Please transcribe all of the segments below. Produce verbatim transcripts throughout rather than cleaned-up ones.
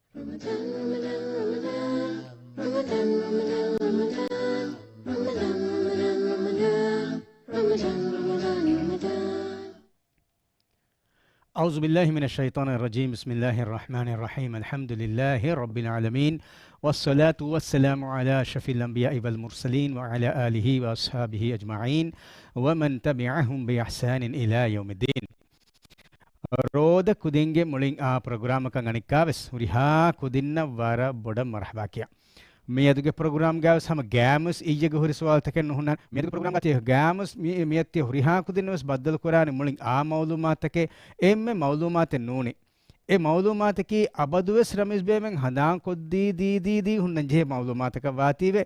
أعوذ بالله من الشيطان الرجيم. بسم الله الرحمن الرحيم. الحمد لله رب العالمين. والصلاة والسلام على أشرف الأنبياء والمرسلين وعلى آله وأصحابه أجمعين ومن تبعهم بإحسان إلى يوم الدين. ރޯދަ ކުދިންގެ މުޅިން އާ ޕްރޮގްރާމަކަށް އަނެއްކާވެސް ހުރިހާ ކުދިންނަށް ވަރަށް ބޮޑަށް މަރުޙަބާ ކިޔާ. މިއަދުގެ ޕްރޮގްރާމްގައިވެސް ހަމަ ގާމުސް އިއްޔެގެ ހުރި ސުވާލުތަކެއް ނުހުންނަ. މިއަދުގެ ޕްރޮގްރާމްގަ ތިޔަ ގާމުސް މި-، މިއަދު ތިޔަ ހުރިހާ ކުދިންނަށް ވެސް ބައްދަލު ކުރާނެ މުޅިން އާ މައުލޫމާތުތަކެއް، އެންމެ މައުލޫމާތެއް ނޫނޭ. އެ މައުލޫމާތަކީ އަބަދުވެސް ރަމީޒް ބޭމެން ހަނދާންކޮށްދީ، ދީ، ދީ، ދީ ހުންނަން ޖެހޭ މައުލޫމާތަކަށް ވާތީވެ،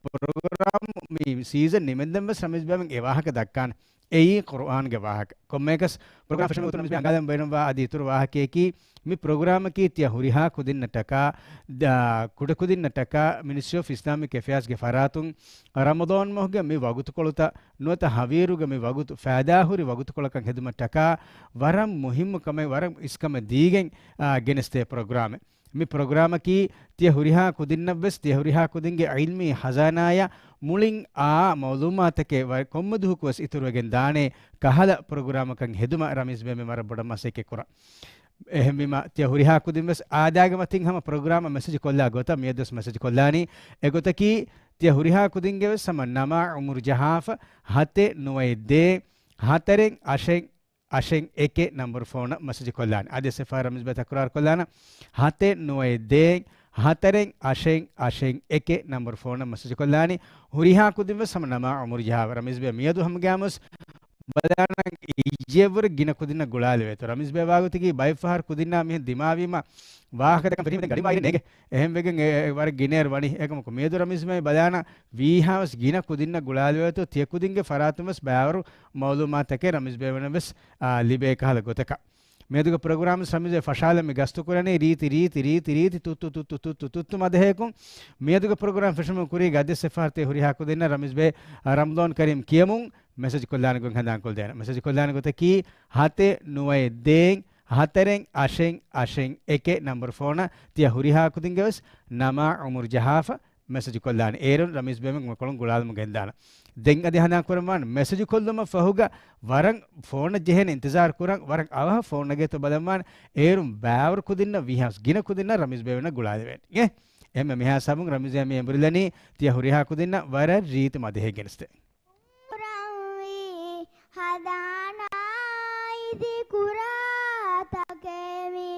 ޕްރޮގްރާމް މި ސީޒަން ނިމެންދެން ވެސް ރަމީޒް ބޭމެން އެ ވާހަކަ ދައްކާނެ. އެއީ ޤުރުއާންގެ ވާހަކަ. ކޮންމެއަކަސް ޕްރޮގްރާމް ފެށުމުގެ ގޮތުން ރަމީޒް ބޭ އަނގާލަން ބޭނުންވާ އަދި އިތުރު ވާހަކަޔަކީ، މި ޕްރޮގްރާމަކީ ތިޔަ ހުރިހާ ކުދިންނަށްޓަކާ، ދ-، ކުޑަކުދިންނަށްޓަކާ މިނިސްޓްރީ އޮފް އިސްލާމިކް އެފެއާޒްގެ ފަރާތުން ރަމަޟާން މަހުގެ މި ވަގުތުކޮޅުތައް ނުވަތަ ހަވީރުގެ މި ވަގުތު ފައިދާހުރި ވަގުތުކޮޅަކަށް ހެދުމަށްޓަކާ ވަރަށް މުހިއްމު ކަމެއް، ވަރަށް އިސްކަމެއް ދީގެން، އާ، ގެނެސްދޭ ޕްރޮގްރާމެއް. މި ޕްރޮގްރާމަކީ ތިޔަ ހުރިހާ ކުދިންނަށްވެސް ތިޔަ ހުރިހާ ކުދިންގެ ޢިލްމީ ހަޒާނާޔަށް މުޅިން އާ މައުލޫމާތަކެއް ވަ-، ކޮންމެ ދުވަހަކުވެސް އިތުރުވެގެން ދާނޭ ކަހަލަ ޕްރޮގްރާމަކަށް ހެދުމަށް ރަމީޒް ބޭމެން ވަރަށް ބޮޑަށް މަސައްކަތް ކުރަން. އެހެންވީމަ، ތިޔަ ހުރިހާ ކުދިން ވެސް އާދައިގެ މަތިން ހަމަ ޕްރޮގްރާމަށް މެސެޖް ކޮށްލާ ގޮތަށް މިއަދުވެސް މެސެޖް ކޮށްލާނީ. އެގޮތަކީ، ތިޔަ ހުރިހާ ކުދިންގެ ވެސް ހަމަ ނަމާ އުމުރު ޖަހާފަ، ހަތެއް ނުވައެއް ދޭއް، ހަތަރެއް އަށެއް އަށެއް އެކެއް ނަންބަރު ފޯނަށް މެސެޖް ކޮށްލާނެ. އަދި އެއް ފަހަރު ރަމީޒް ބޭ ތަކުރާރު ކޮށްލާނަ، ހަތެއް ނުވައެއް ދޭއް، ހަތަރެއް އަށެއް އަށެއް އެކެއް ނަންބަރު ފޯނަށް މެސެޖް ކޮށްލާނީ. ހުރިހާ ކުދިން ވެސް ހަމަ ނަމާ އުމުރު ޖަހާފަ. ރަމީޒް ބޭ މިއަދު ހަމަ ގާމުސް ބަލާނަން އިއްޔެވުރެ ގިނަ ކުދިންނަށް ގުޅާލެވޭތޯ. ރަމީޒް ބޭ ވާގޮތަކީ ބައެއް ފަހަރު ކުދިންނާ މިހެން ދިމާވީމަ ވާހަކަ ދައްކަން ފެށީމަ ދެން ގަޑިމަ އިރެއް ނޭނގެ. އެހެން ވެގެން އެ، އެ ވަރަށް ގިނައިރު ވަނީ. އެކަމަކު މިއަދު ރަމީޒް ބޭ ބަލާނަ ވީހާވެސް ގިނަ ކުދިންނަށް ގުޅާލެވޭތޯ. ތިޔަ ކުދިންގެ ފަރާތުން ވެސް ބައިވަރު މައުލޫމާތަކެއް ރަމީޒް ބޭވެނަށް ވެސް، އާ، ލިބޭ ކަހަލަ ގޮތަކަށް. މިއަދުގެ ޕްރޮގްރާމް ރަމީޒް ބޭ ފަށާލަން މި ގަސްތު ކުރަނީ ރީތި، ރީތި، ރީތި، ރީތި، ތުއްތު، ތުއްތު، ތުއްތު، ތުއްތު މަދަހަޔަކުން. މިއަދުގެ ޕްރޮގްރާމް ފެށުމުގެ ކުރީގަ އަދިވެސް އެއް ފަހަރު ތި ހުރިހާ ކުދިންނަށް ރަމީޒް ބޭ، އާ، ރަމަޟާން ކަރީމް ކިޔަމުން މެސެޖް ކޮށްލާނެ ގޮތް ހަނދާން ކޮށްދޭނަން. މެސެޖް ކޮށްލާނެ ގޮތަކީ ހަތެއް ނުވައެއް ދޭއް، ހަތަރެއް އަށެއް އަށެއް އެކެއް ނަންބަރު ފޯނަށް ތިޔަ ހުރިހާ ކުދިންގެ ވެސް ނަމާ އުމުރު ޖަހާފަ. މެސެޖު ކޮށްލާނެ. އޭރުން ރަމީޒް ބޭމެން މަކޮޅުން ގުޅާލުމުގެ އެންދާނަ. ދެން އަދި ހަނދާން ކުރަންވާނެ، މެސެޖު ކޮށްލުމަށް ފަހުގަ ވަރަށް ފޯނަށް ޖެހޭނެ އިންތިޒާރު ކުރަން، ވަރަށް އަވަހަށް ފޯނަށް ނަގޭތޯ ބަލަންވާނެ. އޭރުން ބައިވަރު ކުދިންނަށް ވީހާވެސް ގިނަ ކުދިންނަށް ރަމީޒް ބޭމެން ގުޅާލެވޭނެ. އެ، އެހެންމެ މިހާ ހިސާބުން ރަމީޒް ބޭ މި އެނބުރިލަނީ ތިޔަ ހުރިހާ ކުދިންނަށް ވަރަށް ރީތި މަދަހެއް ގެނެސްދޭ. ކުރަންވީ ހަދާނާ އިސްކުރާތަކެއް މި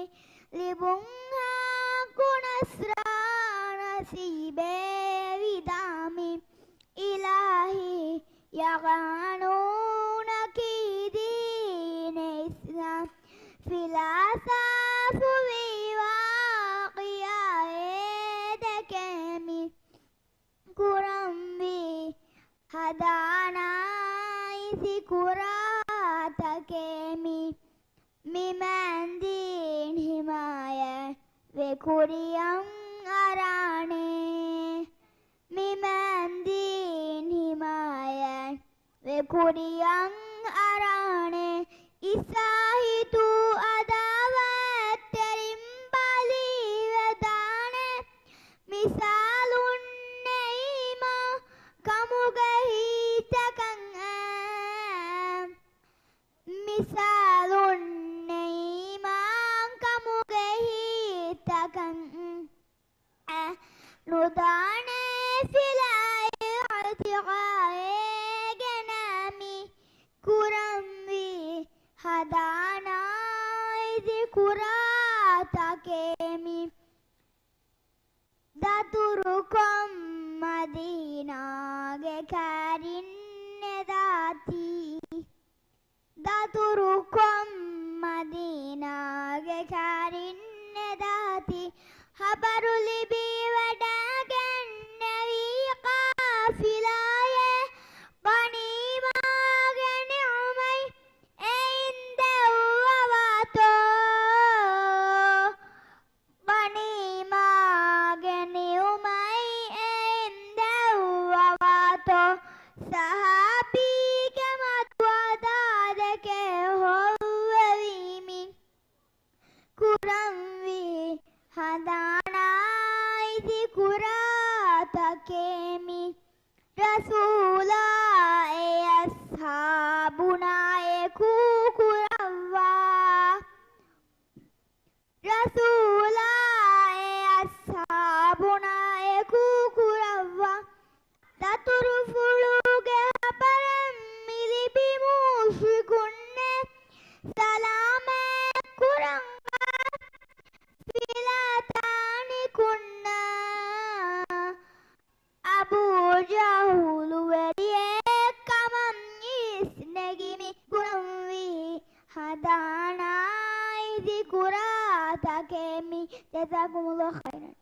ލިބުން ހާކު ނަސްރާ ނަސީބޭ ވިދާމި. އިލާހީ ޔަގާނޫނަކީ ދީނެ އިސްލާމް ފިލާސާފުވީ ވާޤިޢާއޭ ދެކޭ މި. ކުރަންވީ ހަދާނާ އިސްކުރާތަކެއް މި. މި މައިން ދީން ހިމާޔަތް ވެ ކުރިއަށް އަރާނެ. މި މައިން ދީން ހިމާޔަތް ވެ ކުރިއަށް އަރާނެ. އިސާހިތު އަދާވަތްތެރިން ބަލީވެދާނެ. މިސާލުން ނެތް މާ ކަމުގެ ހިތްތަކަށް އެ. މިސާލުން ނެތް މާ ކަމުގެ ހިތްތަކަށް އެ. ނުދާނެ ފިލާއި އިޢުތިޤާދޭ ގެނައިމި. ކުރަންވީ ހަދާނާ އިސްކުރާތަކެއް މި. ދަތުރުކޮށް މަދީނާގެ ކައިރިން އެދާތީ. ދަތުރުކޮށް މަދީނާގެ ކައިރިން އެދާތީ، ޚަބަރު ލިބިވަޑައިގެންނެވީ ޤާފިލާއެއް. ޣަނީމާގެ ނިޢުމަތް އެއިން ދެއްވަވާތޯ؟ ޣަނީމާގެ ނިޢުމަތް އެއިން ދެއްވަވާތޯ؟ ޞަޙާބީގެ މަދު އަދާދެކެ ހޮއްވެވީމި. ކުރަންވީ ހަނދާނާ އިސްކުރާތަކެއް މި ރަސޫލާ އެ އަޞްޙާބުނާ އެކު ކުރައްވާ. ރަސޫލާ އެ އަޞްޙާބުނާ އެކު ކުރައްވާ. ދަތުރުފުޅުގެ ޚަބަރެއް މިލިބި މުޝްރިކުންނެއް ސަލާމަތް ކުރަން ފިލަތާނި ކުންނާ. އަބޫ ޖަހުލު ވެރިއެއް ކަމަށް އިސްނެގި މި ގުޅަންވީ ހަނދާނާ އިސްކުރާތަކެއް މި. ޖަޒާކުމުﷲ ޚައިރަން.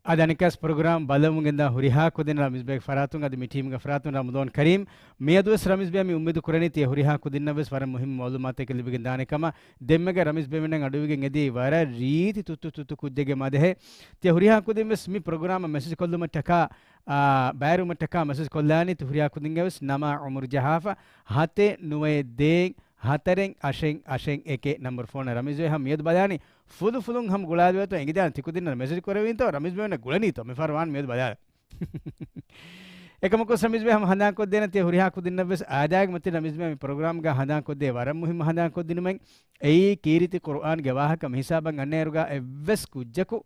އަދި އަނެއްކާސް ޕްރޮގްރާމް ބަލަމުން ގެންދާ ހުރިހާ ކުދިން ރަމީޒް ބޭގެ ފަރާތުން އަދި މި ޓީމްގެ ފަރާތުން ރަމަޟާން ކަރީމް. މިއަދުވެސް ރަމީޒް ބޭ މި އުއްމީދު ކުރަނީ ތިޔަ ހުރިހާ ކުދިންނަށްވެސް ވަރަށް މުހިއްމު މައުލޫމާތެއް ލިބިގެން ދާނެ ކަމަށް. ދެންމެގަ ރަމީޒް ބޭމެންނަށް އަޑުވިގެން އެދީ ވަރަށް ރީތި ތުއްތު ތުއްތު ކުއްޖެއްގެ މަދެހެ. ތިޔަ ހުރިހާ ކުދިންވެސް މި ޕްރޮގްރާމަށް މެސެޖް ކޮށްލުމަށްޓަކާ، އާ، ބައިވެރިވުމަށްޓަކާ މެސެޖް ކޮށްލާނީ ތި ހުރިހާ ކުދިންގެވެސް ނަމާ އުމުރު ޖަހާފަ ހަތެއް ނުވައެއް ދޭއް ހަތަރެއް އަށެއް އަށެއް އެކެއް ނަންބަރު ފޯނަށް. ރަމީޒް ބޭ ހަމަ މިއަދު ބަލާނީ ފުލު ފުލުން ހަމަ ގުޅާލެވޭތޯ އެނގިދާނެ ތި ކުދިންނަށް މެސެޖް ކުރެވީތޯ ރަމީޒް ބޭމެންނަށް ގުޅަނީތޯ މި ފަރުވާން މިއަދު ބަލާލަ. އެކަމަކު ރަމީޒް ބޭ ހަމަ ހަނދާންކޮށްދޭނެ ތިޔަ ހުރިހާ ކުދިންނަށްވެސް އާދައިގެ މަތިން ރަމީޒް ބޭ މި ޕްރޮގްރާމްގަ ހަނދާންކޮށްދޭ ވަރަށް މުހިއްމު ހަނދާންކޮށްދިނުމެއް. އެއީ ކީރިތި ޤުރުއާންގެ ވާހަކަ މިހިސާބަށް އަންނައިރުގަ އެއްވެސް ކުއްޖަކު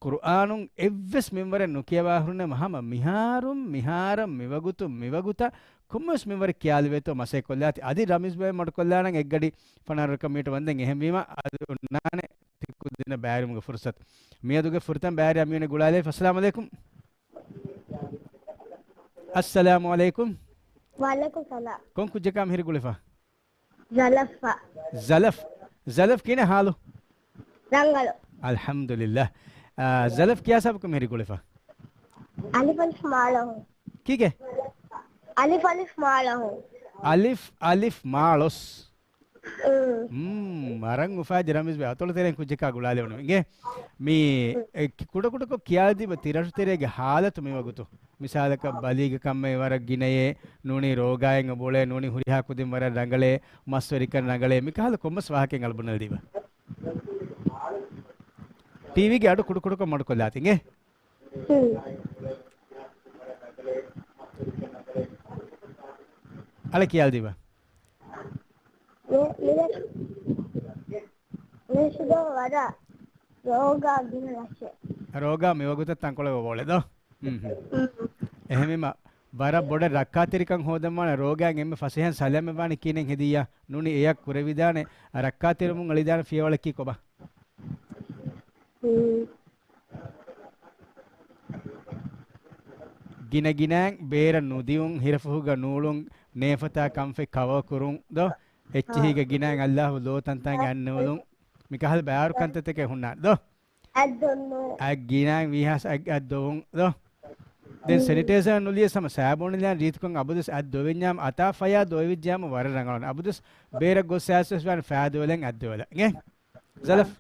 ޤުރުއާނުން އެއްވެސް މިންވަރެއް ނުކިޔަވާ ހުރުންނެ ހަމަ މިހާރުން މިހާރަށް މިވަގުތު މިވަގުތަށް ކޮންމެވެސް މިންވަރެއް ކިޔާލެވޭތޯ މަސައްކަތްކޮށްލާތި. އަދި ރަމީޒް ބޭ މަޑުކޮށްލާނަން އެއްގަޑި ފަނަރަ މިނިޓް ވަންދެން އެހެންވީމަ އަދި އޮންނާނެ ތި ކުދިންނަށް ބައިވެރިވުމުގެ ފުރުސަތު. މިއަދުގެ ފުރަތަމަ ބައިވެރިޔާ މިއުޅެނީ ގުޅާލައިފަ. އައްސަލާމު ޢަލައިކުމް. އައްސަލާމު ޢަލައިކުމް. ވަޢަލައިކުމް ސަލާމް. ކޮން ކުއްޖަކާ މިހިރި ގުޅިފަ؟ ޒަލަފް. ޒަލަފް. ޒަލަފް ކިހިނެއް ހާލު؟ ރަނގަޅު. އަލްޙަމްދުލިއްލާހް. އާ، ޒަލަފް ކިޔާ ސަބަބަކުން މިހިރި ގުޅިފަ؟ އަލިފް އަލިފް މާ ޅޮހުން. ކީކޭ؟ އަލިފް އަލިފް މާ ޅޮހުން. އަލިފް އަލިފް މާ ޅޮސް. އުން. މް، ވަރަށް އުފާޒި ރަމީޒް ބޭ އަތޮޅު ތެރެއިން ކުއްޖަކާ ގުޅާލެވުނު އިނގޭ. މީ، އެ، ކުޑަކުޑަކޮށް ކިޔާދީބަ ތި ރަށުތެރޭގެ ހާލަތު މިވަގުތު. މިސާލަކަށް ބަލީގެ ކަންމެ ވަރަށް ގިނައޭ، ނޫނީ ރޯގާއެއް އުބުޅޭ، ނޫނީ ހުރިހާ ކުދިން ވަރަށް ރަނގަޅޭ، މަސްވެރިކަން ރަނގަޅޭ، މިކަހަލަ ކޮންމެސް ވާހަކައެއް އަޅު ބުނެލަދީބަ. ޓީވީގެ އަޑު ކުޑަކުޑަކޮށް މަޑުކޮށްލާތި އިނގޭ. ހުން. އަޅެ ކިޔާލަދީބަ. މި، މި، މި ސުދޯ ވަރަށް ރޯގާ ގިނަ ރަށެއް. ރޯގާ މިވަގުތަށް ތަންކޮޅެއް އޮވޯޅެ ދޯ؟ އުން. އެހެންވީމަ، ވަރަށް ބޮޑަށް ރައްކާތެރިކަން ހޯދަންވާނެ ރޯގާއިން އެންމެ ފަސޭހައިން ސަލަމަތްވާނީ ކިހިނެއް ހެދިއްޔާ؟ ނޫނީ އެޔަށް ކުރެވިދާނެ، ރައްކާތެރިވުމުން އެޅިދާނެ ފިޔަވަޅަކީ ކޮބާ؟ ހުން. ގިނަ ގިނައިން ބޭރަށް ނުދިއުން، ހިރަފުހުގަ ނޫޅުން، ނޭފަތާ ކަންފަތް ކަވަރ ކުރުން ދޯ؟ އެއްޗިހީގަ ގިނައިން އައްލާހު ލޯ ތަންތާނގެ އަތް ނުއުޅުން. މިކަހަލަ ބައިވަރު ކަންތައްތަކެއް ހުންނާނެ ދޯ؟ އަތް ދޮންނު. އަތް ގިނައިން ވީހާސް އަތް، އަތް ދޮވުން ދޯ؟ ދެން ހުން. ސެނިޓައިޒަރ ނުލިޔެސް ހަމަ ސާބޫނު ލިޔާން ރީތިކޮށް އަބަދުވެސް އަތް ދޮވެންޏާމު އަތާ ފަޔާ ދޮވެވިއްޖާމު ވަރަށް ރަނގަޅުވާނެ. އަބަދުވެސް ބޭރަށް ގޮސް އައިސްވެސް ވާނެ ފަޔާ ދޮވެލަން އަތް ދޮވެލަން. އިނގޭ؟ ޒަލަފް.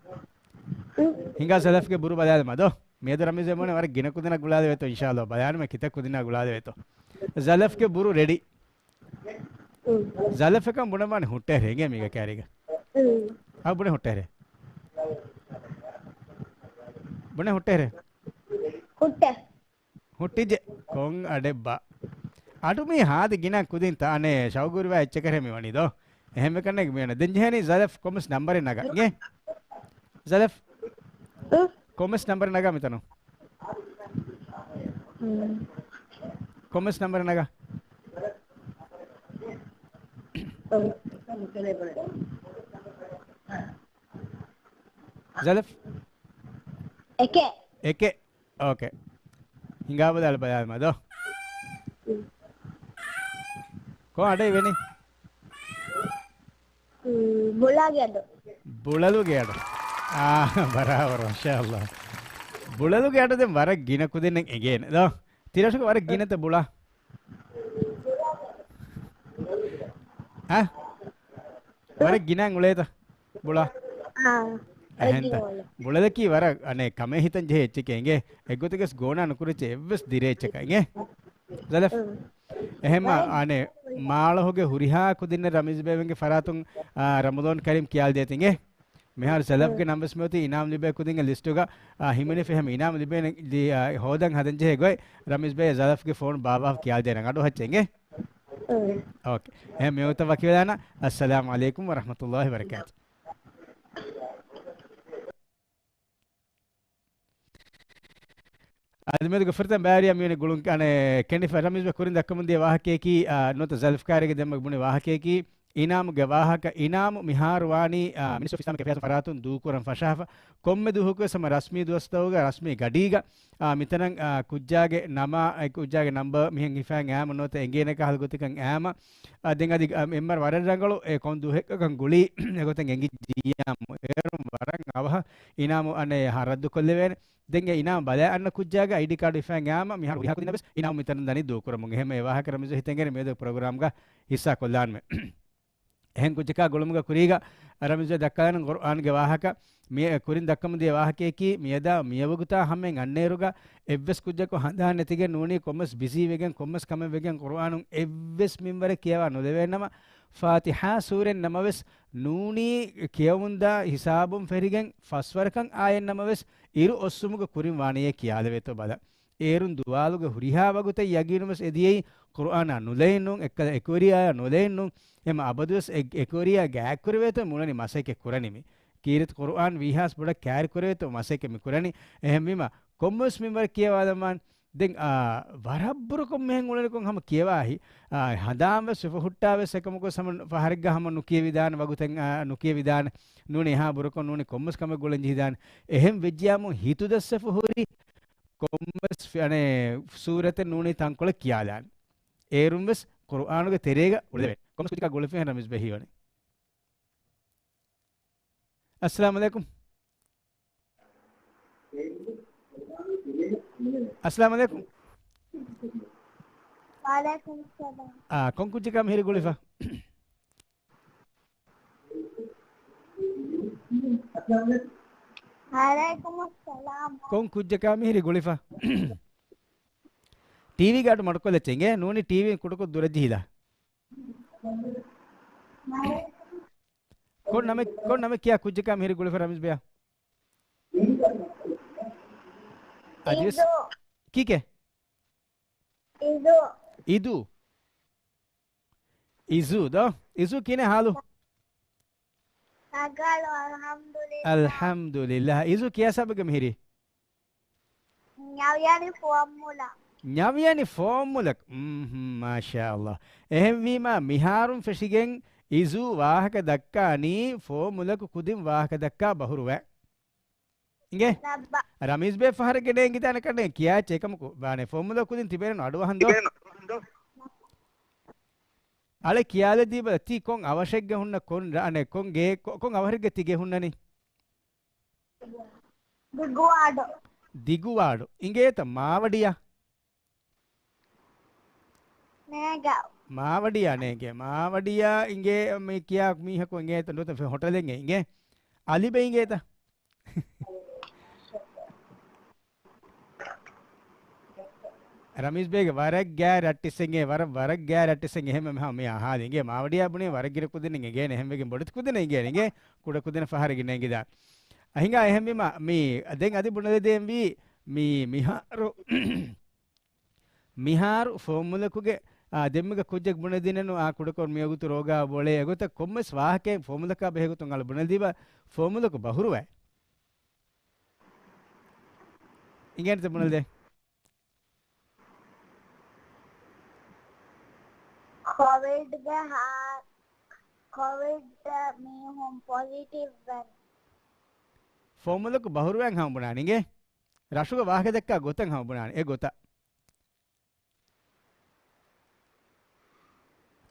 ހުން. ހިނގާ ޒަލަފްގެ ބުރު ބަލާލަމާ ދޯ؟ މިއަދު ރަމީޒް ބޭ މިއުޅެނީ ވަރަށް ގިނަ ކުދިންނާ ގުޅާލެވޭތޯ އިންޝާﷲ. ބަލާނަމޭ ކިތައް ކުދިންނާ ގުޅާލެވޭތޯ. ޒަލަފްގެ ބުރު ރެޑީ. ހުން. ޒަލަފް އެކަން ބުނަންވާނެ ހުއްޓޭރޭ އިނގޭ މީގަ ކާރީގަ. ހުން. އަ، ބުނެ ހުއްޓޭރޭ. ބުނެ ހުއްޓޭރޭ. ހުއްޓޭ. ހުއްޓިއްޖެ. ކޮން އަޑެއްބާ؟ އަޑު މީ ހާދަ ގިނަ ކުދިން ތާނޭ ޝައުގުވެރިވާ އެއްޗަކަށް މި ވަނީ ދޯ؟ އެހެންވެ ކަންނޭނގެ މި ވަނީ. ދެން ޖެހޭނީ ޒަލަފް ކޮމެންޓްސް ނަމްބަރެއް ނަގާ. އިނގޭ؟ ޒަލަފް. ހުން. ކޮމެންޓްސް ނަމްބަރެއް ނަގާ މިތަނު. ހުން. ކޮމެންޓްސް ނަމްބަރެއް ނަގާ. ހުން. ޒަލަފް. އެކެއް. އެކެއް. އޯކޭ. ހިނގާ ބަލާލަ ބަލާލަމާ ދޯ. ކޮން އަޑެއް ވެނީ؟ ބުޅާގެ އަޑު. ބުޅަލުގެ އަޑު. އާ، ބަރާބަރު، މާޝާﷲ. ބުޅަލުގެ އަޑު ދެން ވަރަށް ގިނަ ކުދިންނެއް އެނގޭނެ ދޯ. ތިރަށުގެ ވަރަށް ގިނަތަ ބުޅާ؟ އާ؟ ވަރަށް ގިނަ އުޅޭތަ؟ ބުޅާ. އާ. އެހެންތަ؟ ބުޅަލަކީ ވަރަށް އަނެއް ކަމެއް ހިތަން ޖެހޭ އެއްޗެކޭ އިނގޭ. އެއްގޮތަކަސް ގޯނާ ނުކުރެއްޗެ އެއްވެސް ދިރޭ އެއްޗަކަށް އިނގޭ. ޒަލަފް. އެހެންމަ އަނެއް މާޅޮހުގެ ހުރިހާ ކުދިންނަށް ރަމީޒް ބޭބެގެ ފަރާތުން، އާ، ރަމަޟާން ކަރީމް ކިޔާލަދޭތި އިނގޭ. މިހާރު ޒަލަފްގެ ނަމްވެސް މިއޮތީ އިނާމް ލިބޭ ކުދިންގެ ލިސްޓުގަ، އާ، ހިމެނިފަ އެހެން އިނާމް ލިބޭނެ، ލި-، އާ، ހޯދަން ހަދަން ޖެހޭ ގޮތް ރަމީޒް ބޭ ޒަލަފްގެ ފޯނު ބާއްވާފަ ކިޔާލަދޭނަން އަޑު އަހައްޗޭ އިނގޭ. އޯކޭ. އެހެން މިވަގުތަށް ވަކިވެލާނަން. އައްސަލާމް ޢަލައިކުމް ވަރަޙްމަތުﷲ ވަބަރަކާތު. އަދި މިއަދުގެ ފުރަތަމަ ބައިވެރިޔާ މިވަނީ ގުޅުން ކަނެ ކެނޑިފަ ރަމީޒް ބޭ ކުރިން ދައްކަމުން ދިޔަ ވާހަކަޔަކީ، އާ، ނުވަތަ ޒަލްފް ކާރިގެ ދެންމެ ބުނި ވާހަކަޔަކީ، އިނާމުގެ ވާހަކަ. އިނާމު މިހާރު ވާނީ، އާ، މިނިސްޓްރީ އޮފް އިސްލާމިކް އެފެއާޒް ފަރާތުން ދޫކުރަން ފަށާފަ. ކޮންމެ ދުވަހަކުވެސް ހަމަ ރަސްމީ ދުވަސްތަކުގަ ރަސްމީ ގަޑީގަ، އާ، މިތަނަށް، އާ، ކުއްޖާގެ ނަމާ، އެ ކުއްޖާގެ ނަމްބަރު މިހެން ހިފައި އައިމަ ނުވަތަ އެނގޭނެ ކަހަލަ ގޮތަކަށް އައިމަ، އާ، ދެން އަދި، އާ، އެންމެ ވަރަށް ރަނގަޅު އެ ކޮން ދުވަހެއްކަކަން ގުޅީ އެގޮތަށް އެނގިއްޖިއްޔާމު. އޭރުން ވަރަށް އަވަހަށް އިނާމު އަނެއް ހަ ރައްދު ކޮށްލެވޭނެ. ދެން އެ އިނާމް ބަލާ އަންނަ ކުއްޖާގަ އައިޑީ ކާޑު ހިފައި އައިމަ މިހާރު ހުރިހާ ކުދިންނަށް ވެސް އިނާމް މިތަނުން ދަނީ ދޫކުރަމުން. އެހެން އެ ވާހަކަ ރަމީޒް ހިތަށް އެރި މިއަދު ޕްރޮގްރާމްގަ ހިއްސާ ކޮށްލާނަމޭ. އެހެން ކުއްޖަކާ ގުޅުމުގަ ކުރީގަ ރަމީޒް ދައްކާލަން ޤުރްއާންގެ ވާހަކަ މި ކުރިން ދައްކަމުން ދިޔަ ވާހަކަޔަކީ، މިއަދާ މިއަވަގުތާ ހަމައިން އަންނައިރުގަ އެއްވެސް ކުއްޖަކު ހަނދާން ނެތިގެން ނޫނީ ކޮންމެސް ބިޒީ ވެގެން ކޮންމެސް ކަމެއް ވެގެން ޤުރްއާނު އެއްވެސް މިންވަރެއް ކިޔަވާ ނުލެވޭނަމަ، ފާތިޙާ ސޫރައެއް ނަމަވެސް ނޫނީ ކިޔަވަމުންދާ ހިސާބުން ފެށިގެން ފަސްވަރަކަށް އާޔަތް ނަމަވެސް އިރު އޮއްސުމުގެ ކުރިން ވާނެޔޭ ކިޔާލެވޭތޯ ބަލަ. އޭރުން ދުވާލުގެ ހުރިހާ ވަގުތެއް ޔަގީނުވެސް އެދިޔައީ ޤުރްއާނާ ނުލައެއްނޫން، އެއްކަލަ އެކުވެރިޔާޔާ ނުލައެއްނޫން. އެމަ އަބަދުވެސް އެ، އެކުވެރިޔާ ގާތްކުރެވޭތޯ މުޅަނީ މަސައްކަތް ކުރަނީމި. ކީރިތި ޤުރްއާން ވީހާސް ބޮޑަށް ކާރި ކުރެވޭތޯ މަސައްކަތް މި ކުރަނީ. އެހެންވީމަ ކޮންމެސް މިންވަރެއް ކިޔަވާލަމާން. ދެން، އާ، ވަރަށް ބުރަކޮށް މިހެން އުޅެނިކޮށް ހަމަ ކިޔަވާހި. އާ، ހަނދާންވެސް ހުއްޓާވެސް އެކަމަކުވެސް ހަމަ ފަހަރެއްގަ ހަމަ ނުކިޔެވިދާނެ ވަގުތެއް، އާ، ނުކިޔެވިދާނެ. ނޫނީ އެހާ ބުރަކޮށް ނޫނީ ކޮންމެސް ކަމެއް ގުޅަން ޖެހިދާނެ. އެހެން ވެއްޖިޔާމު ހިތުދައްސަފަ ހުރި ކޮންމެސް ފި-، އަނެއް ސޫރަތެއް ނޫނީ ތަންކޮޅެއް ކިޔާލާނެ. އޭރުންވެސް ޤުރުއާނުގެ ތެރޭގަ އުޅެވޭނެ. ކޮންމެސް ކުއްޖަކާ ގުޅިފަ ރަމީޒް ބެ ހީވަނީ. އައްސަލާމު ޢަލައިކުމް. އައްސަލާމު ޢަލައިކުމް. ވަޢަލައިކުމުއްސަލާމް. އާ، ކޮން ކުއްޖަކާ މިހިރީ ގުޅިފަ؟ ވަޢަލައިކުމުއްސަލާމް. ކޮން ކުއްޖަކާ މިހިރީ ގުޅިފަ؟ ޓީވީގެ އަޑު މަޑުކޮށްލައްޗޭ އިނގޭ، ނޫނީ ޓީވީ ކުޑަކޮށް ދުރަށް ޖެހިލާ. ކޮން ނަމެއް، ކޮން ނަމެއް ކިޔާ ކުއްޖަކާ މިހިރީ ގުޅިފަ ރަމީޒް ބެޔާ؟ އަދިވެސް އިދޫ. ކީކޭ؟ އިދޫ. އިދޫ. އިޒޫ ދޯ؟ އިޒޫ ކިހިނެއް ހާލު؟ ރަނގަޅު، އަލްޙަމްދުލިއްލާހް. އަލްޙަމްދުލިއްލާހް. އިޒޫ ކިޔާ ހިސާބެއްގަ މިހިރީ؟ ނަވިޔަނި ފޯއްމުލަ. ނަވިޔަނި ފޯއްމުލަ. މް، މާޝާﷲ. އެހެންވީމާ، މިހާރުން ފެށިގެން އިޒޫ ވާހަކަ ދައްކާނީ ފޯއްމުލަކު ކުދިން ވާހަކަ ދައްކާ ބަހުރުވަ. އިނގޭ؟ ރައްބަ. ރަމީޒް ބޭ ފަހަރެއްގަ ނޭނގިދާނެ ކަންނޭނގެ ކިޔާ އެއްޗެއް އެކަމަކު. ބާނެ ފޯއްމުލަ ކުދިން ތިބޭނު އަޑުއަހަން ދޯ؟ އަޅެ ކިޔާލަދީބަލަ ތީ ކޮން އަވަށެއްގަ ހުންނަ ކޮން ރަ-، އަނެ ކޮން ގޭ، ކޮ-، ކޮން އަވަހަރެއްގަ ތި ގެ ހުންނަނީ؟ ދިގުވާޑު. ދިގުވާޑު. އިނގޭތަ މާވަޑިޔާ؟ ނޭގެ. މާވަޑިޔާ ނޭގެ. މާވަޑިޔާ އިނގޭ މި ކިޔާ މީހަކު އިނގޭތަ ނުވަތަ ހޮޓަލެއްގެ އިނގޭ؟ އަލިބެ އިނގޭތަ؟ ރަމީޒް ބޭގެ ވަރަށް ގާތް ރައްޓިސެންގޭ، ވަރަށް، ވަރަށް ގާތް ރައްޓިސެން އެހެން މި ހާ-، މި އަހާލި އިނގޭ މާވަޑިޔާ ބުނީ ވަރަށް ގިނަ ކުދިން އިނގޭ، އެހެން ވެގެން ބޮޑެތި ކުދިން އިނގޭ، އިނގޭ ކުޑަ ކުދިން ފަހަރެއްގަ ނޭނގިދާ. އަހިނގާ އެހެންވީމަ، މި ދެން އަދި ބުނެލެދޭންވީ، މި މިހާރު، މިހާރު ފޯމުލަކުގެ، އާ، ދެންމެގަ ކުއްޖެއް ބުނެދިނެނު، އާ، ކުޑަކޮށް މިވަގުތު ރޯގާ ބޮޅޭ އެގޮތަށް ކޮންމެސް ވާހަކައެއް ފޯމުލަކާ ބެހޭގޮތުން އަޅު ބުނެލިބަ ފޯމުލަކު ބަހުރުވައެ. އިނގޭނެތަ ބުނެލެ؟ ކޮވިޑްގެ ހާ-، ކޮވިޑް މީހުން ޕޮޒިޓިވް ވެން. ފޯމުލަކު ބަހުރުވައިން ހަމަ ބުނާނެ އިނގޭ. ރަށުގަ ވާހަކަ ދައްކާ ގޮތަށް ހަމަ ބުނާނެ. އެ ގޮތަށް.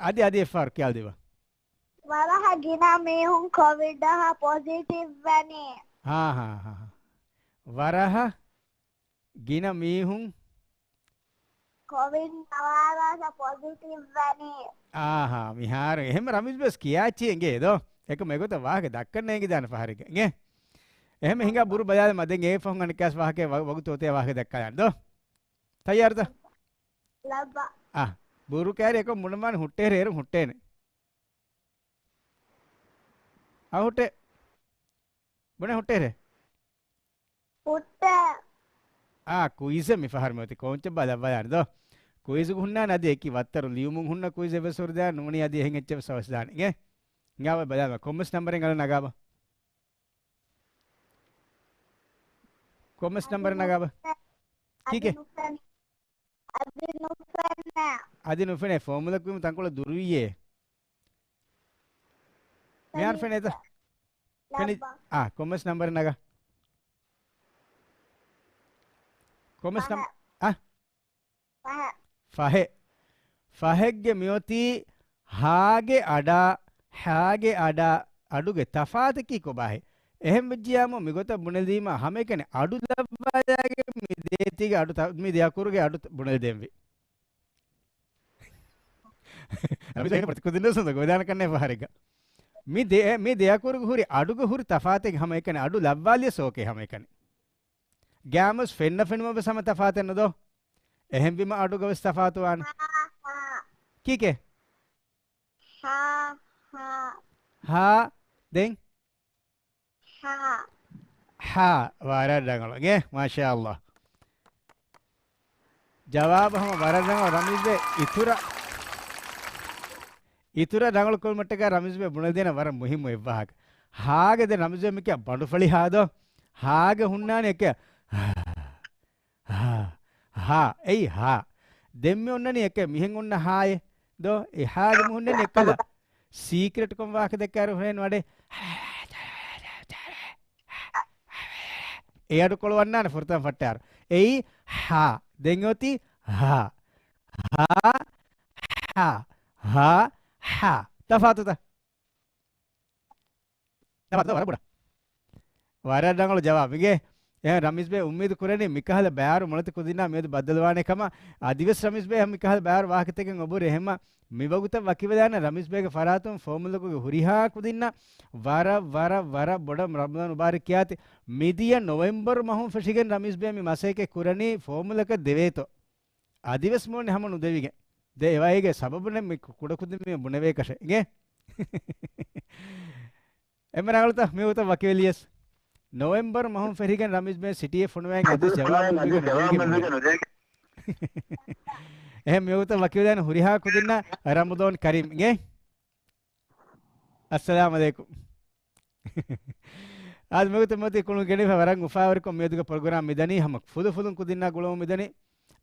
އަދި، އަދި އެއްފަހަރު ކިޔާލަދީބަ. ވަރަހަ ގިނަ މީހުން ކޮވިޑަށް ޕޮޒިޓިވް ވަނީ. ހާ، ހާ، ހާ، ހާ. ވަރަހަ ގިނަ މީހުން ކޮވިޑް ނަވާރަސަ ޕޮޒިޓިވް ވަނީ. އާހާ، މިހާރު އެހެން ރަމީޒް ބަސް ކިޔާ އެއްޗި އެނގޭ ދޯ؟ އެކަމަ އެގޮތަށް ވާހަކަ ދައްކަން ނޭނގިދާނެ ފަހަރެއްގަ އިނގޭ. އެހެން ހިނގާ ބުރު ބަލާލަ މަދެން އޭ ފަހުން އަނެއްކާސް ވާހަކަ ވަގުތު އޮތޭ ވާހަކަ ދައްކާލާން ދޯ. ތައްޔާރުތަ؟ ލައްބަ. އާ، ބުރު ކާރި އެކޮށް ބުނަމާން ހުއްޓޭރެ އޭރު ހުއްޓޭނެ. އާ ހުއްޓޭ. ބުނެ ހުއްޓޭރެ. ހުއްޓޭ. އާ، ކުއިޒެއް މިފަހަރު މިއޮތީ ކޯންޗެއް ބާ ލައްވާލާނެ ދޯ. ކުއިޒުގަ ހުންނާނެ އަދި އެކި ވައްތަރު ލިޔުމުން ހުންނަ ކުއިޒެއް ވެސް ހުރެދާނެ ނޫނީ އަދި އެހެން އެއްޗެއް ވެސް އަވަސްދާނެ. އިނގޭ؟ ހިނގާ ބަލާ ކޮންމެސް ނަމްބަރެއް އަޅަން ނަގާބަ. ކޮންމެސް ނަމްބަރެއް ނަގާބަ. ކީކޭ؟ އަދި ނުފެނޭ. އަދި ނުފެނޭ. ފޯމުލަކު ވީމަ ތަންކޮޅެއް ދުރުވިއޭ. މިހާރު ފެނޭތަ؟ ފެނި-، އާ، ކޮންމެސް ނަމްބަރެއް ނަގާ. ކޮންމެސް ނަމް-، އާ؟ ފަހެ. ފަހެ. ފަހެއްގެ މިއޮތީ ހާގެ އަޑާ، ހާގެ އަޑާ، އަޑުގެ ތަފާތަކީ ކޮބާހޭ؟ އެހެން ވެއްޖިޔާމު މިގޮތަށް ބުނެލީމަ ހަމައެކަނި އަޑު ލައްވާލާގެން މި ދޭތީގެ އަޑު ތަ-، މި ދެ އަކުރުގެ އަޑު ތަ-، ބުނެލިދޭންވީ. އަމި ދެން ޕްރޮތި ކުދިންނަށް ސުންދަ ގޮވެދާނެ ކަންނޭ ފަހަރެއްގަ. މި ދެ، މި ދެ އަކުރުގެ ހުރި އަޑުގަ ހުރި ތަފާތެއް ހަމައެކަނި އަޑު ލައްވާލިޔަސް އޯކޭ ހަމައެކަނި. ގާމުސް ފެންނަ ފެނުމަށް ވެސް ހަމަ ތަފާތެއް ނުދޯ؟ އެހެންވީމަ އަޑުގަ ވެސް ތަފާތުވާނެ. ހާ، ހާ. ކީކޭ؟ ހާ، ހާ. ހާ، ދެން؟ ހާ. ހާ، ވަރަށް ރަނގަޅު. އިނގޭ؟ މާޝާﷲ. ޖަވާބު ހަމަ ވަރަށް ރަނގަޅު ރަމީޒް ބޭ. އިތުރަށް، އިތުރަށް ރަނގަޅު ކުރުމަށްޓަކާ ރަމީޒް ބޭ ބުނެދޭނެ ވަރަށް މުހިއްމު އެއްވާހަކަ. ހާގެ ދެ ރަމީޒް ބޭ މިކިޔާ ބަނޑުފަޅި ހާ ދޯ؟ ހާގެ ހުންނާނެ އެކެ. ހާ، ހާ، އެއީ ހާ. ދެން މި އޮންނަނީ އެކެ މިހެން އޮންނަ ހާއެއް ދޯ؟ އެ ހާގެ މި ހުންނަނީ އެއްކަލަ. ސީކްރެޓްކޮށް ވާހަކަ ދެއްކާރު ހުރެން ވަޑެ. އެ އަޑު ކޮޅު ވަންނާނެ ފުރަތަމަ ފައްޓާރު. އެއީ ހާ. ދެން އޮތީ ހާ. ހާ، ހާ، ހާ، ހާ. ތަފާތުތަ؟ ވަރަށް ބޮޑަށް. ވަރަށް ރަނގަޅު ޖަވާބެއް. އެހެން ރަމީޒް ބޭ އުއްމީދު ކުރަނީ މިކަހަލަ ބަޔާރު މޮޅެތި ކުދިންނާ މިއަދު ބައްދަލުވާނެ ކަމަށް. އަދިވެސް ރަމީޒް ބޭ މިކަހަލަ ބަޔާރު ވާހަކަތަކެއް އޮބުރި އެހެމަ މިވަގުތަށް ވަކިވެލާނެ ރަމީޒް ބޭގެ ފަރާތުން ފޯމުލަކުގެ ހުރިހާ ކުދިންނަށް ވަރަށް، ވަރަށް، ވަރަށް ބޮޑަށް ރަމަޟާން މުބާރަކް ކިޔާތި. މިދިޔަ ނޮވެމްބަރު މަހުން ފެށިގެން ރަމީޒް ބޭ މި މަސައްކަތް ކުރަނީ ފޯމުލަކަށް ދެވޭތޯ. އަދިވެސް މޫނި ހަމަ ނުދެވިގެން. ދެ އެވައިގެ ސަބަބުން މި ކުޑަކުދިން މި ބުނެވޭ ކަށެއް. އިނގޭ؟ އެންމެ ރަނގަޅުތަ މިވަގުތަށް ވަކިވެލިޔަސް. ނޮވެމްބަރު މަހުން ފެށިގެން ރަމީޒް ބޭ ސިޓީއެއް ފޮނުވައިގެން އަދިވެސް ޖަވާބު ނުދީގެން ނުދޭގެ. އެހެން މިވަގުތަށް ވަކިވެލާނެ ހުރިހާ ކުދިންނަށް ރަމަޟާން ކަރީމް. އިނގޭ؟ އައްސަލާމް ޢަލައިކުމް. އާދެ، މިވަގުތު މިއޮތީ ކުޅުން ގެނެފަ ވަރަށް އުފާވެރިކޮށް މިއަދުގެ ޕްރޮގްރާމް މިދަނީ ހަމަ ފުލުފުލުން ކުދިންނާ ގުޅަމުން މިދަނީ.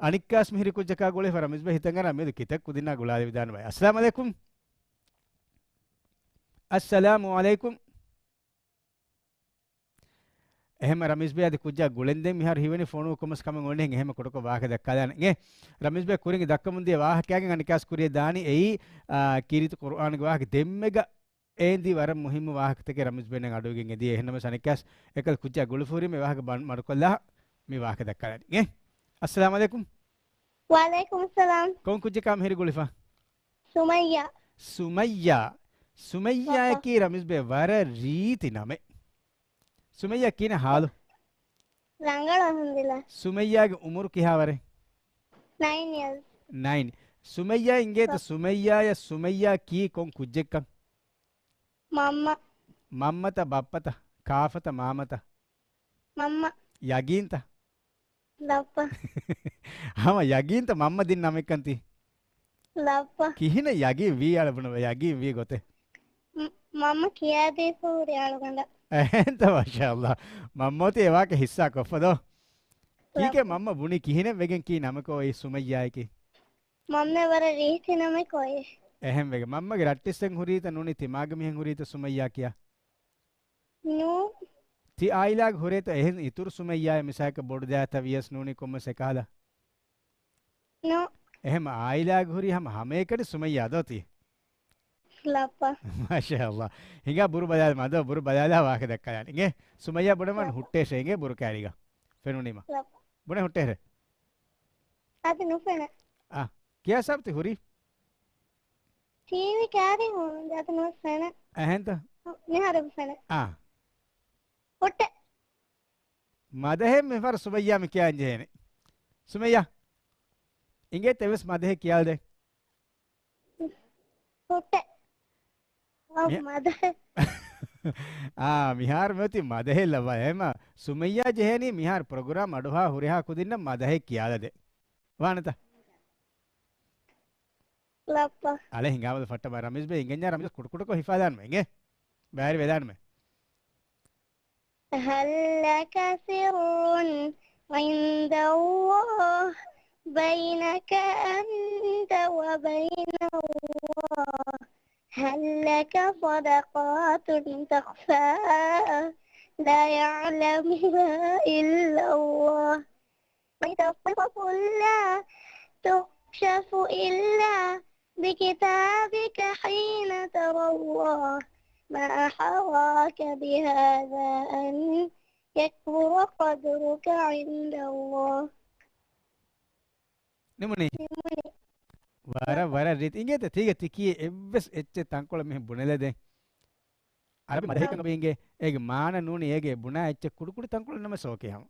އަނެއްކާސް މިހިރި ކުއްޖަކާ ގުޅިފަ ރަމީޒް ބޭ ހިތަށް އަރާ މިއަދު ކިތައް ކުދިންނާ ގުޅާލެވިދާނެ ބައެއް. އައްސަލާމް ޢަލައިކުމް. އައްސަލާމު ޢަލައިކުމް. އެހެންމަ ރަމީޒް ބޭ އަދި ކުއްޖާ ގުޅެންދެން މިހާރު ހީވަނީ ފޯނު ކޮމަސް ކަމެއް އޮންނަ ހެން އެހެންމަ ކުޑަކޮށް ވާހަކަ ދައްކާލާނެ. އެ ރަމީޒް ބޭ ކުރިން ދައްކަމުން ދިޔަ ވާހަކައިގެން އަނެއްކާސް ކުރިޔަށް ދާނީ އެއީ، އާ، ކީރިތި ޤުރުއާނުގެ ވާހަކަ ދެންމެގަ އޭން ދީ ވަރަށް މުހިއްމު ވާހަކަތަކެއް ރަމީޒް ބޭން އަޑުއިގެން އެދިޔަ. އެހެންނަމަވެސް އަނެއްކާސް އެކަލަ ކުއްޖާ ގުޅިފަހުރި މި ވާހަކަ ބަން-، މަޑުކޮށްލާ މި ވާހަކަ ދައްކާލާނީ. އެ؟ އައްސަލާމް ޢަލައިކުމް. ވަޢަލައިކުމް އައްސަލާމް. ކޮން ކުއްޖަކާ މިހިރި ގުޅިފަ؟ ސުމައްޔާ. ސުމައްޔާ. ސުމައްޔާއަކީ ރަމީޒް ބޭ ވަރަށް ރީތި ނަމެއް. ސުމައްޔާ ކިހިނެއް ޙާލު؟ ރަނގަޅު އަލްޙަމްދުލިއްލާހް. ސުމައްޔާގެ އުމުރު ކިހާވަރެއް؟ ނައިން އިޔާސް. ނައިން. ސުމައްޔާ އިނގޭތަ؟ ސުމައްޔާޔަށް ސުމައްޔާ ކީ ކޮން ކުއްޖެއްކަން؟ މަންމަ. މަންމަތަ ބައްޕަތަ؟ ކާފަތަ މާމަތަ؟ މަންމަ. ޔަގީންތަ؟ ލައްޕަ. ހަމަ ޔަގީންތަ މަންމަ ދިން ނަމެއްކަން ތީ؟ ލައްޕަ. ކިހިނެއް ޔަގީން ވީ އަޅަ ބުނަވަ ޔަގީން ވީ ގޮތެއް؟ މަ-، މަންމަ ކިޔާދީފަ ހުރި އަޅުގަނޑަށް. އެހެންތަ؟ މާޝާﷲ. މަންމަ އޮތީ އެ ވާހަކަ ހިއްސާ ކޮށްފަ ދޯ؟ ކީކޭ ލައްޕަ. މަންމަ ބުނީ ކިހިނެއް ވެގެން ކީ ނަމަކަށް އޮތް ސުމައްޔާއެކޭ؟ މަންމަ ވަރަށް ރީތި ނަމެއް އޮތް. އެހެން ވެގެން. މަންމަގެ ރައްޓެއްސެއް ހުރީތަ ނޫނީ ތިމާގެ މީހެއް ހުރީތަ ސުމައްޔާ ކިޔާ؟ ނޫން. ތި އާއިލާގެ ހުރޭތަ އެހެން އިތުރު ސުމައްޔާއެއް މިސާލަކަށް ބޮޑު ދައިތަ ވިޔަސް ނޫނީ ކޮންމެސް އެކަހަލަ؟ ނޫން. އެހެން އާއިލާގެ ހުރީ ހަމަ ހަމައެކަނި ސުމައްޔާ ދޯ ތީ؟ ލައްޕަ. މާޝާﷲ. ހިނގާ ބުރު ބަލާލަމާ ދޯ، ބުރު ބަލާލާ ވާހަކަ ދައްކާލާނެ. އިނގޭ؟ ސުމައްޔާ ބުނަމަން ލައްޕަ. ހުއްޓޭށޭ އިނގޭ ބުރު ކާރީގަ. ފެނުނީމަ. ލައްޕަ. ބުނެ ހުއްޓޭށޭ. އަދި ނުފެނޭ. އާ. ކިޔާ ސާބްތި ހުރީ؟ ޓީވީ ކާރީ ހޯނު ދަތު ނުވެސް ފެނޭ. އެހެންތަ؟ މިހާރު ފެނޭ. އާ. ހުއްޓޭ. މަދަހެއް މިފަހަރު ސުމައްޔާ މި ކިޔާން ޖެހޭނެ. ސުމައްޔާ، އިނގޭތަ އެއްވެސް މަދަހެއް ކިޔާލަދޭ. ހުއްޓެ. އަ، މި-، މަދަހެއް. އާ، މިހާރު މިއޮތީ މަދަހެއް ލައްވާ. އެހެމަ ސުމައްޔާ ޖެހޭނީ މިހާރު ޕްރޮގްރާމް އަޑުއަހާ ހުރިހާ ކުދިންނަށް މަދަހެއް ކިޔާލަދޭ. ވާނެތަ؟ ލައްވާ. އަޅެ ހިނގާމަދު ފައްޓަމާ ރަމީޒް ބެ އިނގެންޏާ ރަމީޒް ކުޑުކުޑަކޮށް ހިފާލާންމެ އިނގޭ. ބައިވެރި ވެލާންމެ. هل لك سر عند الله بينك أنت وبين الله؟ هل لك صدقات تخفى لا يعلمها إلا الله؟ وتصف لا تكشف إلا بكتابك حين ترى الله ما حراك بهذا أن يكبر قدرك عند الله. ނިމުނީ؟ ނިމުނީ. ވަރަށް، ވަރަށް ރީތި. އިނގޭތަ ތީގެ ތިކީ އެއްވެސް އެއްޗެއް ތަންކޮޅެއް މިހެން ބުނެލެދޭ. އަރަބި މަދަހެއްކަން އަބީ އިނގޭ. އޭގެ މާނަ ނޫނީ އޭގެ ބުނާ އެއްޗެއް ކުޑުކުޑި ތަންކޮޅެއް ނަމަ ސޯކޭ ހަމަ.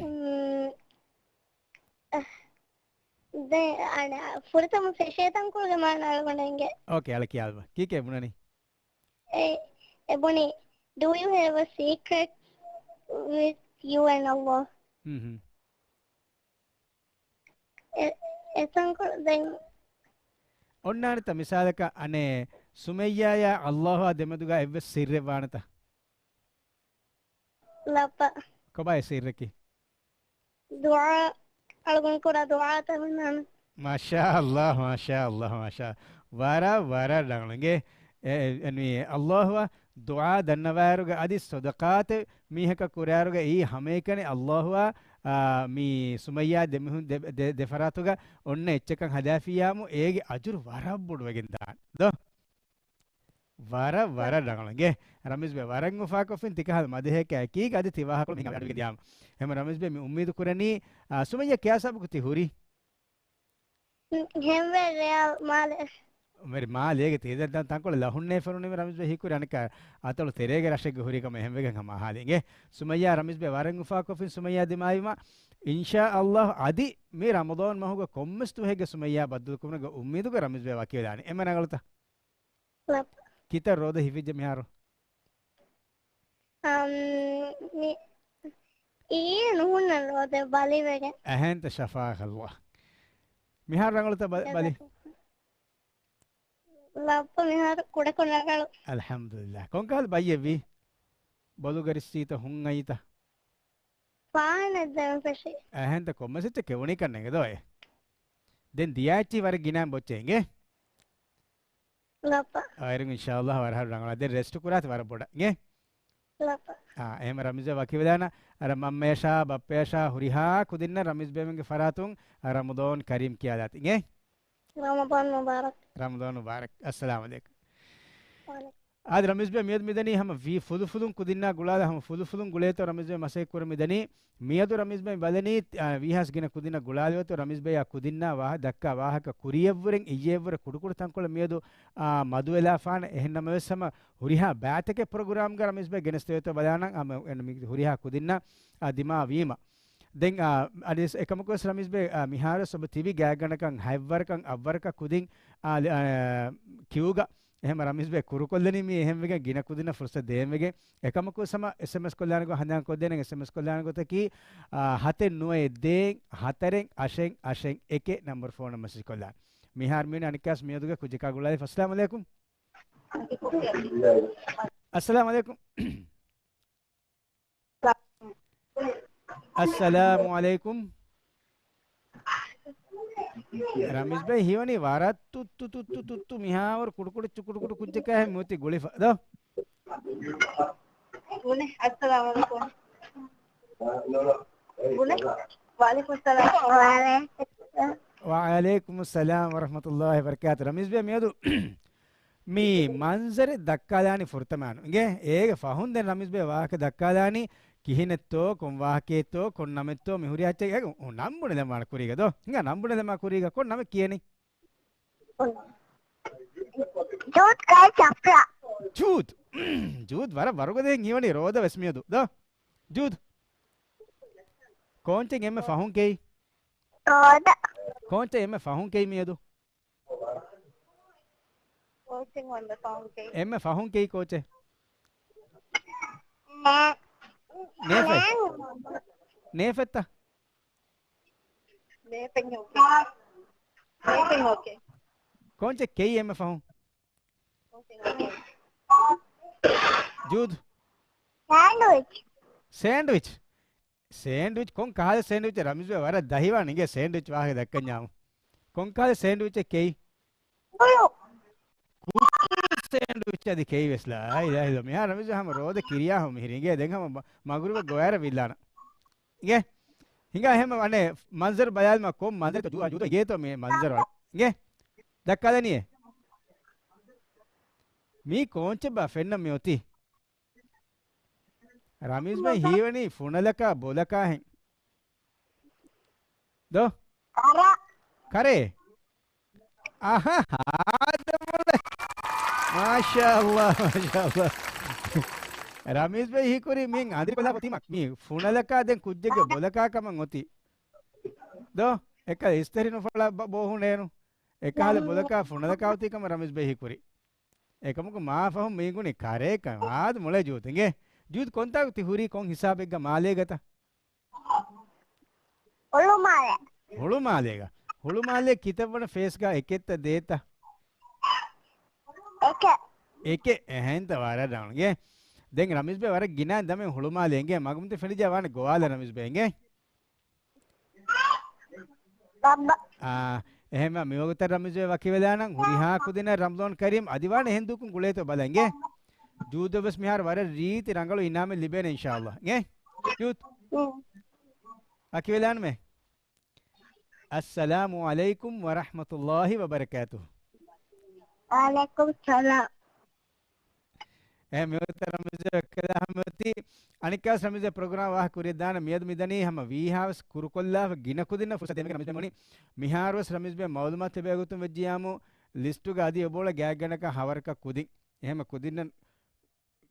އުން، އަ، ދެ-، އަނެ، ފުރަތަމަ ފެށޭ ތަންކޮޅުގެ މާނަ އަޅުގަނޑަށް އިނގޭ. އޯކޭ، އަޅެ ކިޔާލަބަ. ކީކޭ ބުނަނީ؟ އެ، އެ ބުނީ، Do you have a secret with you and Allah? ހުން، ހުން. އެ، އެ ތަންކޮޅު ދެން. އޮންނާނެތަ މިސާލަކަށް އަނެއް ސުމައްޔާޔާ އައްލާހުއާ ދެމެދުގަ އެއްވެސް ސިއްރެއް ވާނެތަ؟ ލައްބަ. ކޮބާ އެ ސިއްރަކީ؟ ދުޢާ، އަޅުގަނޑު ކުރާ ދުޢާތައް ހުންނާނެ. މާޝާ އައްލާ، މާޝާ އައްލާ، މާޝާ. ވަރަށް، ވަރަށް ރަނގަޅު. އެ، އެ، އެ، އައްލާހުއާ ދުޢާ ދަންނަވާއިރުގަ އަދި ޞަދަޤާތެއް މީހަކަށް ކުރާއިރުގަ އެއީ ހަމައެކަނި އައްލާހުއާ، އާ، މި ސުމައްޔާ ދެމިހުން ދެ، ދެ، ދެ ފަރާތުގަ އޮންނަ އެއްޗަކަށް ހަދާފިއްޔާމު އޭގެ އަޖުރު ވަރަށް ބޮޑުވެގެން ދާނެ. ދޯ؟ ވަރަށް، ވަރަށް ރަނގަޅު. އިނގޭ، ރަމީޒް ބޭ ވަރަށް އުފާކޮށްފިން ތިކަހަލަ މަދަހެކޭ އެކީގަ އަދި ތި ވާހަކަ މިހިނގާ ވަޑުގެ ދިޔާމަ. އެހެން ރަމީޒް ބޭ މި އުއްމީދު ކުރަނީ، އާ، ސުމައްޔާ ކިޔާ ސަބަބު ތި ހުރީ؟ ހެންވެ ރެޔާލް މާލެ. މެރި މާލޭގެ ތި ދަ-، ތަންކޮޅެއް ލަހުންނޭ ފެނުނީމަ ރަމީޒް ބޭ ހީކުރި އަނެއްކާ އަތޮޅު ތެރޭގެ ރަށެއްގެ ހުރީ ކަމަށް އެހެންވެގެން ހަމަ އަހާލި. އިނގޭ، ސުމައްޔާ ރަމީޒް ބޭ ވަރަށް އުފާކޮށްފިން ސުމައްޔާ ދިމާވީމަ. އިންޝާ އައްލާހު އަދި މި ރަމަޟާން މަހުގަ ކޮންމެސް ދުވަހެއްގެ ސުމައްޔާ ބައްދަލުކުރުމުގެ އުއްމީދުގަ ރަމީޒް ބޭ ވަކިވެލާނެ. އެންމެ ރަނގަޅުތަ؟ ކިތައް ރޯދަ ހިފިއްޖެ މިހާރު؟ އަމް، މި، އިއްޔެ ނުހުންނަ ރޯދަ ބަލިވެގެން. އެހެންތަ ޝަފާ އައްލާ. މިހާރު ރަނގަޅުތަ ބަ-، ބަލި؟ ލައްބަ މިހާރު ކުޑަކޮށް ރަނގަޅު. އަލްޙަމްދުލިއްލާ. ކޮންކަހަލަ ބައްޔެއްވީ؟ ބޮލުގަރިއްސީތަ ހުން އައީތަ؟ ފާހަނަ ދެން ފެށި. އެހެންތަ ކޮންމެސް އެއްޗެއް ކެވުނީކަން ނޭނގެ ދޯ އޭ. ދެން ދިޔައެއްޗި ވަރަށް ގިނައިން ބޮއްޗެއް އިނގޭ. ލައްބަ. އައިރުން އިންޝާއައްލާ ވަރަށް ރަނގަޅަށް ދެން ރެސްޓް ކުރާތި ވަރަށް ބޮޑަށް އިނގޭ. ލައްބަ. އާ، އެހެން ރަމީޒް ވަކިވެލާނަ، އަރަ މަންމަޔަށާ ބައްޕަޔަށާ ހުރިހާ ކުދިންނަށް ރަމީޒް ބޭމެންގެ ފަރާތުން ރަމަޟާން ކަރީމް ކިޔާލާތި އިނގޭ. ރަމަޟާން މުބާރަކް. ރަމަޟާން މުބާރަކް. އައްސަލާމު ޢަލައިކުމް. ވަޢަލައިކުމް. އާދެ، ރަމީޒް ބޭ މިއަދު މިދަނީ ހަމަ ވީ ފުލުފުލުން ކުދިންނާ ގުޅާލާ، ހަމަ ފުލުފުލުން ގުޅޭތޯ ރަމީޒް ބޭ މަސައްކަތް ކުރަން މިދަނީ. މިއަދު ރަމީޒް ބޭ ބަލަނީ، އާ، ވީހާސް ގިނަ ކުދިންނާ ގުޅާލެވޭތޯ ރަމީޒް ބޭޔާ ކުދިންނާ ވާހަ-، ދައްކާ ވާހަކަ ކުރިޔަށްވުރެން އިއްޔެއްވުރެ ކުޑުކުޑު ތަންކޮޅެއް މިއަދު، އާ، މަދުވެލާފާނެ. އެހެން ނަމަވެސް ހަމަ ހުރިހާ ބައިތަކެއް ޕްރޮގްރާމްގަ ރަމީޒް ބޭ ގެނެސްދެވޭތޯ ބަލާނަން، އާ، މި ހުރިހާ ކުދިންނާ، އާ، ދިމާވީމަ. ދެން، އާ، އަދި އެކަމަކުވެސް ރަމީޒް ބޭ، އާ، މިހާރުވެސް އޮބަ ތިބި ގާތްގަނޑަކަށް ހަތްވަރަކަށް އަށްވަރަކަށް ކުދިން، އާ، އާ، ކިއުގަ އެހެން ރަމީޒް ބޭ ކުރުކޮށްލަނީ މީ އެހެންވެގެން ގިނަ ކުދިންނަށް ފުރުސަތު ދޭންވެގެން. އެކަމަކުވެސް ހަމަ އެސްއެމްއެސް ކޮށްލާނެ ގޮތް ހަނދާން ކޮށްދޭނެ އެސްއެމްއެސް ކޮށްލާނެ ގޮތަކީ، އާ، ހަތެއް ނުވައެއް ދޭއް ހަތަރެއް އަށެއް އަށެއް އެކެއް ނަންބަރު ފޯނަށް މެސެޖް ކޮށްލާނެ. މިހާރު މީނަ އަނެއްކާސް މިއަދުގެ ކުއްޖަކާ ގުޅާލި. އައްސަލާމު ޢަލައިކުމް. އައްސަލާމު ޢަލައިކުމް. އައްސަލާމު ޢަލައިކުމް. ރަމީޒް ބައި ހީވަނީ ވަރަށް ތުއްތު ތުއްތު ތުއްތު މިހާވަރު ކުޑުކުޑު ޗު-، ކުޑުކުޑު ކުއްޖަކާ ހެން މިއޮތީ ގުޅިފަ ދޯ. ބުނެ، އައްސަލާމު ޢަލައިކުމް. ބުނެ، ވަޢަލައިކުމުއްސަލާމް. ވަޢަލައިކުމުއްސަލާމް ވަރަޙްމަތުﷲ ވަބަރަކާތު. ރަމީޒް ބައި މިއަދު މި މަންޒަރެއް ދައްކާލާނީ ފުރަތަމަ އަން. އިނގޭ، އޭގެ ފަހުން ދެން ރަމީޒް ބޭ ވާހަކަ ދައްކާލާނީ ކިހިނެއްތޯ، ކޮން ވާހަކައެއްތޯ، ކޮން ނަމެއްތޯ، މި ހުރި އެއްޗެއް އެ ނަން ބުނެލަމާ ކުރީގަ ދޯ. ހިނގާ ނަން ބުނެލަމާ ކުރީގަ ކޮން ނަމެއް ކިޔަނީ؟ ޖޫދް ކައި ޗަޕްރާ. ޖޫދް. ޖޫދް ވަރަށް ވަރުގަދައިން ހީވަނީ ރޯދަ ވެސް މިއަދު ދޯ. ޖޫދު. ކޯންޗެއް އެންމެ ފަހުން ކެއީ؟ ރޯދަ. ކޯންޗެއް އެންމެ ފަހުން ކެއީ މިއަދު؟ ކޯންޗެއް އެންމެ ފަހުން ކެއީ؟ އެންމެ ފަހުން ކެއީ ކޯންޗެއް؟ ނޭ. ނޭފަތް. ނޭ. ނޭފަތްތަ؟ ނޭފަތް އޯކޭ. ނޭފަތް އޯކޭ. ކޯންޗެއް ކެއީ އެންމެ ފަހުން؟ ޖޫދު. ސޭންޑްވިޗް. ސޭންޑްވިޗް. ސޭންޑްވިޗް، ކޮން ކަހަލަ ސޭންޑްވިޗެއް؟ ރަމީޒް ބައްޔަށް ވަރަށް ދަހިވާނެ އިނގޭ ސޭންޑްވިޗް ވާހަކަ ދައްކަންޏާމު. ކޮން ކަހަލަ ސޭންޑްވިޗެއް ކެއީ؟ ކުއް. ކުއް ސޭންޑްވިޗް އަދި ކެއީ ވެސް. ލާ އިލާހަ އިއްލައްލާހް. މިހާރު ރަމީޒް ބައްޔަށް ހަމަ ރޯދަ ކިރިޔާ ހަމަ މިހިރީ އިނގޭ. ދެން ހަމަ މަ-، މަގުރިބަށް ގޮވާލަން ވިއްލާނަން. އިނގޭ. ހިނގާ އެހެން އަނެއް މަންޒަރު ބަލާލަމާ، ކޮން މަންޒަރެއް ޖޫދު އިނގޭތޯ މި މަންޒަރު އަޅާ. އިނގޭ. ދައްކާލަނީއޭ. މީ ކޯންޗެއްބާ ފެންނަން މި އޮތީ؟ ރަމީޒް ބައްޔަށް ހީވަނީ ފުނަލަކާ ބޮލަކާ ހެން. ދޯ؟ ކަރ. ކަރޭ؟ އަހަ، ހާދަ ބޮލެ. މާޝާﷲ، މާޝާﷲ. ރަމީޒް ބައްޔަށް ހީކުރީ މި އަނދިރި ކޮލާ ފޮތިމަ. މީ ފުނަލަކާ ދެން ކުއްޖެއްގެ ބޮލަކާ ކަމަށް އޮތީ. ދޯ؟ އެކަ އިސްތަށި ނުފަޅާ ބޯހުނޭނު. އެކަހަލަ ބޮލަކާ ފުނަލަކާ އޮތީ ކަމަށް ރަމީޒް ބައްޔަށް ހީކުރީ. އެކަމަކު މާ ފަހުން މީގުނި ކަރޭކަން. އާދެ މޮޅޭ ޖޫދު އިނގޭ. ޖޫދު ކޮންތާކު ތި ހުރީ ކޮން ހިސާބެއްގަ މާލޭގަތަ؟ ހުޅުމާލެ. ހުޅުމާލޭގަ. ހުޅުމާލޭ ކިތައްވަނަ ފޭސްގަ އެކެއްތަ ދޭތަ؟ އެކެއް. އެކެއް އެހެންތަ ވަރަށް ރަނގަޅު އިނގޭ. ދެން ރަމީޒް ބައްޔަށް ވަރަށް ގިނަ ދަމެއް ހުޅުމާލޭ އިނގޭ. މަގުމަތި ފެނިޖާ ވާނެ ގޮވާލަ ރަމީޒް ބައްޔަށް އިނގޭ. ބައްބަ. އާ، އެހެންވެ މިވަގުތަށް ރަމީޒް ބައްޔަށް ވަކިވެލާނަން. ހުރިހާ ކުދިންނަށް ރަމަޟާން ކަރީމް. އަދި ވާނެ އެހެން ދުވަހަކުން ގުޅޭތޯ ބަލަން އިނގޭ. ޖޫދަށް ވެސް މިހާރު ވަރަށް ރީތި ރަނގަޅު އިނާމެއް ލިބޭނެ އިންޝާﷲ އިނގޭ. ޖޫދު. ވަކިވެލާނަމޭ. އައްސަލާމު ޢަލައިކުމް ވަރަޙްމަތުﷲ ވަބަރަކާތުހު. ވަޢަލައިކުމް ސަލާމް. އެ މިވަގުތަށް ރަމީޒް ބައްޔަށް ވަކިވެލާ ހަމަ އޮތީ. އަނެއްކާވެސް ރަމީޒް ބައްޔަށް ޕްރޮގްރާމް ވާހަކަ ކުރިއަށް ދާނަން. މިއަދު މިދަނީ ހަމަ ވީހާވެސް ކުރުކޮށްލާފަ ގިނަ ކުދިންނަށް ފުރުސަތު ދޭން ރަމީޒް ބައްޔަށް މި އޮތީ. މިހާރުވެސް ރަމީޒް ބައްޔަށް މަޢުލޫމާތު ލިބޭ ގޮތުން ވެއްޖިއްޔާމު ލިސްޓުގަ އަދި އެބައުޅޭ ގާތްގަނޑަކަށް ހަވަރަކަށް ކުދިން. އެހެން ކުދިންނަށް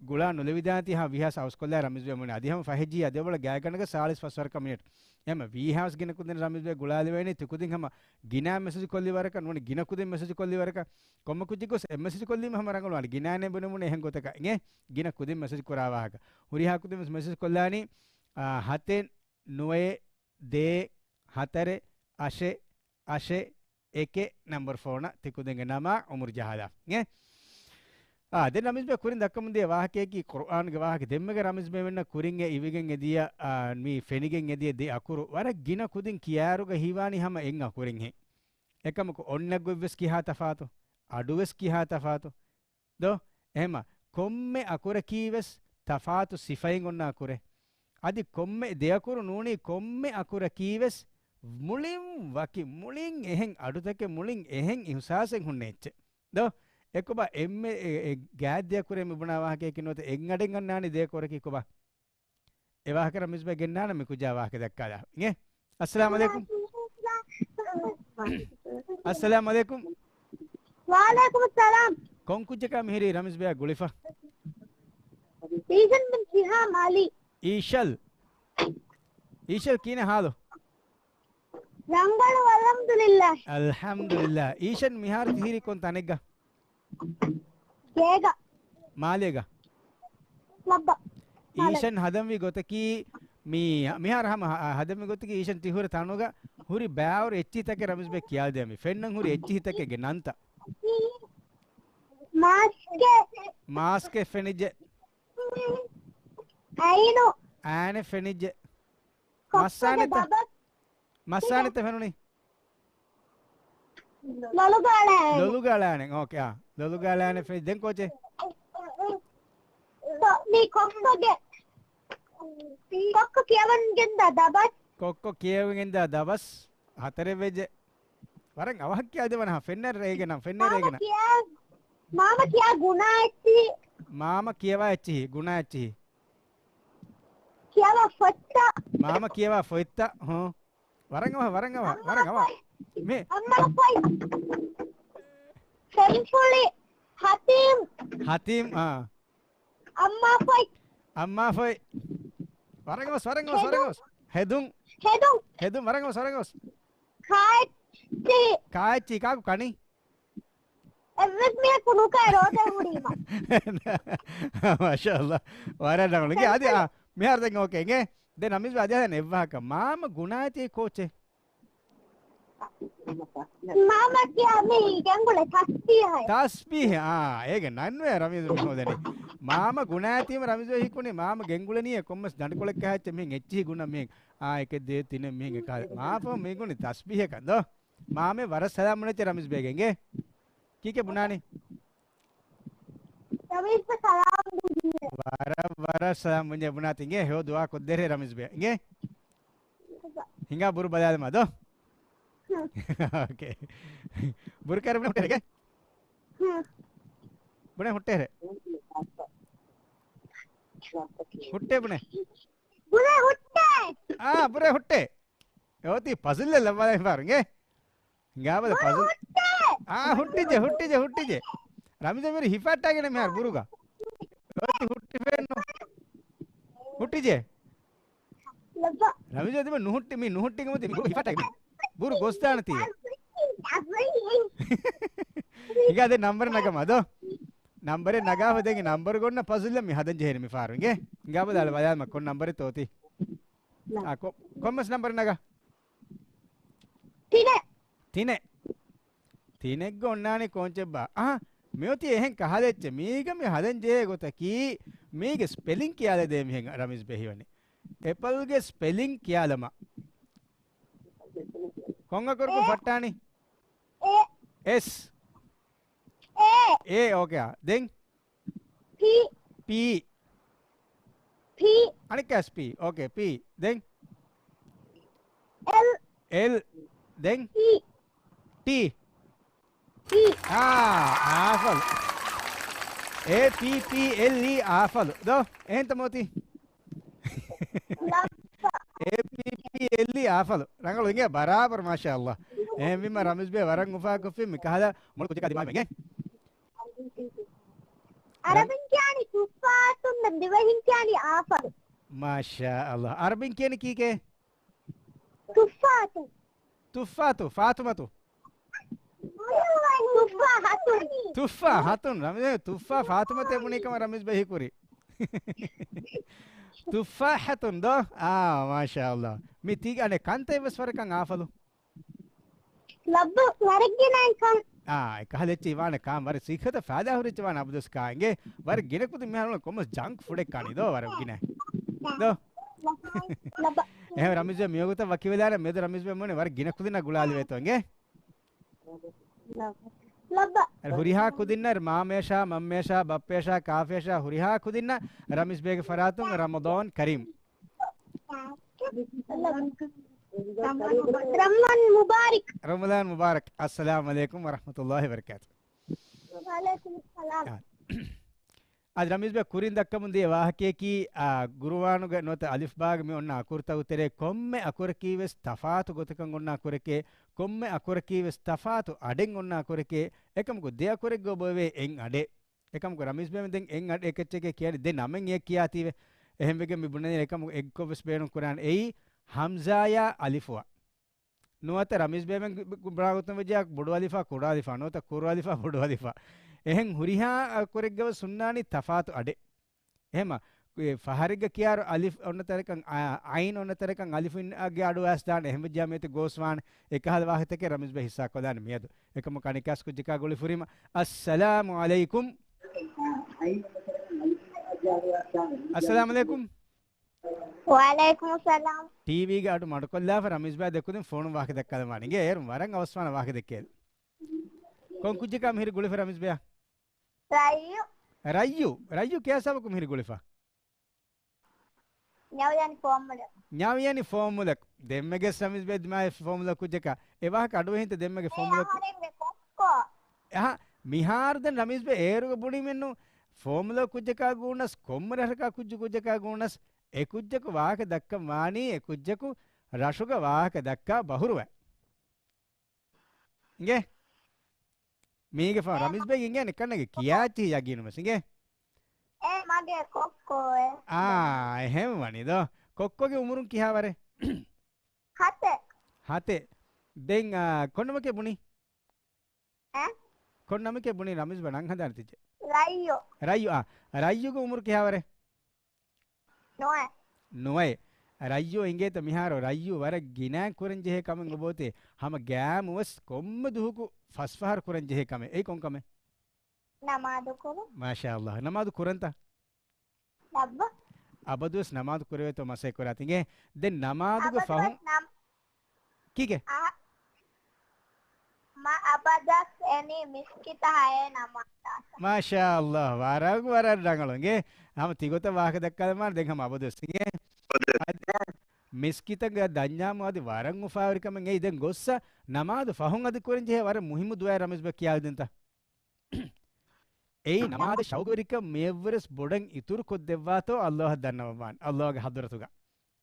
ގުޅާ ނުލެވިދާނެތީ ހަމަ ވީހާވެސް އަވަސްކޮށްލާ ރަމީޒް ބައްޔަށް މި އޮތީ. އަދި ހަމަ ފަހެއްޖިއްޔާ އަދި އެބައުޅޭ ގާތްގަނޑަކަށް ސާޅީސް ފަސް ވަރަކަށް މިނެޓް. އެހެން ވީހާވެސް ގިނަ ކުދިން ރަމީޒް ބައްޔަށް ގުޅާލެވޭނީ. ތި ކުދިން ހަމަ ގިނަ މެސެޖް ކޮށްލި ވަރަކަށް ނޫނީ ގިނަ ކުދިން މެސެޖް ކޮށްލި ވަރަކަށް. ކޮންމެ ކުއްޖެއްގެ ވެސް އެއް މެސެޖް ކޮށްލީމަ ހަމަ ރަނގަޅު. އަނެއް ގިނަ އޭނަ ބުނެވުނީ އެހެން ގޮތަކަށް އިނގޭ. ގިނަ ކުދިން މެސެޖް ކުރާ ވާހަކަ. ހުރިހާ ކުދިން ވެސް މެސެޖް ކޮށްލާނީ، އާ، ހަތެއް، ނުވައެއް، ދޭއް، ހަތަރެއް، އަށެއް، އަށެއް، އެކެއް ނަމްބަރު ފޯނަށް ތި ކުދިންގެ ނަމާ އުމުރު ޖަހާލާ. އިނގޭ. އާ، ދެން ރަމީޒް ބައްޔަށް ކުރިން ދައްކަމުން ދިޔަ ވާހަކައަކީ ޤުރުއާންގެ ވާހަކަ. ދެންމެގަ ރަމީޒް ބައްޔަށް ވެންނަ ކުރިން އެ އިވިގެން އެދިޔަ، އާ، މި ފެނިގެން އެދިޔަ ދެ އަކުރު ވަރަށް ގިނަ ކުދިން ކިޔާއިރުގަ ހީވާނީ ހަމަ އެއް އަކުރެއްހެން. އެކަމަކު އޮންނަ ގޮތްވެސް ކިހާ ތަފާތު، އަޑުވެސް ކިހާ ތަފާތު. ދޯ؟ އެހެމަ ކޮންމެ އަކުރަކީވެސް ތަފާތު ސިފައިން އޮންނަ އަކުރެއް. އަދި ކޮންމެ ދެ އަކުރު ނޫނީ ކޮންމެ އަކުރަކީވެސް މުޅިން ވަކި، މުޅިން އެހެން އަޑުތަކެއް، މުޅިން އެހެން އިހުސާސެއް ހުންނަ އެއްޗެއް. ދޯ؟ އެކޮބާ އެންމެ އެ، އެ، ގާތް ދެ އަކުރެއް މި ބުނާ ވާހަކައަކީ ނުވަތަ އެއް އަޑެއް އަންނާނީ ދެ އަކުރަކީ ކޮބާ؟ އެ ވާހަކަ ރަމީޒް ބައްޔަށް ގެންނާނަން މި ކުއްޖާ ވާހަކަ ދައްކާލާ. އިނގޭ؟ އައްސަލާމް ޢަލައިކުމް. އައްސަލާމް ޢަލައިކުމް. ވަޢަލައިކުމް އައްސަލާމް. ކޮން ކުއްޖަކާ މިހިރީ ރަމީޒް ބައްޔާ ގުޅިފަ؟ އީޝަން ބިން ޝިހާމް ޢަލީ. އީޝަން. އީޝަން ކިހިނެއް ޙާލު؟ ރަނގަޅު އަލްޙަމްދުލިއްލާހް. އަލްޙަމްދުލިއްލާހް. އީޝަން މިހާރު ތި ހިރީ ކޮން ތަނެއްގަ؟ ގޭގަ. މާލޭގަ؟ ލައްބަ. މާލޭ. އީޝަން ހަދަންވީ ގޮތަކީ މީ، މިހާރު ހަމަ ހަ-، ހަދަންވީ ގޮތަކީ އީޝަން ތި ހުރި ތަނުގަ ހުރި ބައިވަރު އެއްޗިހިތަކެއް ރަމީޒް ބައްޔަށް ކިޔާލަދޭ މި. ފެންނަން ހުރި އެއްޗިހިތަކެއްގެ ނަންތައް. މާސްކެއް. މާސްކެއް ފެނިއްޖެ. އައިނު. އައިނެއް ފެނިއްޖެ. ކޮއްކޮގެ މައްސާނެތަ؟ ދަބަސް. މައްސާނެތަ ފެނުނީ؟ ލޮލުގަ އަޅާނެ. ލޮލުގަ އަޅާނެ. އޯކޭ، އާ. ލޮލުގަ އަޅާނެ ފެނި. ދެން ކޯޗެއް؟ ކޮ-، މީ ކޮއްކޮގެ، ކޮއްކޮ ކިޔަވަން ގެންދާ ދަބަސް. ކޮއްކޮ ކިޔަވަން ގެންދާ ދަބަސް. ހަތަރެއް ވެއްޖެ. ވަރަށް އަވަހަށް ކިޔާދެވަނަހަ. ފެންނަ ރޭގަނަ، ފެންނަ މާމަ ރޭގަނަ. ކިޔާ، މާމަ ކިޔާ ގުނާ އެއްޗިހި. މާމަ ކިޔަވާ އެއްޗިހި، ގުނާ އެއްޗިހި. ކިޔަވާ ފޮތްތައް. މާމަ ކިޔަވާ ފޮތްތައް، ހޫ. ވަރަށް އަވަހަށް، ވަރަށް އަވަހަށް، ވަރަށް އަވަހަށް. މި އައްމާ ފޮތް. ފެންފުޅި. ހަތީމް. ހަތީމް، އާ. އައްމާ ފޮތް. އައްމާ ފޮތް. ވަރަށް ގޮސް، ވަރަށް ގޮސް، ވަރަށް ގޮސް. ހެދުން. ހެދުން. ހެދުން، ވަރަށް ގޮސް، ވަރަށް ގޮސް. ކާއެއްޗި. ކާއެއްޗި، ކާކު ކަނީ؟ އެއްވެސް މީހަކު ނުކާ ރޯދަ ހުރީމަ. މާޝާﷲ. ވަރަށް ރަނގަޅު. އިނގޭ އަދި، އާ، މިހާރު ދެން އޯކޭ. އިނގޭ. ދެން ރަމީޒް އަދި ހަދަން އެއްވާހަކަ. މާމަ ގުނާތީ ކޯޗެއް؟ މާމަ ކިޔާ މީ ގެންގުޅޭ ތަސްބީހައެއް. ތަސްބީހެއް، އާ، އޭގެ ނަންވެ ރަމީޒު މި ހޯދަނީ. މާމަ ގުނާތީމަ ރަމީޒު ހީކުނީ މާމަ ގެންގުޅެނީ ކޮންމެސް ދަނޑިކޮޅެއް ކަހައްޗެއް މިހެން އެއްޗިހި ގުނަ މިހެން. އާ، އެކެއް ދޭ ތިނެއް މިހެން އެކާ. މާފަ މީ ގުނި ތަސްބީހަކަށް ދޯ. މާމެ ވަރަށް ސަލާމް ބުނެއްޗެ ރަމީޒް ބޭގެ އިނގޭ. ކީކޭ ބުނާނީ؟ ރަމީޒް ބޭ ސަލާމް ބުންޏޭ. ވަރަށް، ވަރަށް ސަލާމް ބުންޏޭ ބުނާތި އިނގޭ. ހެޔޮ ދުޢާ ކޮށްދޭށޭ ރަމީޒް ބޭ އިނގޭ. ހިނގާ ބުރު ބަލާލަމާ ދޯ. ހުން. އޯކޭ. ބުރު ކައިރި ބުނެ ހުއްޓޭރެ އިނގޭ. ހުން. ބުނެ ހުއްޓޭރެ. ހުއްޓޭ ބުނެ. ބުރެ ހުއްޓޭ. އާ، ބުރެ ހުއްޓޭ. އެ އޮތީ ޕަޒުލްއެއް ލައްވާލަން ފާރު އިނގޭ. ހިނގާބަލަ ބުރެ ޕަޒުލް. ހުއްޓޭ. އާ، ހުއްޓިއްޖެ، ހުއްޓިއްޖެ، ހުއްޓިއްޖެ. ރަމީޒް މިރު ހިފައްޓާގެން މިހާރު ބުރުގަ. އޮތީ ހުއްޓިފައެއްނު. ހުއްޓިއްޖެ. ލައްވާ. ރަމީޒް ދިމަ ނުހުއްޓި، މި ނުހުއްޓިގެ މުދި މި ބުރު ހިފައްޓާގެން. ބުރު ގޮސްދާނެތީ. ހިނގާ ދެ ނަންބަރެއް ނަގަމާ ދޯ. ނަންބަރެއް ނަގާފަ ދެން ނަންބަރު ގޮންނަ ޕަޒުލް މި ހަދަން ޖެހޭނެ މި ފާރު އިނގޭ. ހިނގާބަލާ ބަލާލަމާ ކޮން ނަންބަރެއްތޯ އޮތީ؟ އާ، ކޮ-، ކޮންމެސް ނަންބަރެއް ނަގާ. ތިނެއް. ތިނެއް. ތިނެއްގަ އޮންނާނީ ކޯންޗެއްބާ؟ އަހަ، މިއޮތީ އެހެން ކަހަލަ އެއްޗެއް. މީގަ މި ހަދަން ޖެހޭ ގޮތަކީ، މީގެ ސްޕެލިން ކިޔާލަދޭ މިހެން ރަމީޒް ބެ ހީވަނީ. އެޕަލްގެ ސްޕެލިން ކިޔާލަމާ. ކޮން އަކުރަކުން އެ. ފައްޓާނީ؟ އެ. އެސް. އެ. އެ، އޯކޭ. ދެން؟ ޕީ. ޕީ. ޕީ. އަނެއްކާސް ޕީ. އޯކޭ، ޕީ. ދެން؟ އެލް. އެލް. ދެން؟ ޓީ. ޓީ. ޓީ. އާ، އާފަލު. އޭ ޕީ ޕީ އެލް އީ އާފަލު. ދޯ، އެހެންތަ މޯތީ؟ އޭ ޕީ ޕީ އެލް އީ އާފަލު. ރަނގަޅު އިނގޭ ބަރާބަރު، މާޝާﷲ. އެހެންވީމަ ރަމީޒް ބޭ ވަރަށް އުފާކޮށްފި މި ކަހަލަ މޮޅު ކުއްޖަކާ ދިމާވި އިނގޭ. އަރަބިން ކިޔާނީ ތުއްފާހަތުން، ދިވެހިން ކިޔާނީ އާފަލު. މާޝާﷲ. އަރަބިން ކިޔަނީ ކީކޭ؟ ތުއްފާހަތުން. ތުއްފާތު، ފާތުމަތު. ތުއްފާހަތުން. ތުއްފާހަތުން، ރަމީޒް، ތުއްފާ ފާތުމަތޭ ބުނީ ކަމަށް ރަމީޒް ބެ ހީކުރީ. ތުއްފާހަތުން ދޯ؟ އާ، މާޝާﷲ. މި ތީގެ އަނެއް ކަންތައް އެއްވެސް ވަރަކަށް އާފަލު. ލައްބަ ވަރަށް ގިނައިން ކާން. އާ، އެކަހަލަ އެއްޗެއް ވާނެ ކާން ވަރަށް ސިއްހަތަށް ފައިދާ ހުރި އެއްޗެއް ވާނެ އަބަދުވެސް ކާން އިނގޭ. ވަރަށް ގިނަ ކުދިން މިހާރު ކޮންމެސް ޖަންކް ފުޑެއް ކާނީ ދޯ ވަރަށް ގިނަ. ދޯ؟ ލައްބަ. އެހެން ރަމީޒް ބޭ މިވަގުތަށް ވަކިވެލާނެ މެދު ރަމީޒް ބޭ މުނި ވަރަށް ގިނަ ކުދިންނާ ގުޅާލެވޭތޯ އިނގޭ. ލައްބަ. އަރެ ހުރިހާ ކުދިންނަށް މާމަޔަށާ، މަންމަޔަށާ، ބައްޕަޔަށާ، ކާފަޔަށާ، ހުރިހާ ކުދިންނަށް ރަމީޒް ބޭގެ ފަރާތުން ރަމަޟާން ކަރީމް. ރަމަޟާން މުބާރަކް. ރަމަޟާން މުބާރަކް. އައްސަލާމު ޢަލައިކުމް ވަރަޙްމަތުﷲި ވަބަރަކާތު. ވަޢަލައިކުމުއްސަލާމް. އާ. އަދި ރަމީޒް ބޭ ކުރިން ދައްކަމުން ދިޔަ ވާހަކަޔަކީ، އާ، ގުރުއާނުގެ ނުވަތަ އަލިފްބާގެ މި އޮންނަ އަކުރުތަކު ތެރޭ ކޮންމެ އަކުރަކީ ވެސް ތަފާތު ގޮތަކަށް އޮންނަ އަކުރެކޭ، ކޮންމެ އަކުރަކީ ވެސް ތަފާތު އަޑެއް އޮންނަ އަކުރެކޭ، އެކަމަކު ދެ އަކުރެއްގަ އޮބޮއެވޭ އެއް އަޑެއް. އެކަމަކު ރަމީޒް ބޭމެން ދެން އެއް އަޑެއް އެކެއްޗެކޭ ކިޔާނީ ދެ ނަމެއް އެ ކިޔާތީވެ. އެހެންވެގެން މި ބުނަނީ އެކަމަކު އެއްކޮށް ވެސް ބޭނުން ކުރާނެ އެއީ ހަމްޒާޔާ އަލިފުއާ. ނުވަތަ ރަމީޒް ބޭމެން ބުނާ ގޮތުން ވެއްޖެއްޔާ ބޮޑު އަލިފާ، ކުޑަ އަލިފާ، ނުވަތަ ކުރު އަލިފާ، ބޮޑު އަލިފާ. އެހެން ހުރިހާ އަކުރެއްގަ ވެސް ހުންނާނީ ތަފާތު އަޑެއް. އެހެމަ، އެ ފަހަރެއްގަ ކިޔާރު އަލިފް އޮންނަ ތަނަކަށް، އަ-، އައިން އޮންނަ ތަނަކަށް އަލިފުގެ އަޑު އައިސްދާނެ. އެހެން ވެއްޖާ މިއޮތީ ގޯސްވާނެ. އެކަހަލަ ވާހަކަތަކެއް ރަމީޒް ބޭ ހިއްސާ ކޮށްލާނެ މިއަދު. އެކަމަކު އަނެއްކާސް ކުއްޖަކާ ގުޅިފުރީމަ. އައްސަލާމު ޢަލައިކުމް. އައްސަލާމު ޢަލައިކުމް. ވަޢަލައިކުމުއްސަލާމް. ޓީވީގެ އަޑު މަޑުކޮށްލާފަ ރަމީޒް ބާ ދެކުދިން ފޯނު ވާހަކަ ދައްކާލަމާނެ. އިނގޭ އޭރުން ވަރަށް އަވަސްވާނެ ވާހަކަ ދެއްކޭ. ކޮން ކުއްޖަކާ މިހިރި ގުޅިފަ ރަމީޒް ބޭއާ؟ ރައްޔު. ރައްޔު؟ ރައްޔު ކިޔާ ސަބަކު މިހިރި ގުޅިފަ؟ ނަވިޔަނި ފޯމުލަ. ނަވިޔަނި ފޯމުލަ. ދެންމެގެސް ރަމީޒް ބޭ ދިމާވި ފޯމުލަ ކުއްޖަކާ. އެ ވާހަކަ އަޑުއެހިންތަ ދެންމެގެ ފޯމުލަ ކު-، އަހަރެންގެ ކޮއްކޮ. އަހަ، މިހާރު ދެން ރަމީޒް ބޭ އޭރުގަ ބުނީމެއްނު ފޯމުލަ ކުއްޖަކާ ގޫނަސް، ކޮންމެ ރަށަކާ ކުއްޖު ކުއްޖަކާ ގޫނަސް، އެ ކުއްޖަކު ވާހަކަ ދައްކަން ވާނީ އެ ކުއްޖަކު ރަށުގަ ވާހަކަ ދައްކާ ބަހުރުވެ. އިނގޭ؟ މީގެ ފަހުން އޭ ރަމީޒް ބޭގެ އިނގޭނެ ކަންނޭނގެ ކިޔާ އެއްޗިހި ޔަގީނު ވެސް އިނގޭ؟ އޭ މަގޭ ކޮއްކޮއޭ. އާ، އެހެން ވަނީ ދޯ. ކޮއްކޮގެ އުމުރުން ކިހާވަރެއް؟ ހަތެއް. ހަތެއް. ދެން، އާ، ކޮންނަމަކޭ ބުނީ؟ އެ؟ ކޮންނަމަކޭ ބުނީ؟ ރަމީޒްބާ ނަން ހަނދާން ތިއްޖެ. ރައްޔު. ރައްޔު، އާ. ރައްޔުގެ އުމުރު ކިހާވަރެއް؟ ނުވައެއް. ނުވައެއް. ރައްޔު އިނގޭތަ މިހާރު ރައްޔު ވަރަށް ގިނައިން ކުރަން ޖެހޭ ކަމެއް އޮބޯތޭ. ހަމަ ގާމުވެސް ކޮންމެ ދުހަކު ފަސް ފަހަރު ކުރަން ޖެހޭ ކަމެއް. އެއީ ކޮން ކަމެއް؟ ނަމާދު ކުރުން. މާޝާ ﷲ. ނަމާދު ކުރަންތަ؟ ލައްބަ. އަބަދުވެސް ނަމާދު ކުރެވޭތޯ މަސައްކަތް ކުރާތި އިނގޭ. ދެން ނަމާދުގެ އަބަދުވެސް ފަހުން ނަމް-، ކީކޭ؟ އަ-، މަ އަބަދަސް އެނީ މިސްކިތަށް ހައޭ ނަމާދަށް. މާޝާ ﷲ، ވަރަށް، ވަރަށް ރަނގަޅު އިނގޭ. ހަމަ ތިގޮތަށް ވާހަކަ ދައްކާލަމާ ދެން ހަމަ އަބަދުވެސް އިނގޭ. އަދި މިސްކިތަށް ދަންޏާމު އަދި ވަރަށް އުފާވެރި ކަމެއް އެއީ. ދެން ގޮއްސަ ނަމާދު ފަހުން އަދި ކުރަން ޖެހޭ ވަރަށް މުހިއްމު ދުޢާއެއް ރަމީޒްބަ ކިޔާލަދިންތަ؟ އެއީ ނަމާދަށް ޝައުގުވެރިކަން މިއަށްވުރެސް ބޮޑަށް އިތުރު ކޮށްދެއްވާތޯ ﷲ އަށް ދަންނަވަން ވާނެ. ﷲ ގެ ޙަޟްރަތުގަ.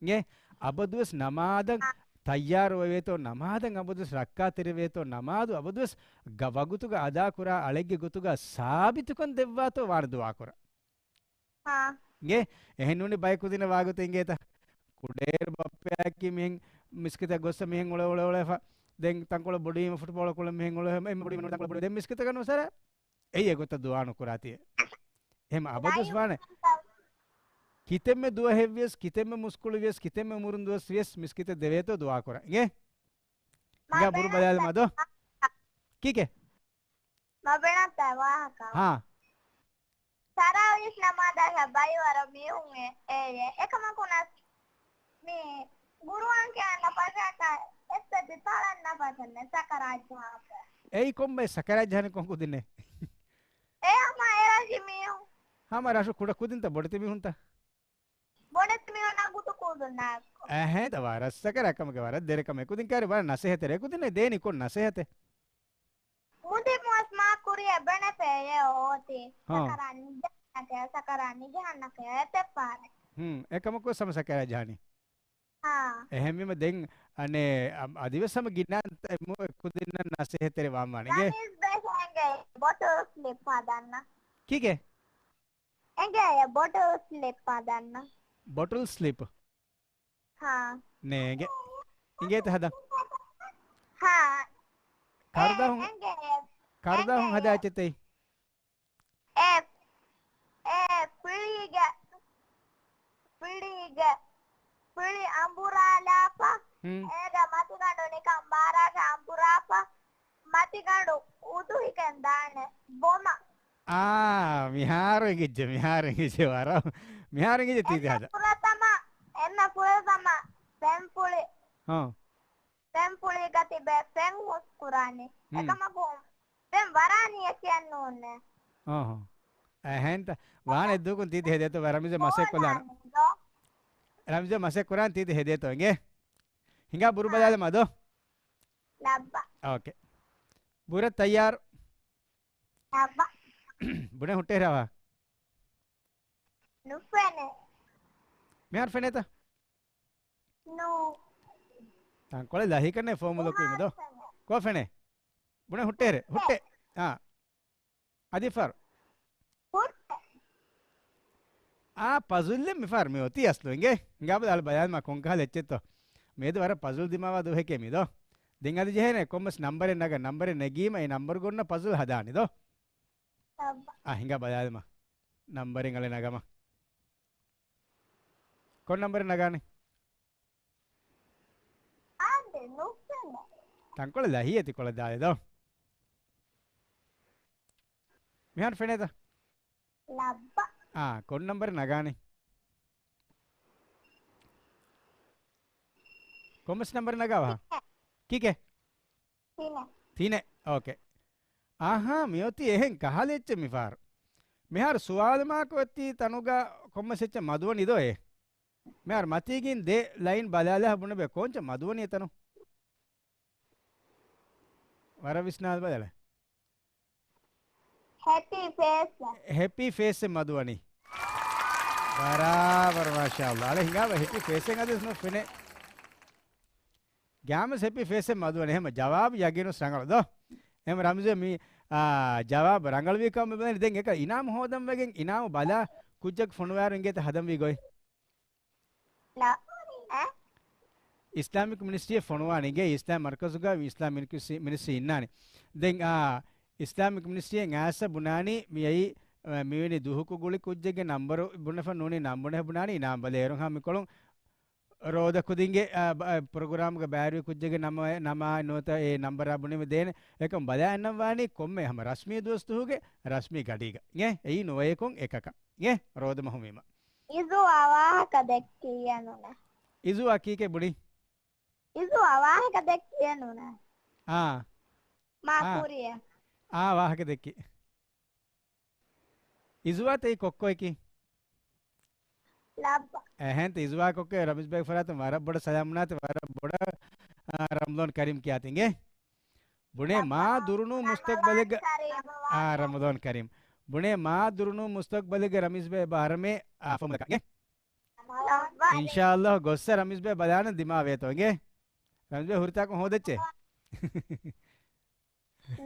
އިނގޭ؟ އަބަދުވެސް ނަމާދަށް ތައްޔާރުވެވޭތޯ، ނަމާދަށް އަބަދުވެސް ރައްކާތެރިވޭތޯ، ނަމާދު އަބަދުވެސް ގަ-، ވަގުތުގަ އަދާކުރާ އަޅެއްގެ ގޮތުގަ ސާބިތުކަން ދެއްވާތޯ ވާނެ ދުޢާ ކުރަން. އާ. އިނގޭ؟ އެހެން ނޫނީ ބަޔަކު ދިން ވާގޮތެއް އިނގޭތަ؟ ކުޑައިރު ބައްޕަޔަކީ މިހެން މިސްކިތަށް ގޮއްސަ މިހެން އުޅެ އުޅެ އުޅެފަ. ދެން ތަންކޮޅެއް ބޮޑުވީމަ ފުޓްބޯޅަ ކުޅެން މިހެން އުޅެ އެ ބޮޑުވީމަ ތަންކޮޅެއް ބޮޑުވީ. ދެން މިސްކިތަކަށް ނުސަރ އެއީ އެގޮތަށް ދުޢާ ނުކުރާތީ. އެހެން އަބަދުވެސް ވާނެ. ކިތަންމެ ދުވަހެއްވިޔަސް، ކިތަންމެ މުސްކުޅިވިޔަސް، ކިތަންމެ އުމުރުން ދުވަސްވިޔަސް މިސްކިތަށް ދެވޭތޯ ދުޢާ ކުރަން. އިނގޭ؟ އިނގާ ބުރު ބަލާލަމާ ދޯ. ކީކޭ؟ މަ ބެނަތަ ވާހަކަ. ހާ. ތަރާވީހް ނަމާދަށް ބައިވަރަށް މީހުން އެ-، އެއޭ. އެކަމަކު ނަސް މި ގުރުއާން ކިޔަން ނަފަސަކަށް އެއްސައްދި ތަޅަން ނަފަސަންނެ ސަކަރާތް ޖަހާފަ. އެއީ ކޮންބައި ސަކަރާތް ޖަހަނީ ކޮން ކުދިންނޭ؟ އެ ހަމަ އެ ރަށި މީހުން. ހަމަ ރަށު ކުޑަ ކުދިންތަ ބޮޑެތި މީހުންތަ؟ ބޮޑެތި މީހުންނާ ގުދު ކުދުންނާއެކު. އެހެން ދަ ވަރަށް ސަކަރާތް ކަމެއް ވަރަށް ދެރަ ކަމެއް. ކުދިން ކާރި ވަރަށް ނަސޭހަތެރޭ ކުދިންނޭ ދޭނީ ކޮން ނަސޭހަތެއް؟ މުދިމުވެސް މާ ކުރިޔަށް ބެނެފޭ އެ އޯތީ. ހާ. ސަކަރާތް ނިގަންނަކޭ، ސަކަރާތް ނިގަންނަކޭ އެތެއް ފާރެއް. ހުން، އެކަމަކު ސަމަ ސަކަރާތް ޖަހަނީ. ހާ. އެހެންވީމަ ދެން އަނެއް އަ-، އަދިވެސް ހަމަ ގިނަ އެމު ކުދިންނަށް ނަސޭހަތެރި ވާން ވާނެ. އިނގޭ؟ ރަމީޒް ބޭ ހެނގޭ ބޮޓުލް ސްލިޕް ހަދަންނަ. ކީކޭ؟ އެނގޭ ބޮޓުލް ސްލިޕް ހަދަންނަ. ބޮޓުލް ސްލިޕް؟ ހާ. ނޭނގެ. އިނގޭތަ ހަދަން؟ ހާ. ކަރުދާހުން، އެ، އެނގޭ. ކަރުދާހުން އެނގޭ. ހަދާ އެއްޗެތެއް؟ އެ، އެ، ފިޅީގެ، ފިޅީގެ، ފިޅި އަނބުރާލާފަ، ހުން. އޭގެ މަތިގަނޑު ނިކަން ބާރާގެ އަނބުރާފަ، މަތިގަނޑު އުދުހިކަން ދާނެ ބޮމަ. އާ، މިހާރު އެނގިއްޖެ، މިހާރު އެނގިއްޖެ ވަރަށް. މިހާރު އެނގިއްޖެ ތީ އެންމެ ހަދާ. ފުރަތަމަ، އެންމެ ފުރަތަމަ ފެންފުޅި. ހާ. ފެންފުޅީގަ ތިބެ ފެން ހުސް ކުރާނީ. ހުން. އެކަމަކު ފެން ވަރާނީ އެކިއެއް ނޫނޭ. އަހަ. އެހެންތަ؟ ވާނެ ދޫކުން ތީތި ހެދޭތޯ ވަ ރަމީޒަށް މަސައްކަތް ކޮށްލާނަ. ރަމީޒަށް މަސައްކަތް ކުރާން ތީތި ހެދޭތޯ އިނގޭ؟ ހިނގާ ބުރު ބަލާލަމާ ދޯ. ލައްބަ. އޯކޭ. ބުރަ ތައްޔާރު. ލައްބަ. ބުނެ ހުއްޓޭ ރާވާ. ނުފެނޭ. މިހާރު ފެނޭތަ؟ ނޫ. ތަންކޮޅެއް ލަހީކަންނޭ ފޯމުލަކު އިމުދޯ. ކޯ ފެނޭ؟ ބުނެ ހުއްޓޭރެ. ހުއްޓޭ. އާ. އަދި ފަރު. ހުއްޓޭ. އާ، ޕަޒުލްއެއް މިފަރު މި އޮތީ އަސްލު އިނގޭ. ހިނގާބަލަ އަޅު ބަޔާން މާ ކޮންކަހަލަ އެއްޗެއްތޯ. މިއަދު ވަރަށް ޕަޒުލް ދިމާވާ ދުވަހެކޭ މިދޯ. ދެން އަދި ޖެހޭނެ ކޮންމެސް ނަންބަރެއް ނަގަ، ނަންބަރެއް ނެގީމަ އެ ނަންބަރު ގޮންނަ ޕަޒުލް ހަދާނެ ދޯ. އާ، ހިނގާ ބަލާލަމާ. ނަންބަރެއް އަޅެ ނަގަމާ. ކޮން ނަންބަރެއް ނަގާނެ؟ އާދެ، ނުފެނޭ. ތަންކޮޅެއް ލަހީ އެތި ކޮޅަށް ދާލެ ދޯ. މިހާރު ފެނޭތަ؟ ލައްބަ. އާ، ކޮން ނަންބަރެއް ނަގާނެ؟ ކޮންމެސް ނަންބަރެއް ނަގާވާ؟ ކީކޭ؟ ތިނެއް. ތިނެއް. އޯކޭ. އާހާ، މިއޮތީ އެހެން ކަހަލަ އެއްޗެއް މިފަހަރު. މިހާރު ސުވާލު މާކު އޮތީ ތަނުގަ ކޮންމެސް އެއްޗެއް މަދުވަނީ ދޯ އޭ؟ މިހާރު މަތީގެން ދެ ލައިން ބަލާލާ ބުނެބޭ ކޯންޗެއް މަދުވަނީ އެތަނު؟ ވަރަށް ވިސްނާލަ ބަލަލަ. ހެޕީ ފޭސް. ހެޕީ ފޭސްއެއް މަދުވަނީ. ބަރާބަރު، މާޝާﷲ. އަޅެ ހިނގާބަ ހެޕީ ފޭސްއެއް އަދިސް ނުފެނޭ. ގާމަސް ހެޕީ ފޭސްއެއް މަދުވަނީ. ހަމަ ޖަވާބު ޔަގީނު ރަނގަޅު ދޯ. އެހެން ރަމްޒީ މި، އާ، ޖަވާބު ރަނގަޅުވީ ކަމަށް ބަލަނީ. ދެން އެކަ އިނާމު ހޯދަން ވެގެން އިނާމު ބަލާ ކުއްޖަކު ފޮނުވާއިރު އިނގޭތަ ހަދަން ވީ ގޮތް. އިސްލާމިކް މިނިސްޓްރީއަށް ފޮނުވާނީ އިނގޭ، އިސްލާމް މަރުކަޒުގަ އިސްލާމް މިނިސްޓްރީ، މިނިސްޓްރީ އިންނާނެ. ދެން އާ، އިސްލާމިކް މިނިސްޓްރީއަށް އައިސް ބުނާނީ މިއައީ، އާ، މިވެނި ދުހުކު ގުޅި ކުއްޖެއްގެ ނަންބަރު ބުނެފަ ނޫނީ ނަން ބުނެ ބުނާނީ އިނާމް ބަލޭ އޭރުން ހަމަ މިކޮޅުން ރޯދަ ކުދިންގެ، އާ، ބަ-، އާ، ޕްރޮގްރާމްގެ ބައިވެރި ކުއްޖެއްގެ ނަމާ، ނަމާ ނުވަތަ އެ ނަންބަރާ ބުނެމެ ދޭނެ. އެކަމް ބަލާ އަންނަން ވާނީ ކޮންމެ ހަމަ ރަސްމީ ދުވަސް ދުހުގެ ރަސްމީ ގަޑީގަ. އިނގޭ؟ އެއީ ނުވަޔަކުން އެކަކަށް. އިނގޭ؟ ރޯދަ މަހު ވީމަ. އިޒު އަވާހަކަ ދެއްކިއްޔާ ނޫނޭ. އިޒު އަކީކޭ ބުނި. އިޒު އަވާހަކަ ދެއްކިއްޔާ ނޫނޭ. އާ. މާ އާ. ކުރިޔޭ. އާ، ވާހަކަ ދެއްކި. އިޒުވާ ތެއީ ކޮއްކޮއެކި؟ ލައްބަ. އެހެންތަ އިޒުވާ ކޮއްކޮ ރަމީޒް ބޭގެ ފަރާތުން ވަރަށް ބޮޑަށް ސަލާމް ނާތި ވަރަށް ބޮޑަށް، އާ، ރަމަޟާން ކަރީމް ކިޔާތި އިނގޭ. ބުނޭ މާ ދުރުނޫ މުސްތަގްބަލެއްގަ، އާ، ރަމަޟާން ކަރީމް. ބުނޭ މާ ދުރުނޫ މުސްތަގްބަލެއްގަ ރަމީޒް ބޭ ބާރަމޭ، އާ، ފޮމުލަކަށް އިނގޭ. އިންޝާﷲ ގޮއްސަ ރަމީޒް ބޭ ބަލާނަން ދިމާވޭތޯ އިނގޭ. ރަމީޒް ބޭ ހުރިތާކުން ހޯދައްޗޭ.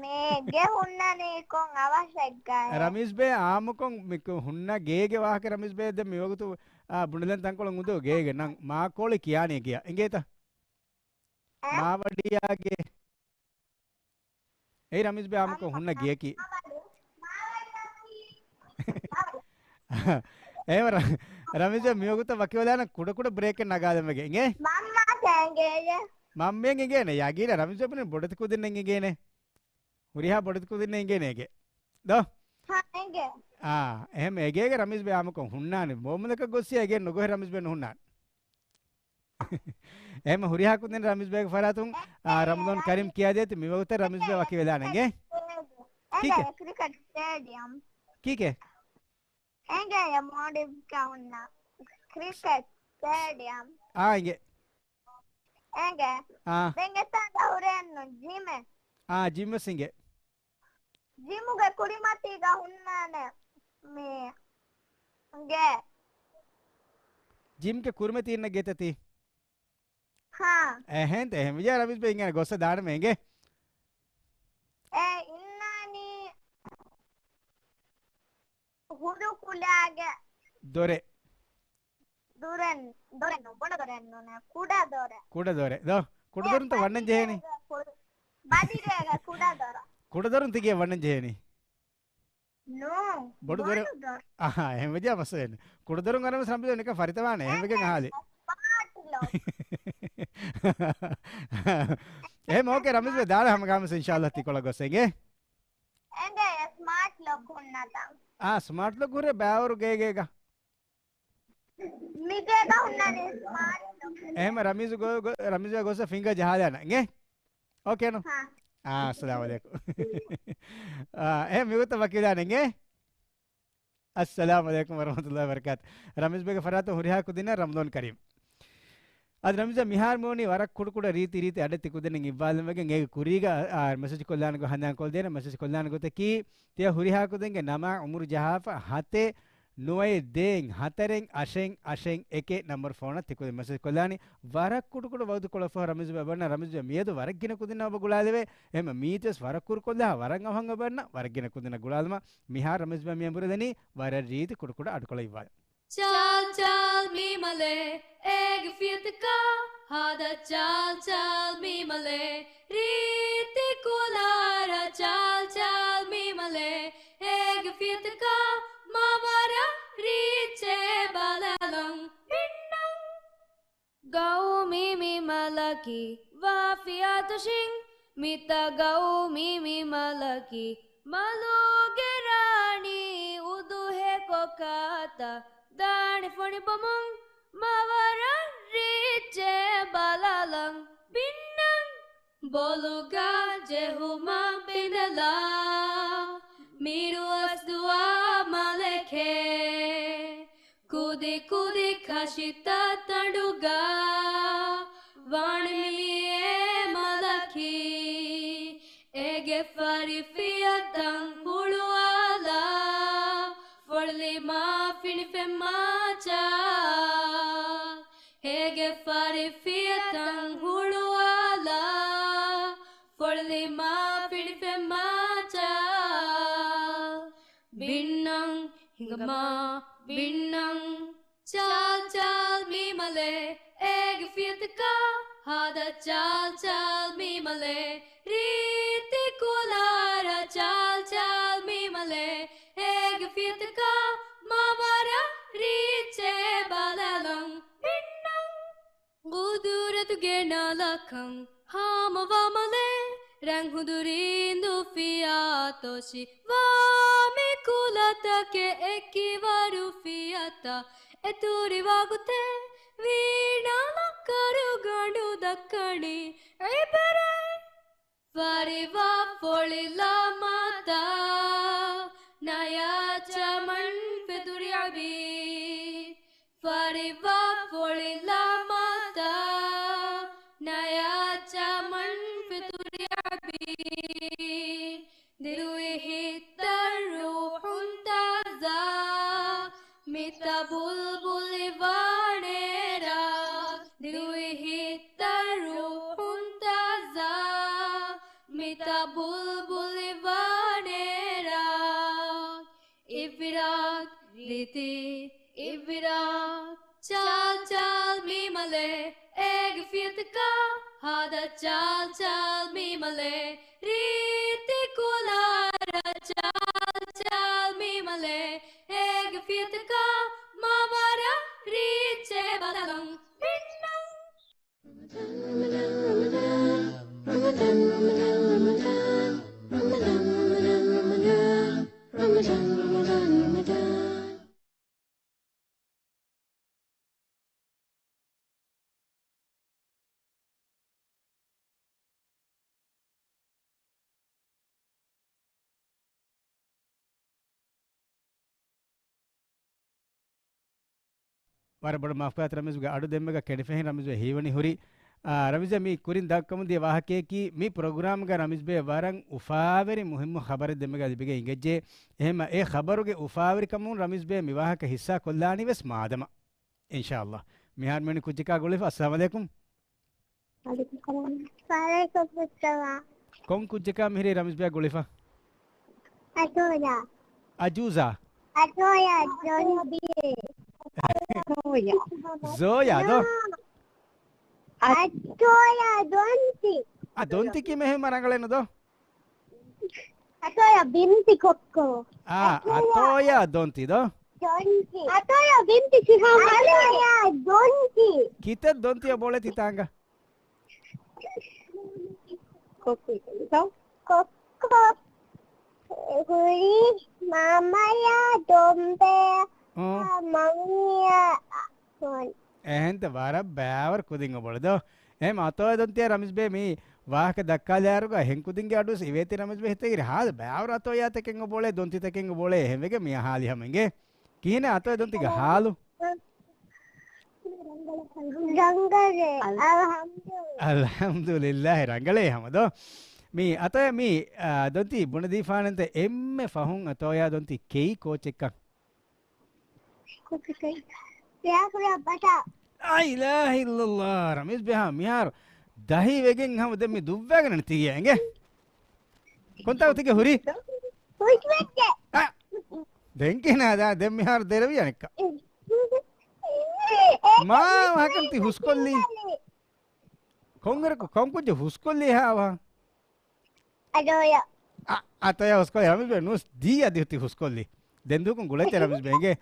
މޭގެ ހުންނަނީ ކޮން އަވަށެއްގައޭ؟ ރަމީޒް ބޭ އާއްމުކޮށް މި ކު-، ހުންނަ ގޭގެ ވާހަކަ ރަމީޒް ބޭ ދެ މިވަގުތު، އާ، ބުނެލަން ތަންކޮޅުން އުނދޫ ގޭގެ ނަން މާކޯޅި ކިޔާނީ ގެޔަށް. އިނގޭތަ؟ އެ؟ މާވަޑިޔާގެ. އެއީ ރަމީޒް ބޭ އާއްމުކޮށް ހުންނަ ގެޔަކީ. އޭ ރަ-، ރަމީޒް ބޭ މިވަގުތަށް ވަކިވެލާނަން ކުޑަކުޑަ ބްރޭކެއް ނަގާލަމެގެ އިނގޭ. މަންމައަށް އެނގޭ. މަންމައަށް އެނގޭނެ. ޔަގީނަށް ރަމީޒް ބޭ ބުނި ބޮޑެތި ކުދިންނަށް އެނގޭނެ. ހުރިހާ ބޮޑެތި ކުދިންނަށް އެނގޭނެ އެނގޭ. ދޯ؟ ހާ، އެނގޭ. އާ، އެހެން އެގޭގެ ރަމީޒް ބޭ އާއްމުކޮށް ހުންނާނެ. ބޯމުލަކަށް ގޮއްސި އެގޭ ނުގޮހެ ރަމީޒް ބޭ ނުހުންނާނެ. އެހެން ހުރިހާ ކުދިން ރަމީޒް ބޭގެ ފަރާތުން، އާ، ރަމަޟާން ކަރީމް ކިޔާދޭތި މިވަގުތަށް ރަމީޒް ބޭ ވަކިވެލާނެ އިނގޭ. ކީކޭ؟ ކްރިކެޓް ސްޓޭޑިއަމް. ކީކޭ؟ އެނގޭ މޯލްޑިވްސްގަ ހުންނަ ކްރިކެޓް ސްޓޭޑިއަމް. އާ، އިނގޭ. އެނގޭ. އާ. ދެން އެތާގަ ހުރެއްނު ޖިމެއް. އާ، ޖިމް ވެސް އިނގޭ. ޖިމުގެ ކުރިމަތީގަ ހުންނާނެ މި ގެ. ޖިމްގެ ކުރިމަތީ އިންނަ ގެތަ ތީ؟ ހާ. އެހެންތަ އެހެން ވިޔާ ރަމީޒް ބޭ އިނގޭނެ ގޮއްސަ ދާނަމޭ އިނގޭ. އެ އިންނާނީ ހުރުކުލާގެ ދޮރެއް. ދުރެއް، ދޮރެއް ނޫން، ބޮޑު ދޮރެއް ނޫނޭ، ކުޑަ ދޮރެއް. ކުޑަ ދޮރެއް. ދޯ، ކުޑަ ދޮރުންތަ ވަންނަން ޖެހޭނީ؟ ބަދިރޭގަ ކުޑަ، ބަދިރޭގަ ކުޑަ ދޮރަށް. ކުޑަ ދޮރުން ތިގޭ ވަންނަން ޖެހޭނީ؟ ނޫ، ބޮޑު ދޮރެއް. ބޮޑު ދޮރު. އަހާ، އެހެން ވެއްޖެ މައްސަލައެއް ނޫން. ކުޑަ ދޮރުން އަރަމެސް ރަމްޒަ ނިކަން ފަރިތަވާނެ. އެހެން ވެގެން އަހާލި. ސްމާޓް ލޮކް. އެހެން އޯކޭ ރަމީޒް ބޭ ދާނަ ހަމަ ގާމިސް އިންޝާﷲ ތިކޮޅަށް ގޮސް އިނގޭ. އެނގޭ ސްމާޓް ލޮކް ހުންނަތަން. އާ، ސްމާޓް ލޮކް ހުރޭ ބައިވަރު ގޭގޭގަ. މިގޭގަ ހުންނަނީ ސްމާޓް ލޮކް. އެހެން ރަމީޒު ގޮ-، ގޮ-، ރަމީޒު ގޮސް ފިނގަ ޖަހާލާނަ އިނގޭ. އޯކޭ ނު؟ ހާ. އާ، އައްސަލާމު ޢަލައިކުމް. އާ، އެހެން މިގޮތަށް ވަކިވެލާނެ އިނގޭ. އައްސަލާމު ޢަލައިކުމް ވަރަޙްމަތުﷲި ވަބަރަކާތު. ރަމީޒް ބޭގެ ފަރާތުން ހުރިހާ ކުދިންނަށް ރަމަޟާން ކަރީމް. އަދި ރަމީޒް ބޭ މިހާރު މިވަނީ ވަރަށް ކުޑަކުޑަ ރީތި ރީތި އަޑެއް ތި ކުދިންނަށް އިއްވާލަން ވެގެން އޭގެ ކުރީގަ، އާ، މެސެޖް ކޮށްލާނެ ގޮތް ހަނދާން ކޮށްދޭނެ މެސެޖް ކޮށްލާނެ ގޮތަކީ ތިޔަ ހުރިހާ ކުދިންގެ ނަމާ އުމުރު ޖަހާފަ ހަތެއް ނުވައެއް ދޭއް ހަތަރެއް އަށެއް އަށެއް އެކެއް ނަންބަރު ފޯނަށް ތި ކުދިން މެސެޖް ކޮށްލާނީ. ވަރަށް ކުޑަކުޑަ ވަގުތުކޮޅަށް ފަހު ރަމީޒް ބޭ އަބަންނަ ރަމީޒް ބޭ މިއަދު ވަރަށް ގިނަ ކުދިންނަށް އޮބަ ގުޅާލެވޭ. އެހެން މީތިވެސް ވަރަށް ކުރުކޮށްލާ ވަރަށް އަވަހަށް އަބަންނަ ވަރަށް ގިނަ ކުދިންނަށް ގުޅާލުމަށް މިހާރު ރަމީޒް ބޭ މި އެނބުރި ދަނީ ވަރަށް ރީތި ކުޑަކުޑަ އަޑުކޮޅެއް އިއްވާލަން. ޗާލް ޗާލް މީ މަލޭ އޭގެ ފިޔަތަކާ ހާދަ ޗާލް ޗާލް މީ މަލޭ ރީތި ކުލާރަ ޗާލް ޗާލް މީ މަލޭ އޭގެ ފިޔަތަކާ މާ ވަރަށް ރީއްޗޭ ބަލާލަން ބިންނަން. ގައުމީ މި މަލަކީ ވާފިޔާ ތޮށިން މިތާ ގައުމީ މި މަލަކީ މަލުގެ ރާނީ އުދުހޭ ކޮކާތަ ދާނެ ފޮނި ބޮމުން މާ ވަރަށް ރީއްޗޭ ބަލާލަން ބިންނަން. ބޮލުގަ ޖެހުމަށް ބިނދެލާ މިރުވަސް ދުވާ މަލެކޭ ކުދި ކުދި ކަށިތައް ތަނޑުގަ ވާނެ މިއޭ މަލަކީ އޭގެ ފަރިފިޔަތައް ހުޅުވާލާ ފޮޅިލީމާ ފިނިފެންމާ ޗާ އޭގެ ފަރިފިޔަތައް ހުޅުވާލާ ފޮޅިލީމާ ފިނިފެންމާ ޗާ ބިންނަން ހިނގަމާ ބިންނަން ޗާލް ޗާލް މީ މަލޭ، އޭގެ ފިޔަތަކާ ހާދަ ޗާލް ޗާލް މީ މަލޭ، ރީތި ކުލާރަ ޗާލް ޗާލް މީ މަލޭ، އޭގެ ފިޔަތަކާ މަވަރަށް ރީއްޗޭ ބަލަލަން މިންނަން. ގުދުރަތުގެ ނަލަކަން ހާމަވާ މަލޭ، ރަންހުދުރި އިނދު ފިޔާ ތޮށި ވާ މި ކުލަތަކެއް އެކިވަރު ފިޔަތައް އެތުރިވާ ގޮތެއް ވީނާ ލައްކަރުގަނޑު ދައްކަނީ އިބްރަތް. ފަރިވާ ފޮޅިލާ މަތާ ނަޔާ ޗަމަން ފެތުރި އަބީ. ފަރިވާ ފޮޅިލާ މަތާ ނަޔާ ޗަމަން ފެތުރި އަބީ. ދިރުވި ހިތްތައް ރޫޙުން ތާޒާ، މިތާ ބުލްބުލިވާނޭ ރާ. ދިރުވި ހިތްތައް ރޫޙުން ތާޒާ، މިތާ ބުލްބުލިވާނޭރާ. އިބްރާތް، ރީތި އިބްރާތް. ޗާލް ޗާލް މީ މަލޭ، އޭގެ ފިޔަތަކާ ހާދަ ޗާލް ޗާލް މީ މަލޭ، ރީތި ކުލާރަ ޗާލް ޗާލް މީ މަލޭ، އޭގެ ފިޔަތަކާ މަވަރަށް ރީއްޗޭ ބަލަލަން މިންނަން. ވަރަށް ބޮޑަށް މާފުކާތި ރަމީޒުގެ އަޑު ދެންމެގަ ކެޑިފަހެން ރަމީޒު ހީވަނީ ހުރި. އާ، ރަމީޒަށް މި ކުރިން ދައްކަމުން ދިޔަ ވާހަކަޔަކީ މި ޕްރޮގްރާމްގަ ރަމީޒްބެ ވަރަށް އުފާވެރި މުހިއްމު ޚަބަރެއް ދެންމެގަ ލިބިގެން އިނގެއްޖެ. އެހެންމަ އެ ޚަބަރުގެ އުފާވެރިކަމުން ރަމީޒްބެ މި ވާހަކަ ހިއްސާ ކޮށްލާނީ ވެސް މާދަމާ. އިންޝާﷲ. މިހާރު މިވެނި ކުއްޖަކާ ގުޅިފަ. އައްސަލާމު ޢަލައިކުމް. ވަޢަލައިކުމް އައްސަލާމް. ވަޢަލައިކުމް އައްސަލާމް. ކޮން ކުއްޖަކާ މިހިރީ ރަމީޒްބެއާ ގުޅިފަ؟ އަތޯޔާ. އަޖޫޒާ؟ އަތޯޔާ ދޮންތި. ޒޯޔާ ދޯ؟ އަތޯޔާ ދޮންތި. އަ، ދޮންތި ކީމަ އެހެން ރަނގަޅެއް ނުދޯ؟ އަތޯޔާ ބިންތި ކޮއްކޮ. އާ، އަތޯޔާ ދޮންތި ދޯ؟ ދޮންތި. އަތޯޔާ ބިންތި ސިހާމް. އަތޯޔާ ދޮންތި. ކިތައް ދޮންތިއެއް ބޯޅަ ތިތާނގަ؟ ކޮއްކޮ. ކޮއްކޮ. ހުރި މަމަޔާ ދޮންބެ. އާ. މަންމިޔާ. އެހެންތަ ވަރަށް ބައިވަރު ކުދިން އޮބޮޅެ ދޯ. އެހެން އަތޯޔާ ދޮންތިއާ ރަމީޒްބެ މި ވާހަކަ ދައްކާލާއިރުގަ އެހެން ކުދިންގެ އަޑުވެސް އިވޭތި ރަމީޒްބެ ހިތަށް އިރި ހާދަ ބައިވަރު އަތޯޔާތަކެއް އޮބޮޅެ ދޮންތިތަކެއް އޮބޮޅެ އެހެންވެގެ މި އަހާލި ހަމަ އިނގޭ. ކިހިނެއް އަތޯޔާ ދޮންތިގެ ހާލު؟ ރަނގަޅޭ. އަލްޙަމްދުލިއްލާހި ރަނގަޅޭ ހަމަ ދޯ. މި އަތޯޔާ މި، އާ، ދޮންތި ބުނެދީފާނެންތަ އެންމެ ފަހުން އަތޯޔާ ދޮންތި ކެއީ ކޯޗެއްކަން؟ ކޮކިކައި. ރެއާކުރާ ބަޓާ. އާ، އިލާހި އިއްލައްލާ. ރަމީޒްބެ ހާ މިހާރު ދަހި ވެގެން ހަމަ ދެން މި ދުއްވާގެން ތިގިޔާ އިނގޭ. ކޮންތާކު ތިގެ ހުރީ؟ ހުސްވެއްޖެ. އާ. ދެން ކިހިނެއް ދާ، ދެން މިހާރު ދެރަވި އަނެއްކާ. މާ ވަހަކަން ތި ހުސްކޮށްލީ. ކޮންއިރަކު ކޮން ކުއްޖެއް ހުސްކޮށްލީ ހާވާ؟ އަތޯޔާ. އަ، އަތޯޔާ ހުސްކޮށްލީ ރަމީޒްބެ ނުވެސް ދީ އަދި ހުތި ހުސްކޮށްލީ. ދެން ދޫކުން ގުޅޭތެ ރަމީޒްބެ އިނގޭ.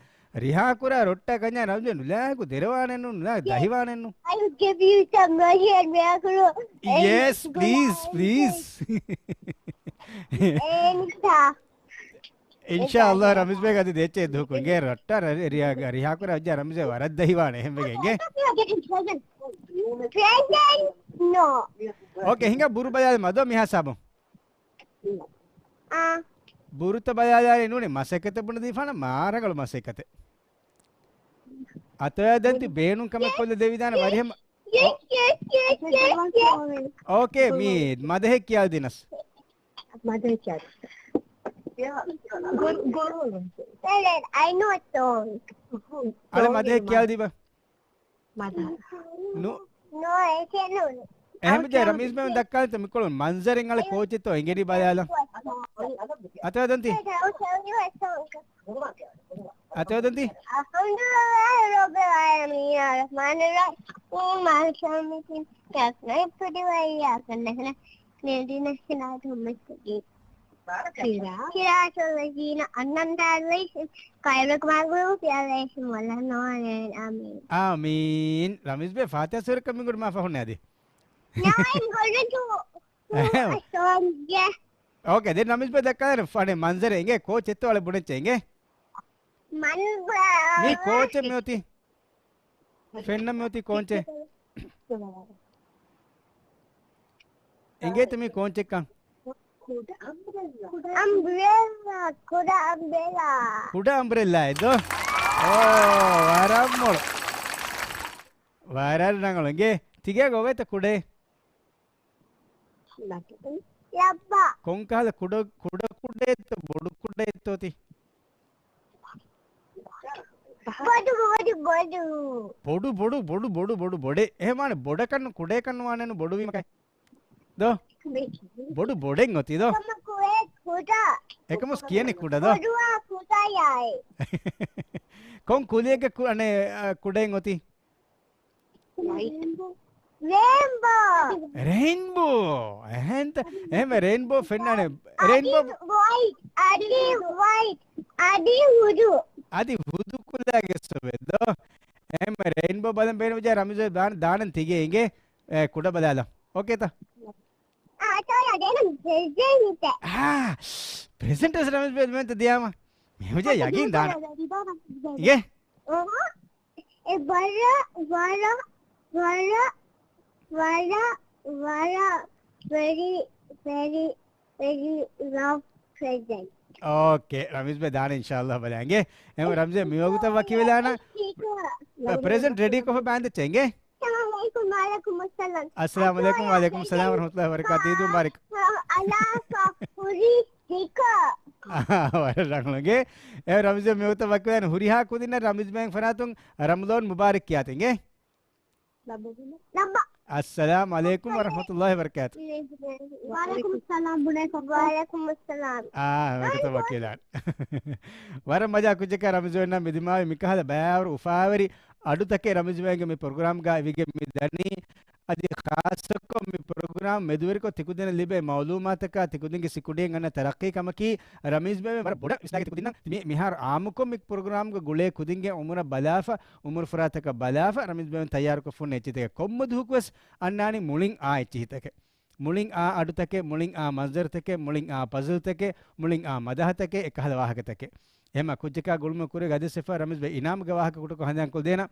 ރިހާކުރާ ރޮއްޓާ ކަންޏާ ރަމީޒްބެ ނުލާގު ދެރަވާނެއްނު، ނުލާ ދަހިވާނެއްނު. I will give you some money and miracle. Yes, please, please. އެނިސާ. އިންޝާﷲ ރަމީޒްބެ އަދި ދޭއްޗެ ދޫކުން އިނގޭ ރައްޓާ ރިހާ، ރިހާކުރާ ވެއްޖާ ރަމީޒްބެ ވަރަށް ދަހިވާނެ އެހެންވެގެން އިނގޭ. ޕްރެޒެންޓް ނޯ. އޯކޭ، ހިނގާ ބުރު ބަލާލަމާ ދޯ މިހާ ސާބުން. އާ. ބުރުތައް ބަލާލާލެއް ނޫނީ މަސައްކަތެއް ބުނެދީފާނަ މާ ރަނގަޅު މަސައްކަތެއް. އަތޯޔާ ދޮންތި ބޭނުން ކަމެއް ކޮށްލަ ދެވިދާނެ ވަރިހަމަ. އޯކޭ، މީ މަދަހެއް ކިޔާލަދީނަސް. މަދަހެއް ކިޔާލަދީ. އަޅެ މަދަހެއް ކިޔާލަދީބަ. ނޫ. ނޯ، އެކެއް ނޫން. އެހެންވެއްޖެ ރަމީޒް ބޭނުން ދައްކާލަންތަ މިކޮޅުން މަންޒަރެއް އަޅެ ކޯޗެއްތޯ އެނގެނީ ބަލާލަން. އަތޯޔާ ދޮންތި. އަތޮދަންތި. الحمد لله رب العالمين الرحمن الرحيم مالك يوم الدين إياك نعبد وإياك نستعين اهدنا الصراط المستقيم صراط الذين أنعمت عليهم غير المغضوب عليهم ولا الضالين آمين. އާމީން. ރަމީޒް ބޭ ފާތިހާ ސޫރަތަކަށް މިންގުޑު މާ ފަހުން އަދި. ނަވައިން ގޮޅުދޫ. އެހެން. އޯކޭ، ދެން ރަމީޒް ބޭ ދައްކާލަން ފަނެ މަންޒަރެއް އެނގޭ، ކޯޗެއްތޯ އަޅެ ބުނެއްޗެ އެނގޭ. މަންޒަރ. މީ ކޯޗެއް މިއޮތީ. ފެންނަ މިއޮތީ ކޯންޗެއް. އެނގޭތަ މީ ކޯންޗެއްކަން؟ އަމްބްރެލާ، ކުޑަ އަމްބްރެލާ. ކުޑަ އަމްބްރެލާ އެއްދޯ؟ އޯ، ވަރަށް މޮޅު. ވަރަށް ރަނގަޅު. އެނގޭ، ތިގޭގަ އޮވޭތަ ކުޑައެއް؟ ލައްބަ. ކޮންކަހަލަ ކުޑަ، ކުޑަ ކުޑައެއްތޯ ބޮޑު ކުޑައެއްތޯ ތި؟ ބޮޑު، ބޮޑު، ބޮޑު. ބޮޑު، ބޮޑު، ބޮޑު، ބޮޑު، ބޮޑު، ބޮޑެއް. އެހެންވާނެ ބޮޑަކަށްނު ކުޑައަކަށް ނުވާނެނު ބޮޑުވީމަކަށް. ދޯ؟ ބޮޑު ބޮޑެއް އޮތީ ދޯ؟ ކުޑަ. އެކަމުސް ކިޔަނީ ކުޑަ ދޯ؟ ބޮޑުވާ ކުޑަޔާއި. ކޮން ކުލިއެއްގެ ކު-، އަނެއް، އަ، ކުޑައެއް އޮތީ؟ ރެއިންބޯ. ރެއިންބޯ. އެހެންތަ؟ އެހެންވެ ރެއިންބޯ ފެންނާނެ. ރެއިންބޯ. އަދި ވައިޓް، އަދި ވައިޓް، އަދި ހުދު. އަދި ހުދު ކުލައިގެ ސޮވެ ދޯ. އެހެންވެ ރެއިންބޯ ބަލަން ބޭނުންވެއްޖެ ރަމީޒް ބޭ ދާން، ދާނަން ތިގޭ އިނގޭ. އެ، ކުޑަ ބަލާލަ. އޯކޭތަ؟ އާ، ތޯ ދޭނަން ޕްރެޒެންޓް. އާ، ޕްރެޒެންޓް ވެސް ރަމީޒް ބޭ ދެމެންތަ ދިޔާމަ. މި ހުޖޭ ޔަގީން ދާނަ. އިގޭ؟ އެ ވަރަ، ވަރަ، ވަރަ، ވަރަ، ވަރަ، very, very, very love present. އޯކޭ، ރަމީޒް ބޭ ދާނެ އިންޝާﷲ ބަލާނގެ. އެހެން ރަމީޒް ބޭ މިވަގުތަށް ވަކިވެލާނަ. ޕްރެޒެންޓް ރެޑީކޮށްފަ ބާންދެއްޗެ އިނގޭ. އައްސަލާމު ޢަލައިކުމް. ވަޢަލައިކުމުއްސަލާމް ވަރަޙްމަތުﷲ ވަބަރަކާތުހު. ޢީދު މުބާރަކް. ވަރަށް ރަނގަޅު އިނގޭ. އެ ރަމީޒް ބޭ މިވަގުތަށް ވަކިވެލާނެ ހުރިހާ ކުދިންނަށް ރަމީޒް ބޭގެ ފަރާތުން ރަމަޟާން މުބާރަކް ކިޔާތި އިނގޭ. އައްސަލާމު ޢަލައިކުމް ވަރަޙްމަތުﷲ ވަބަރަކާތު. ވަޢަލައިކުމުއްސަލާމް ބުނޭ. ވަޢަލައިކުމުއްސަލާމް. އާ، ވަރަށް މަޖާ ކުއްޖަކާ ރަމީޒް ބޭ މިދިމާވި މިކަހަލަ ބައިވަރު އުފާވެރި އަޑުތަކެއް ރަމީޒް ބޭގެ މި ޕްރޮގްރާމްގަ އިވިގެން މި ދަނީ. އަދި ޚާއްޞަކޮށް މި ޕްރޮގްރާމް މެދުވެރިކޮށް ތިކުދިންނަށް ލިބޭ މަޢުލޫމާތަކާ ތިކުދިންގެ ސިކުޑިއަށް އަންނަ ތަރައްޤީ ކަމަކީ ރަމީޒް ބޭގެ ވަރަށް ބޮޑަށް ވިސްނާގެ ތިކުދިންނަށް މި-، މިހާރު ޢާއްމުކޮށް މި ޕްރޮގްރާމްގަ ގުޅޭ ކުދިންގެ އުމުރަށް ބަލާފަ، އުމުރު ފުރާތަކަށް ބަލާފަ، ރަމީޒް ބޭގެ ތައްޔާރުކޮށްފަ ހުންނަ އެއްޗިތަކެއް ކޮންމެ ދުވަހަކުވެސް އަންނާނީ މުޅިން އާ އެއްޗިތަކެއް. މުޅިން އާ އަޑުތަކެއް، މުޅިން އާ މަންޒަރުތަކެއް، މުޅިން އާ ޕަޒަލްތަކެއް، މުޅިން އާ މަދަހަތަކެއް، އެކަހަލަ ވާހަކަތަކެއް. އެހެމަ ކުއްޖަކާ ގުޅުމުގެ ކުރިއަށް ގަދަ ސިފަ ރަމީޒް ބޭ އިނާމުގެ ވާހަކަ ކުޑަކޮށް ހަނދާންކޮށްދޭނަ.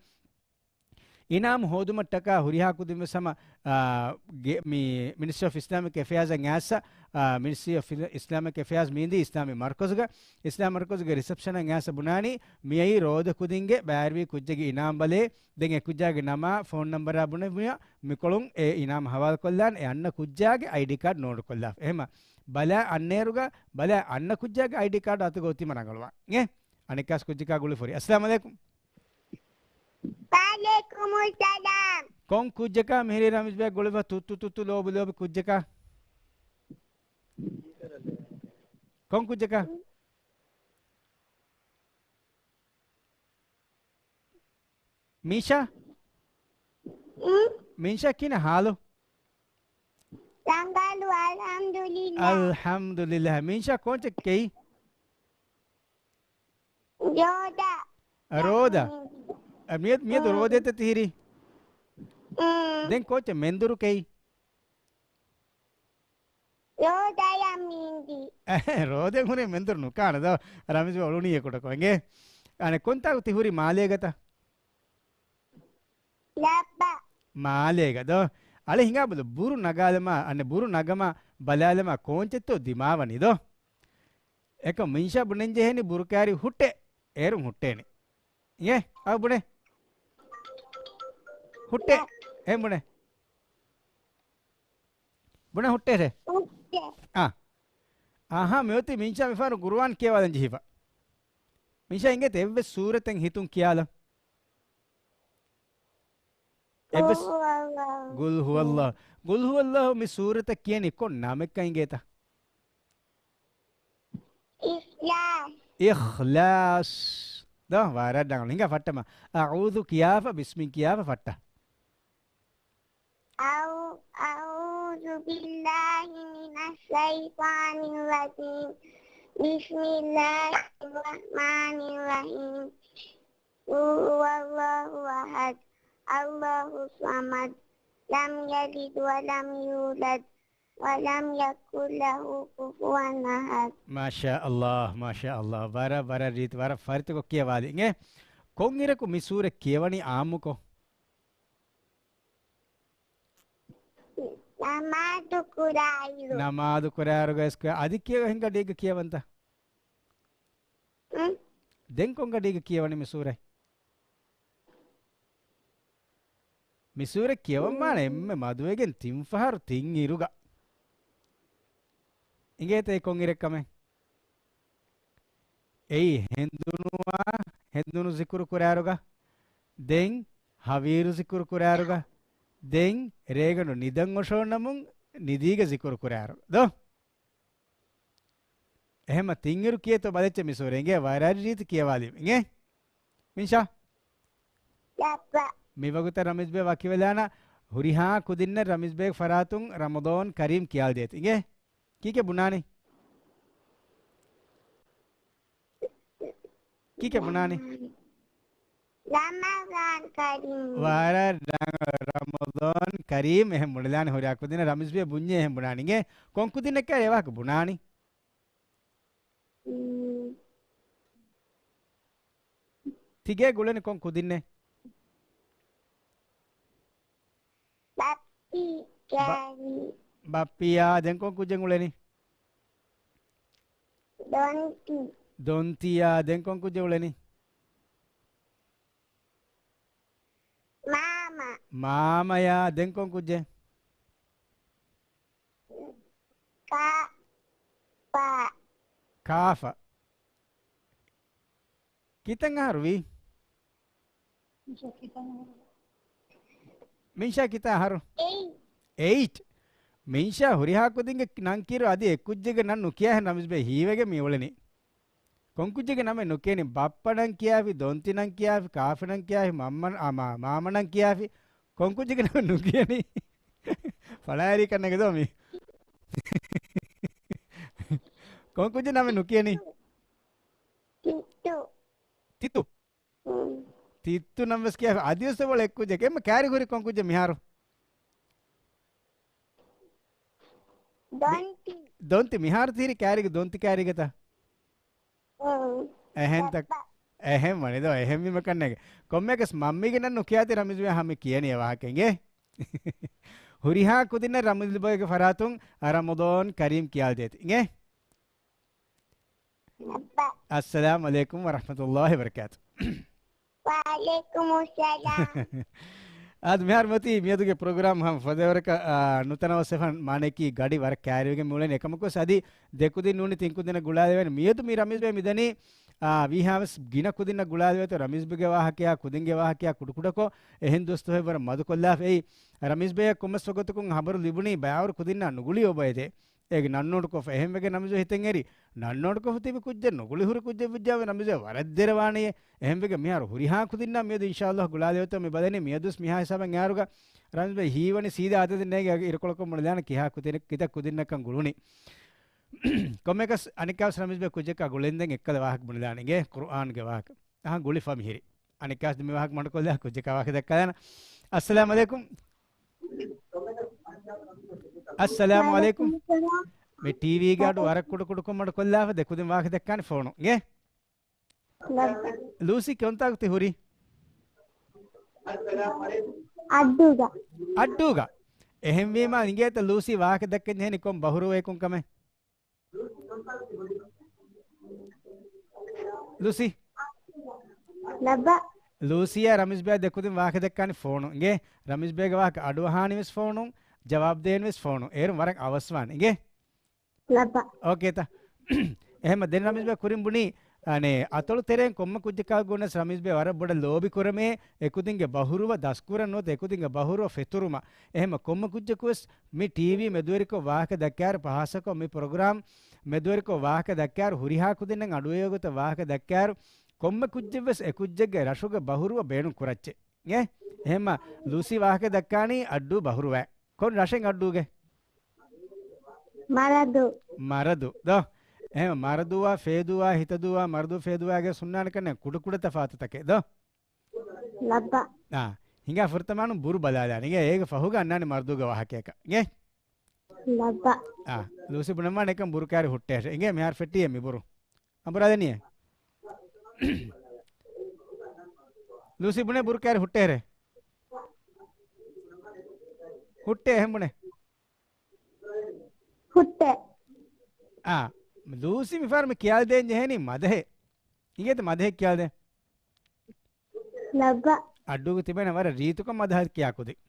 އިނާމު ހޯދުމަށްޓަކާ ހުރިހާ ކުދިންވެސް ހަމަ، އާ، ގެ-، މި މިނިސްޓްރީ އޮފް އިސްލާމިކް އެފެއާޒަށް އައިސް، އާ، މިނިސްޓްރީ އޮފް އިސްލާމިކް އެފެއާޒް މީންދީ އިސްލާމީ މަރުކަޒުގަ، އިސްލާމް މަރުކަޒުގެ ރިސެޕްޝަނަށް އައިސް ބުނާނީ، މިއައީ ރޯދަ ކުދިންގެ ބައިވެރިވި ކުއްޖެއްގެ އިނާމް ބަލޭ، ދެން އެ ކުއްޖާގެ ނަމާ ފޯން ނަމްބަރާ ބުނެވިޔާ، މިކޮޅުން އެ އިނާމް ހަވާލުކޮށްލާން، އެ އަންނަ ކުއްޖާގެ އައިޑީ ކާޑް ނޯޓުކޮށްލާފަ. އެހެމަ ބަލާ އަންނައިރުގަ، ބަލާ އަންނަ ކުއްޖާގެ އައިޑީ ކާޑް އަތުގަ އޮތީމަ ރަނގަޅުވާ. އެ އަނެއްކާސް ކުއްޖަކާ ގުޅިފަ ހުރި. އައްސަލާމު ޢަލައިކުމް. ވަޢަލައިކުމުއްސަލާމް. ކޮން ކުއްޖަކާ މިހިރީ ރަމީޒް ބޭ ގުޅިފަ ތުއްތު ތުއްތު ލޯބި ލޯބި ކުއްޖަކާ؟ ކޮން ކުއްޖަކާ؟ މީޝާ؟ މީޝާ ކިހިނެއް ހާލު؟ ރަނގަޅު، އަލްޙަމްދުލިއްލާހް. އަލްޙަމްދުލިއްލާހް. މީޝާ ކޯންޗެއް ކެއީ؟ ރޯދަ. ރޯދަ. އަ، މިއަދު، މިއަދު ރޯދައަށް ތިހިރީ. ދެން ކޯންޗެއް މެންދުރު ކެއީ؟ ރޯދަޔަށް މީންދީ. ރޯދަ ހުރީ މެންދުރު ނުކާނެ ދޯ. ރަމީޒް އޮޅުނީ އެކުޑަކޮށް އިނގޭ. އަނެއް ކޮންތާކު ތި ހުރީ މާލޭގަތަ؟ ލައްބަ. މާލޭގަ ދޯ. އަޅެ ހިނގާ ބަލަ ބުރު ނަގާލަމާ، އަނެއް ބުރު ނަގަމާ ބަލާލަމާ ކޯންޗެއްތޯ ދިމާވަނީ ދޯ. އެކަމް މިންޝާ ބުނެން ޖެހެނީ ބުރު ކާރި ހުއްޓޭ. އޭރުން ހުއްޓޭނެ. އިނގޭ؟ އައު ބުނެ. ހުއްޓޭ. އެހެން ބުނެ. ބުނެ ހުއްޓޭ ރޭ. ހުއްޓޭ. އާ. އަހާ، މިއޮތީ މިންޝާ މިފަހަރު ގުރުއާން ކިޔަވާލަން ޖެހިފަ. މިންޝާ އިނގޭތަ އެއްވެސް ސޫރަތެއް ހިތުން ކިޔާލަން. އެއްވެސް ގުލް ހުވައްލާހު. ގުލް ހުވައްލާހު މި ސޫރަތަށް ކިޔަނީ ކޮން ނަމެއްކަން އިނގޭތަ؟ އިޚްލާޞް. އިޚްލާޞް. ދޯ، ވަރަށް ރަނގަޅު. ހިނގާ ފައްޓަމާ. އަޢޫޛު ކިޔާފަ، ބިސްމިން ކިޔާފަ ފައްޓާ. أعو-، أعوذ بالله من الشيطان الرجيم. بسم الله الرحمن الرحيم. قل هو الله أحد. الله الصمد. لم يلد ولم يولد. ولم يكن له كفوا أحد. މާޝާﷲ، މާޝާﷲ. ވަރަށް، ވަރަށް ރީތި، ވަރަށް ފަރިތަކޮށް ކިޔަވާލި. އިނގޭ، ކޮންއިރަކު މި ސޫރަ ކިޔަވަނީ އާއްމުކޮށް؟ ނަމާދު ކުރާއިރު. ނަމާދު ކުރާއިރުގައި އަދި ކިޔަ ހިނގާ ޑީގަ ކިޔަވަންތަ؟ އުން. ދެން ކޮން ގަޑީގަ ކިޔަވަނީ މި ސޫރަތް؟ މި ސޫރަތް ކިޔަވަން މާނަ އެންމެ މަދުވެގެން ތިން ފަހަރު ތިން އިރުގަ. އިނގޭތަ އެ ކޮން އިރެއް ކަމެއް؟ އެއީ ހެނދުނުވާ، ހެނދުނު ޒިކުރު ކުރާއިރުގަ، ދެން ހަވީރު ޒިކުރު ކުރާއިރުގަ، ދެން ރޭގަނޑު ނިދަން އޮށޯންނަމުން ނިދީގަ ޒިކުރު ކުރާއިރު. ދޯ؟ އެހެމަ ތިންއިރު ކިޔޭތޯ ބަލައްޗެ މި ސޫރަ އިނގޭ ވަރަށް ރީތި ކިޔަވާލީ އިނގޭ. މިންޝާ. ލައްބަ. މި ވަގުތަށް ރަމީޒް ބޭ ވަކިވެލާނަ ހުރިހާ ކުދިންނަށް ރަމީޒް ބޭގެ ފަރާތުން ރަމަޟާން ކަރީމް ކިޔާލަދޭތި އިނގޭ. ކީކޭ ބުނާނީ؟ ކީކޭ ބުނާނީ؟ ރަމަޟާން ކަރީމް. ވަރަށް ރަ-، ރަމަޟާން ކަރީމް އެހެން ބުނެލާނެ ހުރިހާ ކުދިންނަށް ރަމީޒް ބޭ ބުންޏޭ އެހެން ބުނާނީ އިނގޭ. ކޮން ކުދިންނަކަށް އެ ވާހަކަ ބުނާނީ؟ ތިގޭގަ އުޅެނީ ކޮން ކުދިންނޭ؟ ބައްޕި ބަ-، ކާރި. ބައްޕިއާ ދެން ކޮން ކުއްޖެއް އުޅެނީ؟ ދޮންތި. ދޮންތިއާ ދެން ކޮން ކުއްޖެއް އުޅެނީ؟ މާމަ. މާމަޔާ ދެން ކޮން ކުއްޖެއް؟ ކާ-، ފާ. ކާފަ. ކިތަން އަހަރު ވީ؟ މިންޝާ ކިތައް އަހަރު؟ އެއިޓް. އެއިޓް. މިންޝާ ހުރިހާ ކުދިންގެ ނަން ކިޔިއިރު އަދި އެއްކުއްޖެއްގެ ނަން ނުކިޔާހެން ރަމީޒް ބޭ ހީވެގެން މި އުޅެނީ. ކޮންކުއްޖެއްގެ ނަމެއް ނުކިޔަނީ؟ ބައްޕަ ނަން ކިޔާފި، ދޮންތި ނަން ކިޔާފި، ކާފި ނަން ކިޔާފި، މަންމަ، އާ، މާ-، މާމަ ނަން ކިޔާފި. ކޮންކުއްޖެއްގެ ނަމެއް ނުކިޔަނީ؟ ފަޅާއެރީ ކަންނޭނގެ ދޯ މީ؟ ކޮންކުއްޖެއް ނަމެއް ނުކިޔަނީ؟ ތިއްތު. ތިއްތު؟ ތިއްތު ނަން ވެސް ކިޔާފި. އަދިވެސް އެބައޮތް އެއްކުއްޖެއް. އެންމެ ކައިރި ހުރި ކޮންކުއްޖެއް މިހާރު؟ ދޮންތި. ދޮންތި މިހާރު ތިހިރި ކައިރީގެ ދޮންތި ކައިރީގަތަ؟ އެހެންތަ؟ އެހެން ވަނީ ދޯ، އެހެން ވީމަ ކަންނޭނގެ. ކޮންމެއަކަސް މަންމީގެ ނަން ނުކިޔާތީ ރަމީޒް ބޭ ހަމަ ކިޔަނީ އެ ވާހަކަ އިނގޭ. ހުރިހާ ކުދިންނަށް ރަމީޒް ބޭގެ ފަރާތުން ރަމަޟާން ކަރީމް ކިޔާލަދޭތި އިނގޭ. އައްސަލާމު ޢަލައިކުމް ވަރަޙްމަތުﷲި ވަބަރަކާތު. ވަޢަލައިކުމުއްސަލާމް. އާދެ، މިހާރު މަތީ މިއަދުގެ ޕްރޮގްރާމް ހަމަ ފަދައިވަރަކަށް، އާ، ނުތަނަވަސްވެފަ މާނައަކީ ގަޑި ވަރަށް ކައިރިވެގެން މިއުޅެނީ. އެކަމަކުވެސް އަދި ދެ ކުދިން ނޫނީ ތިން ކުދިންނަށް ގުޅާލެވޭނެ. މިއަދު މި ރަމީޒް ބޭ މިދަނީ، އާ، ވީހާވެސް ގިނަ ކުދިންނަށް ގުޅާލެވޭތޯ ރަމީޒް ބޭގެ ވާހަކަޔާ ކުދިންގެ ވާހަކަޔާ ކުޑަކުޑަކޮށް އެހެން ދުވަސް ދުވަހެއް ވަރަށް މަދުކޮށްލާފަ އެއީ. ރަމީޒް ބޭއަށް ކޮންމެސް ވަގުތަކުން ހަބަރު ލިބުނީ ބައިވަރު ކުދިންނާ ނުގުޅި އޮބައެދޭ. އޭގެ ނަން ނޯޓްކޮށްފަ އެހެންވެގެން ރަމީޒް ބޭ ހިތެއް އެރި. ނަން ނޯޓްކޮށްފަ ތިބި ކުއްޖެއް ނުގުޅި ހުރި ކުއްޖެއް ވެއްޖާމެ ރަމީޒް ބޭ ވަރަށް ދެރަވާނެޔޭ. އެހެންވެގެން މިހާރު ހުރިހާ ކުދިންނާ މިއަދު އިންޝާﷲ ގުޅާލެވޭތޯ މި ބަލަނީ. މިއަދުވެސް މިހާ ހިސާބަށް އެއާރުގަ ރަމީޒް ބޭ ހީވަނީ ސީދާ އަދަދެއް ނޭނގެ އިރުކޮޅަކުން ބުނެލާނެ ކިހާ ކުދިން-، ކިތައް ކުދިންނަކަށް ގުޅުނީ. ކޮންމެއަކަސް އަނެއްކާވެސް ރަމީޒް ބޭ ކުއްޖަކާ ގުޅެންދެން އެއްކަލަ ވާހަކަ ބުނެލާނެ އިނގޭ ޤުރުއާންގެ ވާހަކަ. އަހަން ގުޅިފަ މިހިރި. އަނެއްކާސް ދެ މި ވާހަކަ މަޑުކޮށްލާ ކުއްޖަކާ ވާހަކަ ދައްކާލާނަ. އައްސަލާމު ޢަލައިކުމް. އައްސަލާމު ޢަލައިކުމް. ވަޢަލައިކުމް އައްސަލާމް. މި ޓީވީގެ އަޑު ވަރަށް ކުޑަކުޑަކޮށް މަޑުކޮށްލާފަ ދެ ކުދިން ވާހަކަ ދައްކާނެ ފޯނު. އިނގޭ؟ ލޫސީ ކޮންތާކު ތި ހުރީ؟ އައްޑޫގަ. އައްޑޫގަ. އެހެންވީމާ އިނގޭތަ ލޫސީ ވާހަކަ ދައްކަން ޖެހެނީ ކޮން ބަހުރުވައެކުން ކަމެއް؟ ލޫސީ. ލައްބަ. ލޫސީއާ ރަމީޒް ބޭއާ ދެ ކުދިން ވާހަކަ ދައްކާނީ ފޯނު. އިނގޭ؟ ރަމީޒް ބޭގެ ވާހަކަ އަޑުއަހާނީ ވެސް ފޯނުން، ޖަވާބު ދޭން ވެސް ފޯނުން. އޭރުން ވަރަށް އަވަސްވާނެ. އިނގޭ؟ ލައްބަ. އޯކޭތަ؟ އެހެންމަ ދެން ރަމީޒް ބޭ ކުރިން ބުނީ، އަނެ، އަތޮޅު ތެރެއިން ކޮންމެ ކުއްޖަކާ ގުނަސް ރަމީޒް ބޭ ވަރަށް ބޮޑަށް ލޯބި ކުރަމޭ، އެ ކުދިންގެ ބަހުރުވަ ދަސްކުރަން ނުވަތަ އެ ކުދިންގެ ބަހުރުވަ ފެތުރުމަށް. އެހެންމަ ކޮންމެ ކުއްޖަކުވެސް މި ޓީވީ މެދުވެރިކޮށް ވާހަކަ ދައްކާއިރު، ފަހާސްކޮށް މި ޕްރޮގްރާމް މެދުވެރިކޮށް ވާހަކަ ދައްކާއިރު، ހުރިހާ ކުދިންނަށް އަޑުއެހޭ ގޮތަށް ވާހަކަ ދައްކާއިރު، ކޮންމެ ކުއްޖެއްވެސް އެ ކުއްޖެއްގެ ރަށުގެ ބަހުރުވަ ބޭނުން ކުރައްޗެއް. އެ؟ އެހެންމަ ލޫސީ ވާހަކަ ދައްކާނީ އައްޑޫ ބަހުރުވައި. ކޮން ރަށެއް އައްޑޫގެ؟ މަރަދޫ. މަރަދޫ. ދޯ؟ އެހެން މަރަދޫއާ ފޭދޫއާ ހިތަދޫއާ މަރަދޫ ފޭދޫއާގެ ހުންނާނެ ކަންނޭނގެ ކުޑަ ކުޑަ ތަފާތުތަކެއް. ދޯ؟ ލައްބަ. އާ، ހިނގާ ފުރަތަމަނު ބުރު ބަލާލާނެ. އިނގޭ އޭގެ ފަހުގަ އަންނާނެ މަރަދޫގެ ވާހަކަޔަކަށް. އިނގޭ؟ ލައްބަ. އާ، ލޫސި ބުނަމާނެ އެކަން ބުރު ކާރި ހުއްޓޭށެ. އިނގޭ މިހާރު ފެއްޓީއޭ މި ބުރު. އަނބުރާދެނީއޭ. ލޫސި ބުނޭ ބުރު ކާރި ހުއްޓޭހެރޭ. ހުއްޓޭ އެހެން ބުނޭ. ހުއްޓޭ. އާ، ލޫސި މިފަހަރު މި ކިޔާލަދޭން ޖެހޭނީ މަދަހެއް. އިނގޭތަ މަދަހެއް ކިޔާލަދޭން؟ ލައްބަ. އައްޑޫގަ ތިބޭނެ ވަރަށް ރީތިކޮށް މަދަހަ ކިޔާ ކުދިން.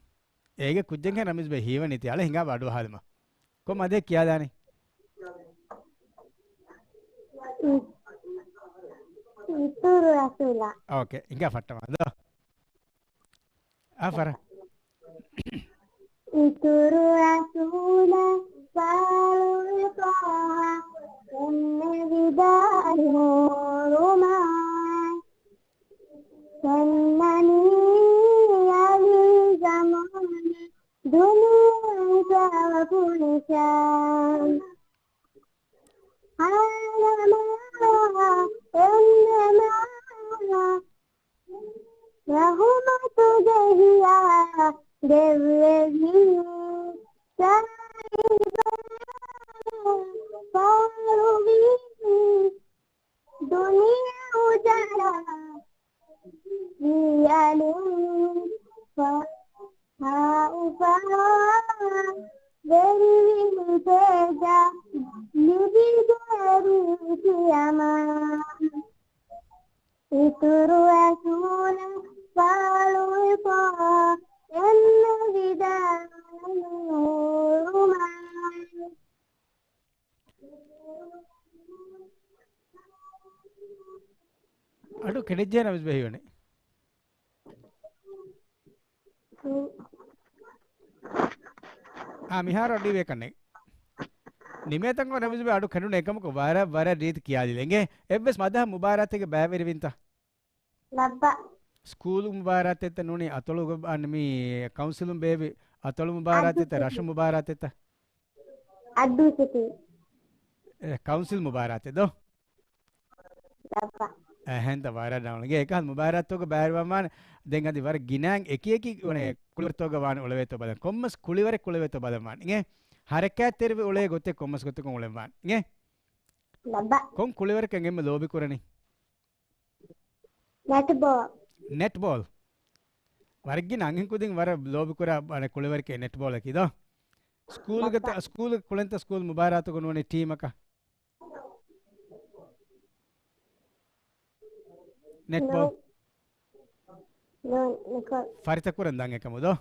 އޭގެ ކުއްޖެއްހެން ރަމީޒް ބެ ހީވަނީ ތި އަޅެ ހިނގާ އަޑު އަހާލަމާ. ކޮން މަދަހެއް ކިޔާލާނީ؟ އި-، އިތުރު ރަސޫލާ. އޯކޭ، ހިނގާ ފައްޓަމާ ދޯ. އާ ފަރަ. އިތުރު ރަސޫލާ ފާޅުވި ޠާހާ އެންމެ ވިދާޅު ހޫރުމާ. ފެންނަނީ އަލީ ޒަމާނެއް ދުނިޔެ ހިސާބު ނިޝާން. އާލަމާ އެންމެ މާ ރަހުމަތުގެ ހިޔާ ދެއްވެވީ. ސާހިބާ ފާޅުވީ. ދުނިޔެ އުޖާލާ ވީ އަލީ ފާ-، ހާއުފާ ވެރިވި ތޭޖާ ލިބި ދެރި ކިޔަމާ. އިތުރު ރަސޫލާ ފާޅުވި ޠާހާ އެންމެ ވިދާޅު ހޫރުމާ. އަޑު ކެނޑިއްޖެ ރަމީޒް ބެ ހީވަނީ. އާ، މިހާރު އަޑު އިވޭ ކަންނޭނގެ. ނިމޭތަންކޮ ރަމީޒް ބެ އަޑު ކެނޑުނު އެކަމަކު ވަރަށް، ވަރަށް ރީތި ކިޔާލިލެނގެ. އެއްވެސް މަދަހަ މުބާރާތެއްގެ ބައިވެރިވިންތަ؟ ލައްބަ. ސްކޫލު މުބާރާތެއްތަ ނޫނީ އަތޮޅުގަ-، އަން މި ކައުންސިލުން ބޭއްވި އަތޮޅު މުބާރާތެއްތަ ރަށު މުބާރާތެއްތަ؟ އައްޑޫ ސިޓީ. އެ، ކައުންސިލް މުބާރާތެއް ދޯ؟ ލައްބަ. އެހެންތަ ވަރަށް ނަވަނގެ އެކަހަލަ މުބާރާތްތަކުގަ ބައިވެރިވާން ދެން އަދި ވަރަށް ގިނައިން އެކި އެކި އުނެ ކުޅިވަރުތަކުގަ ވާން އުޅެވޭތޯ ބަލަން. ކޮންމެސް ކުޅިވަރެއް ކުޅެވޭތޯ ބަލަން ވާން. އިނގޭ؟ ހަރަކާތްތެރިވެ އުޅޭ ގޮތެއް ކޮންމެސް ގޮތަކުން އުޅެން ވާން. އިނގޭ؟ ލައްބަ. ކޮން ކުޅިވަރަކަށް އެންމެ ލޯބި ކުރަނީ؟ ނެޓްބޯލް. ނެޓްބޯލް. ވަރަށް ގިނަ އަންހެން ކުދިން ވަރަށް ލޯބި ކުރާ އަނެއް ކުޅިވަރެކޭ ނެޓްބޯލަކީ ދޯ. ސްކޫލްގަ ތަ-، ސްކޫލްގެ ކުޅެންތަ ސްކޫލް މުބާރާތުގަ ނޫނީ ޓީމަކަށް؟ ނެޓްބޯލް. ނޫން. ނޫން، ނިކޯލް. ފަރިތަ ކުރަން ދާން އެކަމު ދޯ.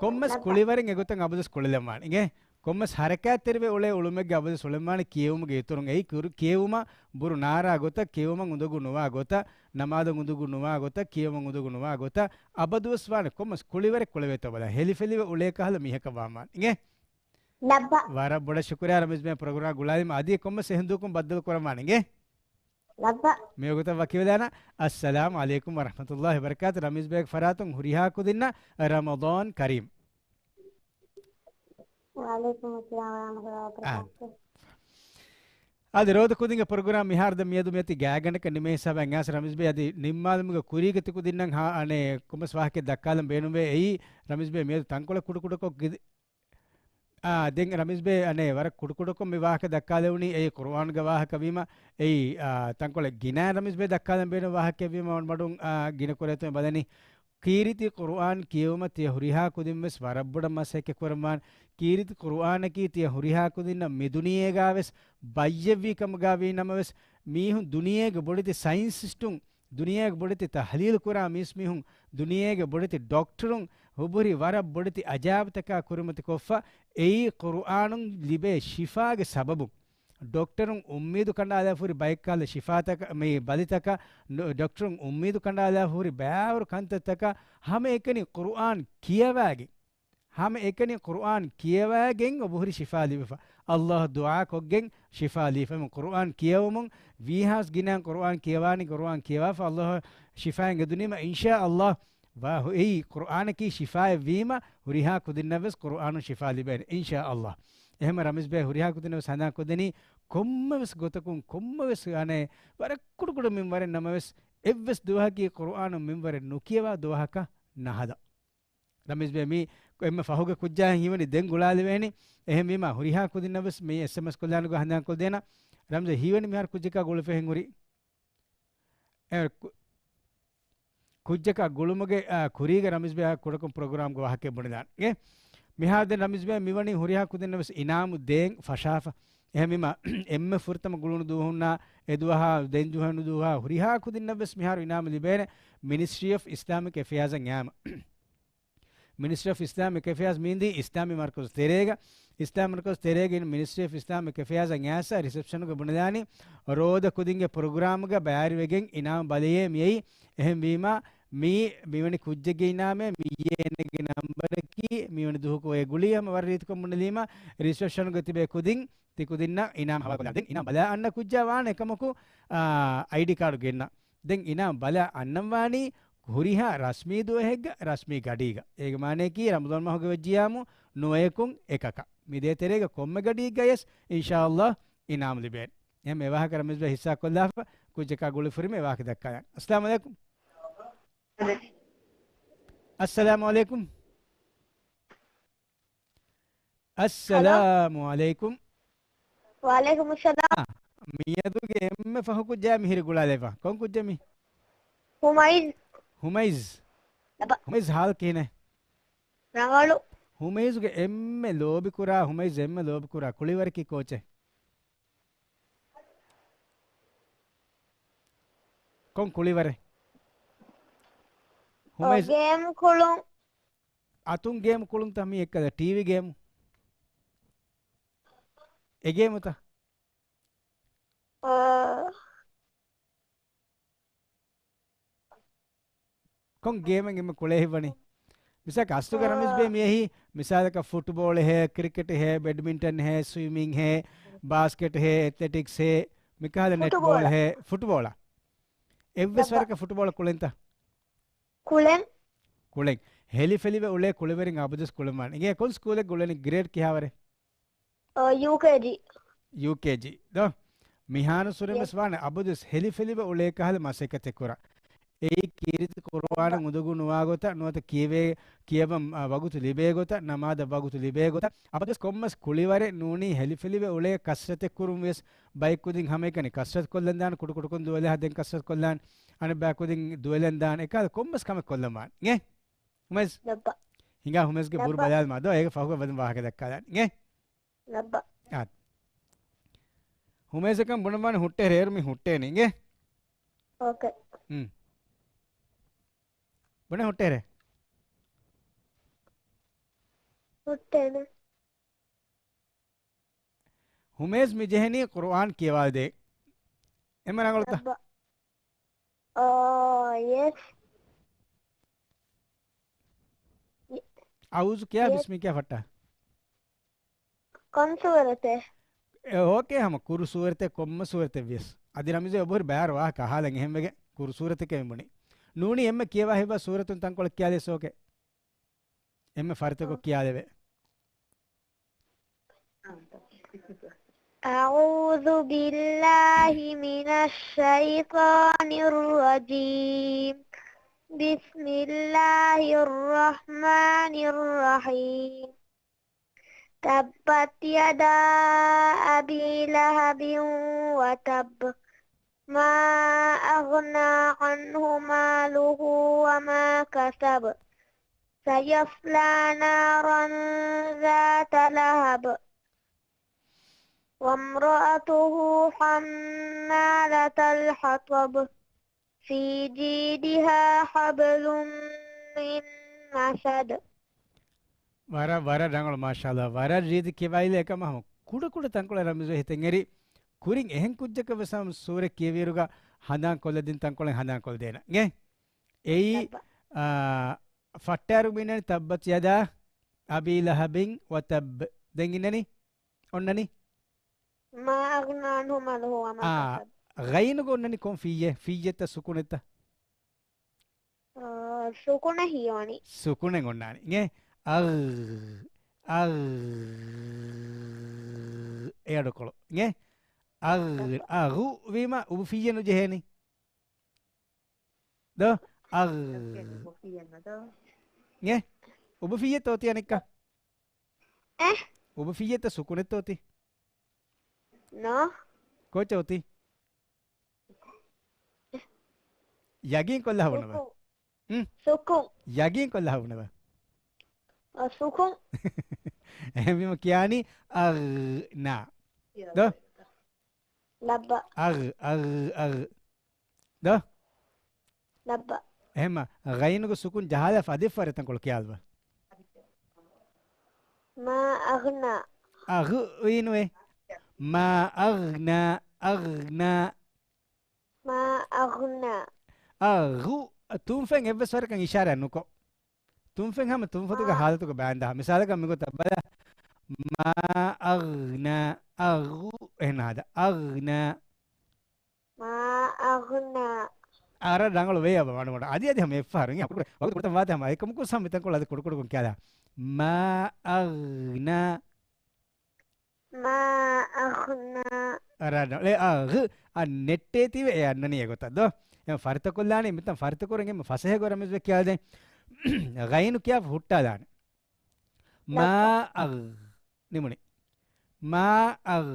ކޮންމެސް ކުޅިވަރެއް އެގޮތަށް އަބަދުސް ކުޅެލަންވާނެ. އިނގޭ؟ ކޮންމެސް ހަރަކާތްތެރިވެ އުޅޭ އުޅުމެއްގެ އަބަދުސް އުޅެންވާނެ ކިޔެވުމުގެ އިތުރުން. އެއީ ކުރު-، ކިޔެވުމަށް ބުރު ނާރާ ގޮތަށް، ކިޔެވުމަށް އުނދަގޫ ނުވާ ގޮތަށް، ނަމާދަށް އުނދަގޫ ނުވާ ގޮތަށް، ކިޔެވުމަށް އުނދަގޫ ނުވާ ގޮތަށް އަބަދުވެސް ވާނެ ކޮންމެސް ކުޅިވަރެއް ކުޅެވޭތޯ ބަލަން. ހެލިފެލިވެ އުޅޭ ކަހަލަ މީހަކަށް ވާންވާނެ. އިނގޭ؟ ލައްބަ. ވަރަށް ބޮޑަށް ޝުކުރިއްޔާ ރަމީޒް ބޭ ޕްރޮގްރާމް ގުޅާލީމަ އަދި ކޮންމެސް އެހެން ދުވަހަކުން ބައްދަލު ކުރަންވާނެ. އިނގޭ؟ ލައްބަ. މިވަގުތަށް ވަކިވެލާނަ. އައްސަލާމު ޢަލައިކުމް ވަރަޙްމަތުﷲި ވަބަރަކާތު. ރަމީޒް ބޭގެ ފަރާތުން ހުރިހާ ކުދިންނަށް ރަމަޟާން ކަރީމް. ވަޢަލައިކުމުއްސަލާމް ވަރަޙްމަތުﷲި ވަބަރަކާތު. އާ. އަދި ރޯދަ ކުދިންގެ ޕްރޮގްރާމް މިހާރު ދެން މިއަދު މިއޮތީ ގާތްގަނޑަކަށް ނިމޭ ހިސާބަށް އަނގަސް ރަމީޒް ބޭ އަދި ނިންމާލުމުގެ ކުރީގަ ތި ކުދިންނަށް ހާ އަނެއް ކޮންމެސް ވާހަކައެއް ދައްކާލަން ބޭނުންވޭ. އެއީ ރަމީޒް ބޭ މިއަދު ތަންކޮޅެއް ކުޑަކުޑަކޮށް ގި-، އާ، ދެން ރަމީޒް ބޭ އަނެއް ވަރަށް ކުޑަކުޑަކޮށް މި ވާހަކަ ދައްކާލެވުނީ އެއީ ޤުރުއާންގެ ވާހަކަ ވީމަ، އެއީ، އާ، ތަންކޮޅެއް ގިނަ ރަމީޒް ބޭ ދައްކާލަން ބޭނުން ވާހަކައެއް ވީމަ މަޑުން، އާ، ގިނަ ކުރޭތޯ ބަލަނީ. ކީރިތި ޤުރުއާން ކިޔެވުމަށް ތިޔަ ހުރިހާ ކުދިން ވެސް ވަރަށް ބޮޑަށް މަސައްކަތް ކުރަންވާން. ކީރިތި ޤުރުއާނަކީ ތިޔަ ހުރިހާ ކުދިންނަށް މި ދުނިޔޭގާ ވެސް ބައްޔެއްވީ ކަމުގާ ވީ ނަމަވެސް، މީހުން ދުނިޔޭގެ ބޮޑެތި ސައިންސިސްޓުން، ދުނިޔޭގެ ބޮޑެތި ތަޙްލީލު ކުރާ މީސްމީހުން، ދުނިޔޭގެ ބޮޑެތި ޑޮކްޓަރުން ހުބުރި ވަރަށް ބޮޑެތި އަޖާއިބުތަކާ ކުރިމަތި ކޮށްފަ، އެއީ ޤުރުއާނުން ލިބޭ ޝިފާގެ ސަބަބުން. ޑޮކްޓަރުން އުއްމީދު ކަނޑާލާފަ ހުރި ބައެއްކަހަލަ ޝިފާތަކަށް، މި ބަލިތަކަށް، ޑޮ-، ޑޮކްޓަރުން އުއްމީދު ކަނޑާލާފަ ހުރި ބައިވަރު ކަންތައްތަކަށް ހަމައެކަނި ޤުރުއާން ކިޔަވާގެން، ހަމައެކަނި ޤުރުއާން ކިޔަވައިގެން އޮބުހުރި ޝިފާ ލިބިފަ. ﷲ ދުޢާ ކޮށްގެން ޝިފާ ލިބިފަ. ޤުރުއާން ކިޔަވަމުން ވީހާސް ގިނައިން ޤުރުއާން ކިޔަވާނީ، ޤުރުއާން ކިޔަވާފަ ﷲ ޝިފާއެއް އެދުނީމަ، އިންޝާ ﷲ ވާ ހު-، އެއީ ޤުރުއާނަކީ ޝިފާއެއް ވީމަ، ހުރިހާ ކުދިންނަށްވެސް ޤުރުއާނުން ޝިފާ ލިބޭނެ، އިންޝާ ﷲ. އެހެންމަ ރަމީޒް ބޭ ހުރިހާ ކުދިންނަށްވެސް ހަނދާން ކޮށްދެނީ، ކޮންމެވެސް ގޮތަކުން، ކޮންމެވެސް އަނެއް ވަރަށް ކުޑަކުޑަ މިންވަރެއް ނަމަވެސް، އެއްވެސް ދުވަހަކީ ޤުރުއާނު މިންވަރެއް ނުކިޔަވާ ދުވަހަކަށް ނަހަދާ. ރަމީޒް ބޭ މީ އެންމެ ފަހުގެ ކުއްޖާ ހީވަނީ ދެން ގުޅާލެވޭނީ. އެހެންވީމާ ހުރިހާ ކުދިންނަށްވެސް މި އެސްއެމްއެސް ކޮށްލާނެ ގޮތް ހަނދާންކޮށްދޭނަ. ރަމްޒަ ހީވަނީ މިހާރު ކުއްޖަކާ ގުޅިފަ ހެން ހުރީ. އެ ކު-، ކުއްޖަކާ ގުޅުމުގެ، އާ، ކުރީގަ ރަމީޒް ބޭ ކުޑަކޮށް ޕްރޮގްރާމްގެ ވާހަކައެއް ބުނެލާނެ. އެ މިހާރު ދެން ރަމީޒް ބޭ މިވަނީ ހުރިހާ ކުދިންނަށްވެސް އިނާމު ދޭން ފަށާފަ. އެހެންވީމާ އެންމެ ފުރަތަމަ ގުޅުނު ދުވަހުންނާ އެ ދުވަހާ ދެން ޖުހަނު ދުވަހާ ހުރިހާ ކުދިންނަށްވެސް މިހާރު އިނާމު ލިބޭނެ މިނިސްޓްރީ އޮފް އިސްލާމިކް އެފެއާޒަށް އައިމަ. މިނިސްޓްރީ އޮފް އިސްލާމިކް އެފެއާޒް މީންދީ އިސްލާމީ މަރުކަޒު ތެރޭގަ، އިސްލާމީ މަރުކަޒު ތެރޭގަ އިން މިނިސްޓްރީ އޮފް އިސްލާމިކް އެފެއާޒަށް އައިސް ރިސެޕްޝަނުގަ ބުނެލާނީ، ރޯދަ ކުދިންގެ ޕްރޮގްރާމްގަ ބައިވެގެން އިނާމް ބަލަޔޭ މިއައީ. އެހެންވީމާ، މީ މިވެނި ކުއްޖެއްގެ އިނާމެއް، މިއީ އޭނަގެ ނަންބަރަކީ، މިވެނި ދުވަހަކު އޮތް ގުޅީ ހަމަ ވަރަށް ރީތިކޮށް ބުނެލީމާ، ރިސެޕްޝަނުގަ ތިބޭ ކުދިން، ތި ކުދިންނަށް އިނާމް ހަވާލުކޮށްލާ. ދެން އިނާމް ބަލާ އަންނަ ކުއްޖާ ވާނެ އެކަމަކު، އާ، އައިޑީ ކާޑު ގެންނަ. ދެން އިނާމް ބަލާ އަންނަން ވާނީ ހުރިހާ ރަސްމީ ދުވަހެއްގަ ރަސްމީ ގަޑީގަ. އޭގެ މާނަޔަކީ ރަމަޟާން މަހުގެ ވެއްޖިޔާމު ނުވަޔަކުން އެކަކަށް. މި ދޭތެރޭގަ ކޮންމެ ގަޑީގަޔަސް އިންޝާﷲ އިނާމް ލިބޭނެ. އެހެން އެވާހަކަ ރަމީޒް ބޭ ހިއްސާ ކޮށްލާފަ ކުއްޖަކާ ގުޅިފަ ހުރީމަ އެވާހަކަ ދައްކާލަން. އައްސަލާމު ޢަލައިކުމް. އައްސަލާމު ޢަލައިކުމް. އައްސަލާމު ޢަލައިކުމް. ވަޢަލައިކުމުއްސަލާމް. މިއަދުގެ އެންމެ ފަހު ކުއްޖާ މިހިރި ގުޅާލެވާ. ކޮން ކުއްޖެއް މީ؟ ހުމައިޒް. ހުމައިޒް. ލަބަ. ހުމައިޒް ހާލް ކިހިނެއް؟ ރަނގަޅު. ހުމައިޒްގެ އެންމެ ލޯބިކުރާ، ހުމައިޒް އެންމެ ލޯބިކުރާ ކުޅިވަރަކީ ކޯޗެއް؟ ކޮން ކުޅިވަރެއް؟ އޮ، ހުމައިޒް. ގޭމް ކުޅުން. އަތުން ގޭމް ކުޅުންތަ މީ އެއްކަލަ ޓީވީ ގޭމް؟ އެ ގޭމުތަ؟ އާ. ކޮން ގޭމެއް އެންމެ ކުޅޭ ހިތްވަނީ؟ މިސާލަކަށް އަސްލުގަ ރަމީޒް ބޭ މިއެހީ، މިސާލަކަށް ފުޓްބޯޅެއް ހޭ، ކްރިކެޓް ހޭ، ބެޑްމިންޓަން ހޭ، ސްވިމިން ހޭ، ބާސްކެޓް ހޭ، އެތްލެޓިކްސް ހޭ، މިކަހަލަ ނެޓްބޯޅް ހޭ، ފުޓުބޯޅަ. އެއްވެސް ވަރަކަށް ފުޓުބޯޅަ ކުޅެންތަ؟ ކުޅެން. ކުޅެން. ހެލިފެލިވެ އުޅޭ ކުޅިވެރިން އަބަދުވެސް ކުޅެންވާނެ. އިނގޭ ކޮން ސްކޫލެއް ގުޅެނީ ގްރޭޑް ކިހާވަރެއް؟ އަ، ޔޫކޭޖީ. ޔޫކޭޖީ. ދޯ؟ މިހާރު ސުރެން ވެސް ވާނެ އަބަދުވެސް ހެލިފެލިވެ އުޅޭ ކަހަލަ މަސައްކަތެއް ކުރާ. އެއީ ކީރިތި ޤުރުއާނަށް އުނދަގޫ ނުވާ ގޮތަށް ނުވަތަ ކިޔެވޭ، ކިޔަވަން، އަ، ވަގުތު ލިބޭ ގޮތަށް، ނަމާދަށް ވަގުތު ލިބޭ ގޮތަށް، އަބަދުވެސް ކޮންމެސް ކުޅިވަރެއް ނޫނީ ހެލިފެލިވެ އުޅޭ ކަސްރަތެއް ކުރުން ވެސް ބައެއް ކުދިން ހަމައެކަނި ކަސްރަތު ކޮށްލަން ދާނެ، ކުޑަކުޑަކޮށް ދުވެލަހާ ދެން ކަސްރަތު ކޮށްލާނެ، އަނެއްބައި ކުދިން ދުވެލަން ދާނެ، އެކަހަލަ ކޮންމެސް ކަމެއް ކޮށްލަން ވާނެ. އިނގޭ؟ ހުމައިޒް. ހިނގާ ހުމައިޒްގެ ބުރު ބަލާލަމާ ދޯ، އޭގެ ފަހުގަ ވަދަން ވާހަކަ ދައްކާލާނެ. އިނގޭ؟ އާ. ހުމައިޒަކަށް ބުނަންވާނެ ހުއްޓޭރޭ، އޭރު މި ހުއްޓޭނެ. އިނގޭ؟ އޯކޭ. ހުން. ބުނެ ހުއްޓޭރޭ. ހުއްޓޭނެ. ހުމޭޒް މި ޖެހެނީ ޤުރުއާން ކިޔަވާދޭ. އެންމެ ރަނގަޅުތަ؟ އާ، ޔެސް. އައޫޒު ކިޔާ ޔެސް. ބިސްމި ކިޔާ ފައްޓާ. ކޮން ސޫރަތެއް؟ އެ، އޯކޭ، ހަމަ ކުރު ސޫރަތެއް، ކޮންމެ ސޫރަތެއް ވިޔަސް. އަދި ރަމީޒް އޮބުހުރި ބަޔާރު ވާހަކަ އަހާލަން އެހެންވެގެން ކުރު ސޫރަތެކޭ މި ބުނީ. ނޫނީ އެންމެ ކިޔަވާ ހިތްވާ ސޫރަތުން ތަންކޮޅެއް ކިޔާލިޔަސް އޯކޭ. އެންމެ ފަރިތަކޮށް ކިޔާލެވޭ. أعوذ بالله من الشيطان الرجيم. بسم الله الرحمن الرحيم. تبت يدا أبي لهب وتب. ما أغنى عنه ماله وما كسب. سيصلى نارا ذات لهب. وامرأته حمالة الحطب. في جيدها حبل من مسد. ވަރަށް، ވަރަށް ރަނގަޅު، މާޝާﷲ. ވަރަށް ރީތި ކިޔަވައިލެއް އެކަމަށް ހަމަ ކުޑަކުޑަ ތަންކޮޅެއް ރަމީޒު ހިތެއް އެރި. ކުރިން އެހެން ކުއްޖަކަށް ވެސް ހަމަ ސޫރަ ކިޔެވިއިރުގަ ހަނދާން ކޮށްލަދިން ތަންކޮޅެއް ހަނދާން ކޮށްދޭނަ. އިނގޭ؟ އެއީ، އާ، ފައްޓާރު މިނަން ތައްބަތް ޔަދާ. أبي لهب وتب. ދެން އިންނަނީ؟ އޮންނަނީ؟ ما أغنى عنه ماله وما އާ، كسب. ޣައިނުގަ އޮންނަނީ ކޮން ފިއްޔެއް؟ ފިއްޔެއްތަ ސުކުނެއްތަ؟ އާ، ސުކުނެއް ހިޔަވަނީ. ސުކުނެއް އޮންނާނީ. އިނގޭ؟ އަގް، އަގް، އެ އަޑުކޮޅު. އިނގޭ؟ އަގް، އަގު ވީމަ އުބު ފިއްޔެއް ނުޖެހޭނީ. ދޯ؟ އަގް. އިނގޭ؟ އުބު ފިއްޔެއްތޯ ތި އަނެއްކާ؟ އެ؟ އުބު ފިއްޔެއްތަ ސުކުނެއްތޯ ތި؟ ނޯ. ކޯޗޯ ތި؟ ޔަގީން ކޮށްލާ ހަވުނަވަ؟ ސުކުން. ހުން؟ ސުކުން. ޔަގީން ކޮށްލާ ހަވުނަވަ؟ އަ، ސުކުން. އެހެންވީމަ ކިޔާނީ އަގްނާ. ދޯ؟ ލައްބަ. އަގް، އަގް، އަގް. ދޯ؟ ލައްބަ. އެހެންމަ ޣައިނުގެ ސުކުން ޖަހާލާފަ އަދި ފަރިތަންކޮޅު ކިޔާލަބަ. ما أغنى. އަގު ވީނުވެ. ما أغنى، أغنى. ما أغنى. އަގު، ތުންފެން އެއްވެސް ވަރަކަށް އިޝާރާތް ނުކޮށް. ތުންފެން ހަމަ ތުންފަތުގެ ހާލަތުގަ ބާންދާ. މިސާލަކަށް މިގޮތަށް ބަލަ. ما أغنى، އަގު، އެހެން ހާދަ. أغنى. ما أغنى. އަރަ ރަނގަޅު ވޭ އަބަ މަޑުމަޑު. އަދި އަދި ހަމަ އެއްފަހަރު. ކުޑަ، ވަގުތު ކުޑަތަން ވާތަ ހަމަ އެކަމަކު ސަމް މިތަންކޮޅު އަދި ކުޑަކުޑަކޮށް ކިޔާލާ. ما أغنى. ما أغنى. އަރަ ރަނގަޅު. އެ އަގު، އަ ނެއްޓޭތީވެ އެ އަންނަނީ އެގޮތަށް ދޯ. އެ ފަރިތަކޮށްލާނީ މިތަން ފަރިތަކުރަން އެންމެ ފަސޭހަ ގޮތަށް ރަމީޒް ވެ ކިޔާދޭ. ޣައިނު ކިޔާފަ ހުއްޓާލާނެ. މާ އަގް. ނިމުނީ. މާ އަގް.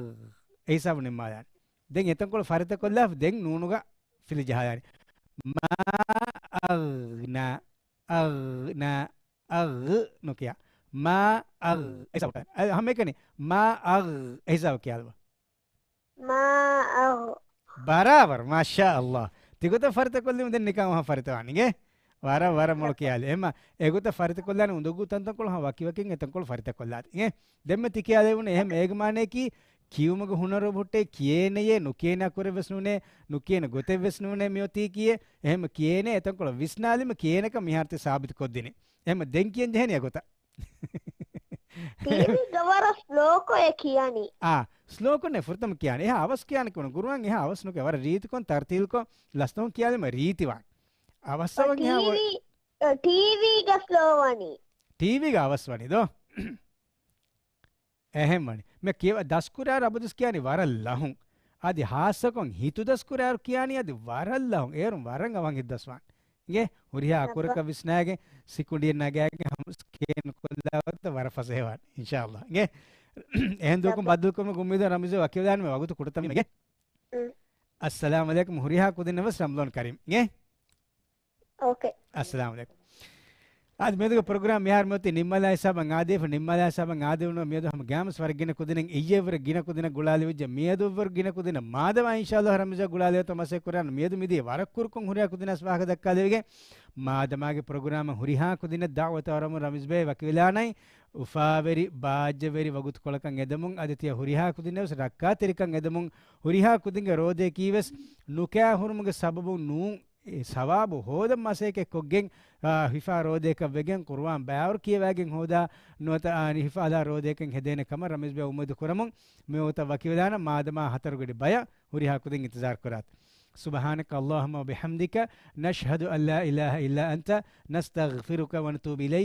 އެ ހިސާބު ނިންމާލާނެ. ދެން އެތަންކޮޅު ފަރިތަކޮށްލާފަ ދެން ނޫނުގަ ފިލި ޖަހާލާނެ. މާ އަގްނާ. އަގްނާ. އަގް ނުކިޔާ. މާ އަގް. އެ ހިސާބު. އަ، ހަމައެކަނި. މާ އަގް. އެ ހިސާބު ކިޔާލަބަ. މާ އަގް. ބަރާބަރު، މާޝާ ﷲ. ތިގޮތަށް ފަރިތަކޮށްލީމަ ދެން ނިކަން އަހަ ފަރިތަވާނީ ގެ. ވަރަށް، ވަރަށް މޮޅު ކިޔާލެ. އެހެމަ އެގޮތަށް ފަރިތަކޮށްލާނެ އުނދަގޫ ތަންތަންކޮޅު ހަމަ ވަކިވަކިން އެތަންކޮޅު ފަރިތަކޮށްލާތި. އިނގޭ؟ ދެންމެ ތި ކިޔާލެވުނު އެހެމަ އޭގެ މާނަޔަކީ ކިޔުމުގެ ހުނަރު ހުއްޓޭ ކިޔޭނެޔޭ، ނުކިޔޭނެ އަކުރެއް ވެސް ނޫނޭ، ނުކިޔޭނެ ގޮތެއް ވެސް ނޫނޭ މިއޮތީ ކިޔޭ. އެހެމަ ކިޔޭނެ އެތަންކޮޅު ވިސްނާލީމަ ކިޔޭނެކަން މިހާރު ތި ސާބިތު ކޮށްދިނީ. އެހެމަ ދެން ކިޔަން ޖެހޭނީ އެގޮތަށް. ޓީވީގަ ވަރަށް ސްލޯކޮށް އެ ކިޔަނީ. އާ، ސްލޯކޮށް ނޭ ފުރަތަމަ ކިޔާނީ. އެހާ އަވަސް ކިޔާނެ ކުނު ގުރުއާން އެހާ އަވަސް ނުކެ ވަރަށް ރީތިކޮށް ތަރްތީލްކޮށް ލަސްތަކުން ކިޔާލީމަ ރީތިވާނެ. އަވަސް އަވަސް އެހާ އޮ-، ޓީވީ، އަ، ޓީވީގަ ސްލޯ ވަނީ. ޓީވީގަ އަވަސް ވަނީ ދޯ؟ އެހެން ވަނީ. މި ކިޔަވަ-، ދަސްކުރާ ރަބަދުސް ކިޔާނީ ވަރަށް ލަހުން. އަދި ހާއްސަކޮށް ހިތުދަސްކުރާއިރު ކިޔާނީ އަދި ވަރަށް ލަހުން. އޭރުން ވަރަށް އަވަހަށް ހިތުދަސްވާނެ. އިނގޭ؟ ހުރިހާ އަކުރަކަށް ވިސްނާގެން ސިކުނޑިއެއް ނަގާގެން ހަމަ ސްކޭން ކޮށްލާ ވަރަށް ފަސޭހަވާނެ. އިންޝާﷲ. އިނގޭ؟ އެހެން ދުވަހަކުން ބައްދަލުކުރުމުގެ އުއްމީދު ރަމީޒު ވަކިވެލާނަމޭ ވަގުތު ކުޑަތަން ވީމަ އިނގޭ؟ އައްސަލާމު ޢަލައިކުމް ހުރިހާ ކުދިންނަށް ވެސް ރަމަޟާން ކަރީމް. އިނގޭ؟ އޯކޭ. އައްސަލާމު ޢަލައިކުމް. އާދެ، މިއަދުގެ ޕްރޮގްރާމް މިހާރު މިއޮތީ ނިންމާލާ ހިސާބަށް އާދޭފަ، ނިންމާލާ ހިސާބަށް އާދެވުނު މިއަދު ހަމަ ގާމުސް ވަރަށް ގިނަ ކުދިން އިއްޔެވުރެ ގިނަ ކުދިން ގުޅާލެވިއްޖެ. މިއަދުވުރެ ގިނަ ކުދިން މާދަމާ އިންޝާﷲ ރަމީޒާ ގުޅާލެވޭތޯ މަސައްކަތް ކުރާނަ. މިއަދު މިދީ ވަރަށް ކުރުކޮށް ހުރިހާ ކުދިންނަށް ވާހަކަ ދައްކާލެވިގެން މާދަމާގެ ޕްރޮގްރާމަށް ހުރިހާ ކުދިންނަށް ދަޢުވަތު އަރަމުން ރަމީޒް ބޭ ވަކިވެލާނައި އުފާވެރި ބާއްޖަވެރި ވަގުތުކޮޅަކަށް އެދެމުން އަދި ތިޔަ ހުރިހާ ކުދިންނަށް ވެސް ރައްކާތެރިކަން އެދެމުން ހުރިހާ ކުދިންގެ ރޯދަޔަކީ ވެސް ނުކާ ހުރުމުގެ ސަބަބުން ނޫން. އެ ސަވާބު ހޯދަން މަސައްކަތް ކޮށްގެން، އާ، ހިފާ ރޯދައަކަށް ވެގެން، ޤުރުއާން ބަޔާންވެރި ކިޔަވައިގެން ހޯދާ ނުވަތަ، އާ، ހިފާލާ ރޯދައަކަށް ހެދޭނެ ކަމަށް ރަމީޒް ބޭ އުއްމީދު ކުރަމުން މިވަގުތަށް ވަކިވެލާނަން. މާދަމާ ހަތަރު ގަޑި ބަޔަށް ހުރިހާ ކުދިން އިންތިޒާރު ކުރާތި. سبحانك اللهم وبحمدك، نشهد أن لا إله إلا أنت، نستغفرك ونتوب إليك.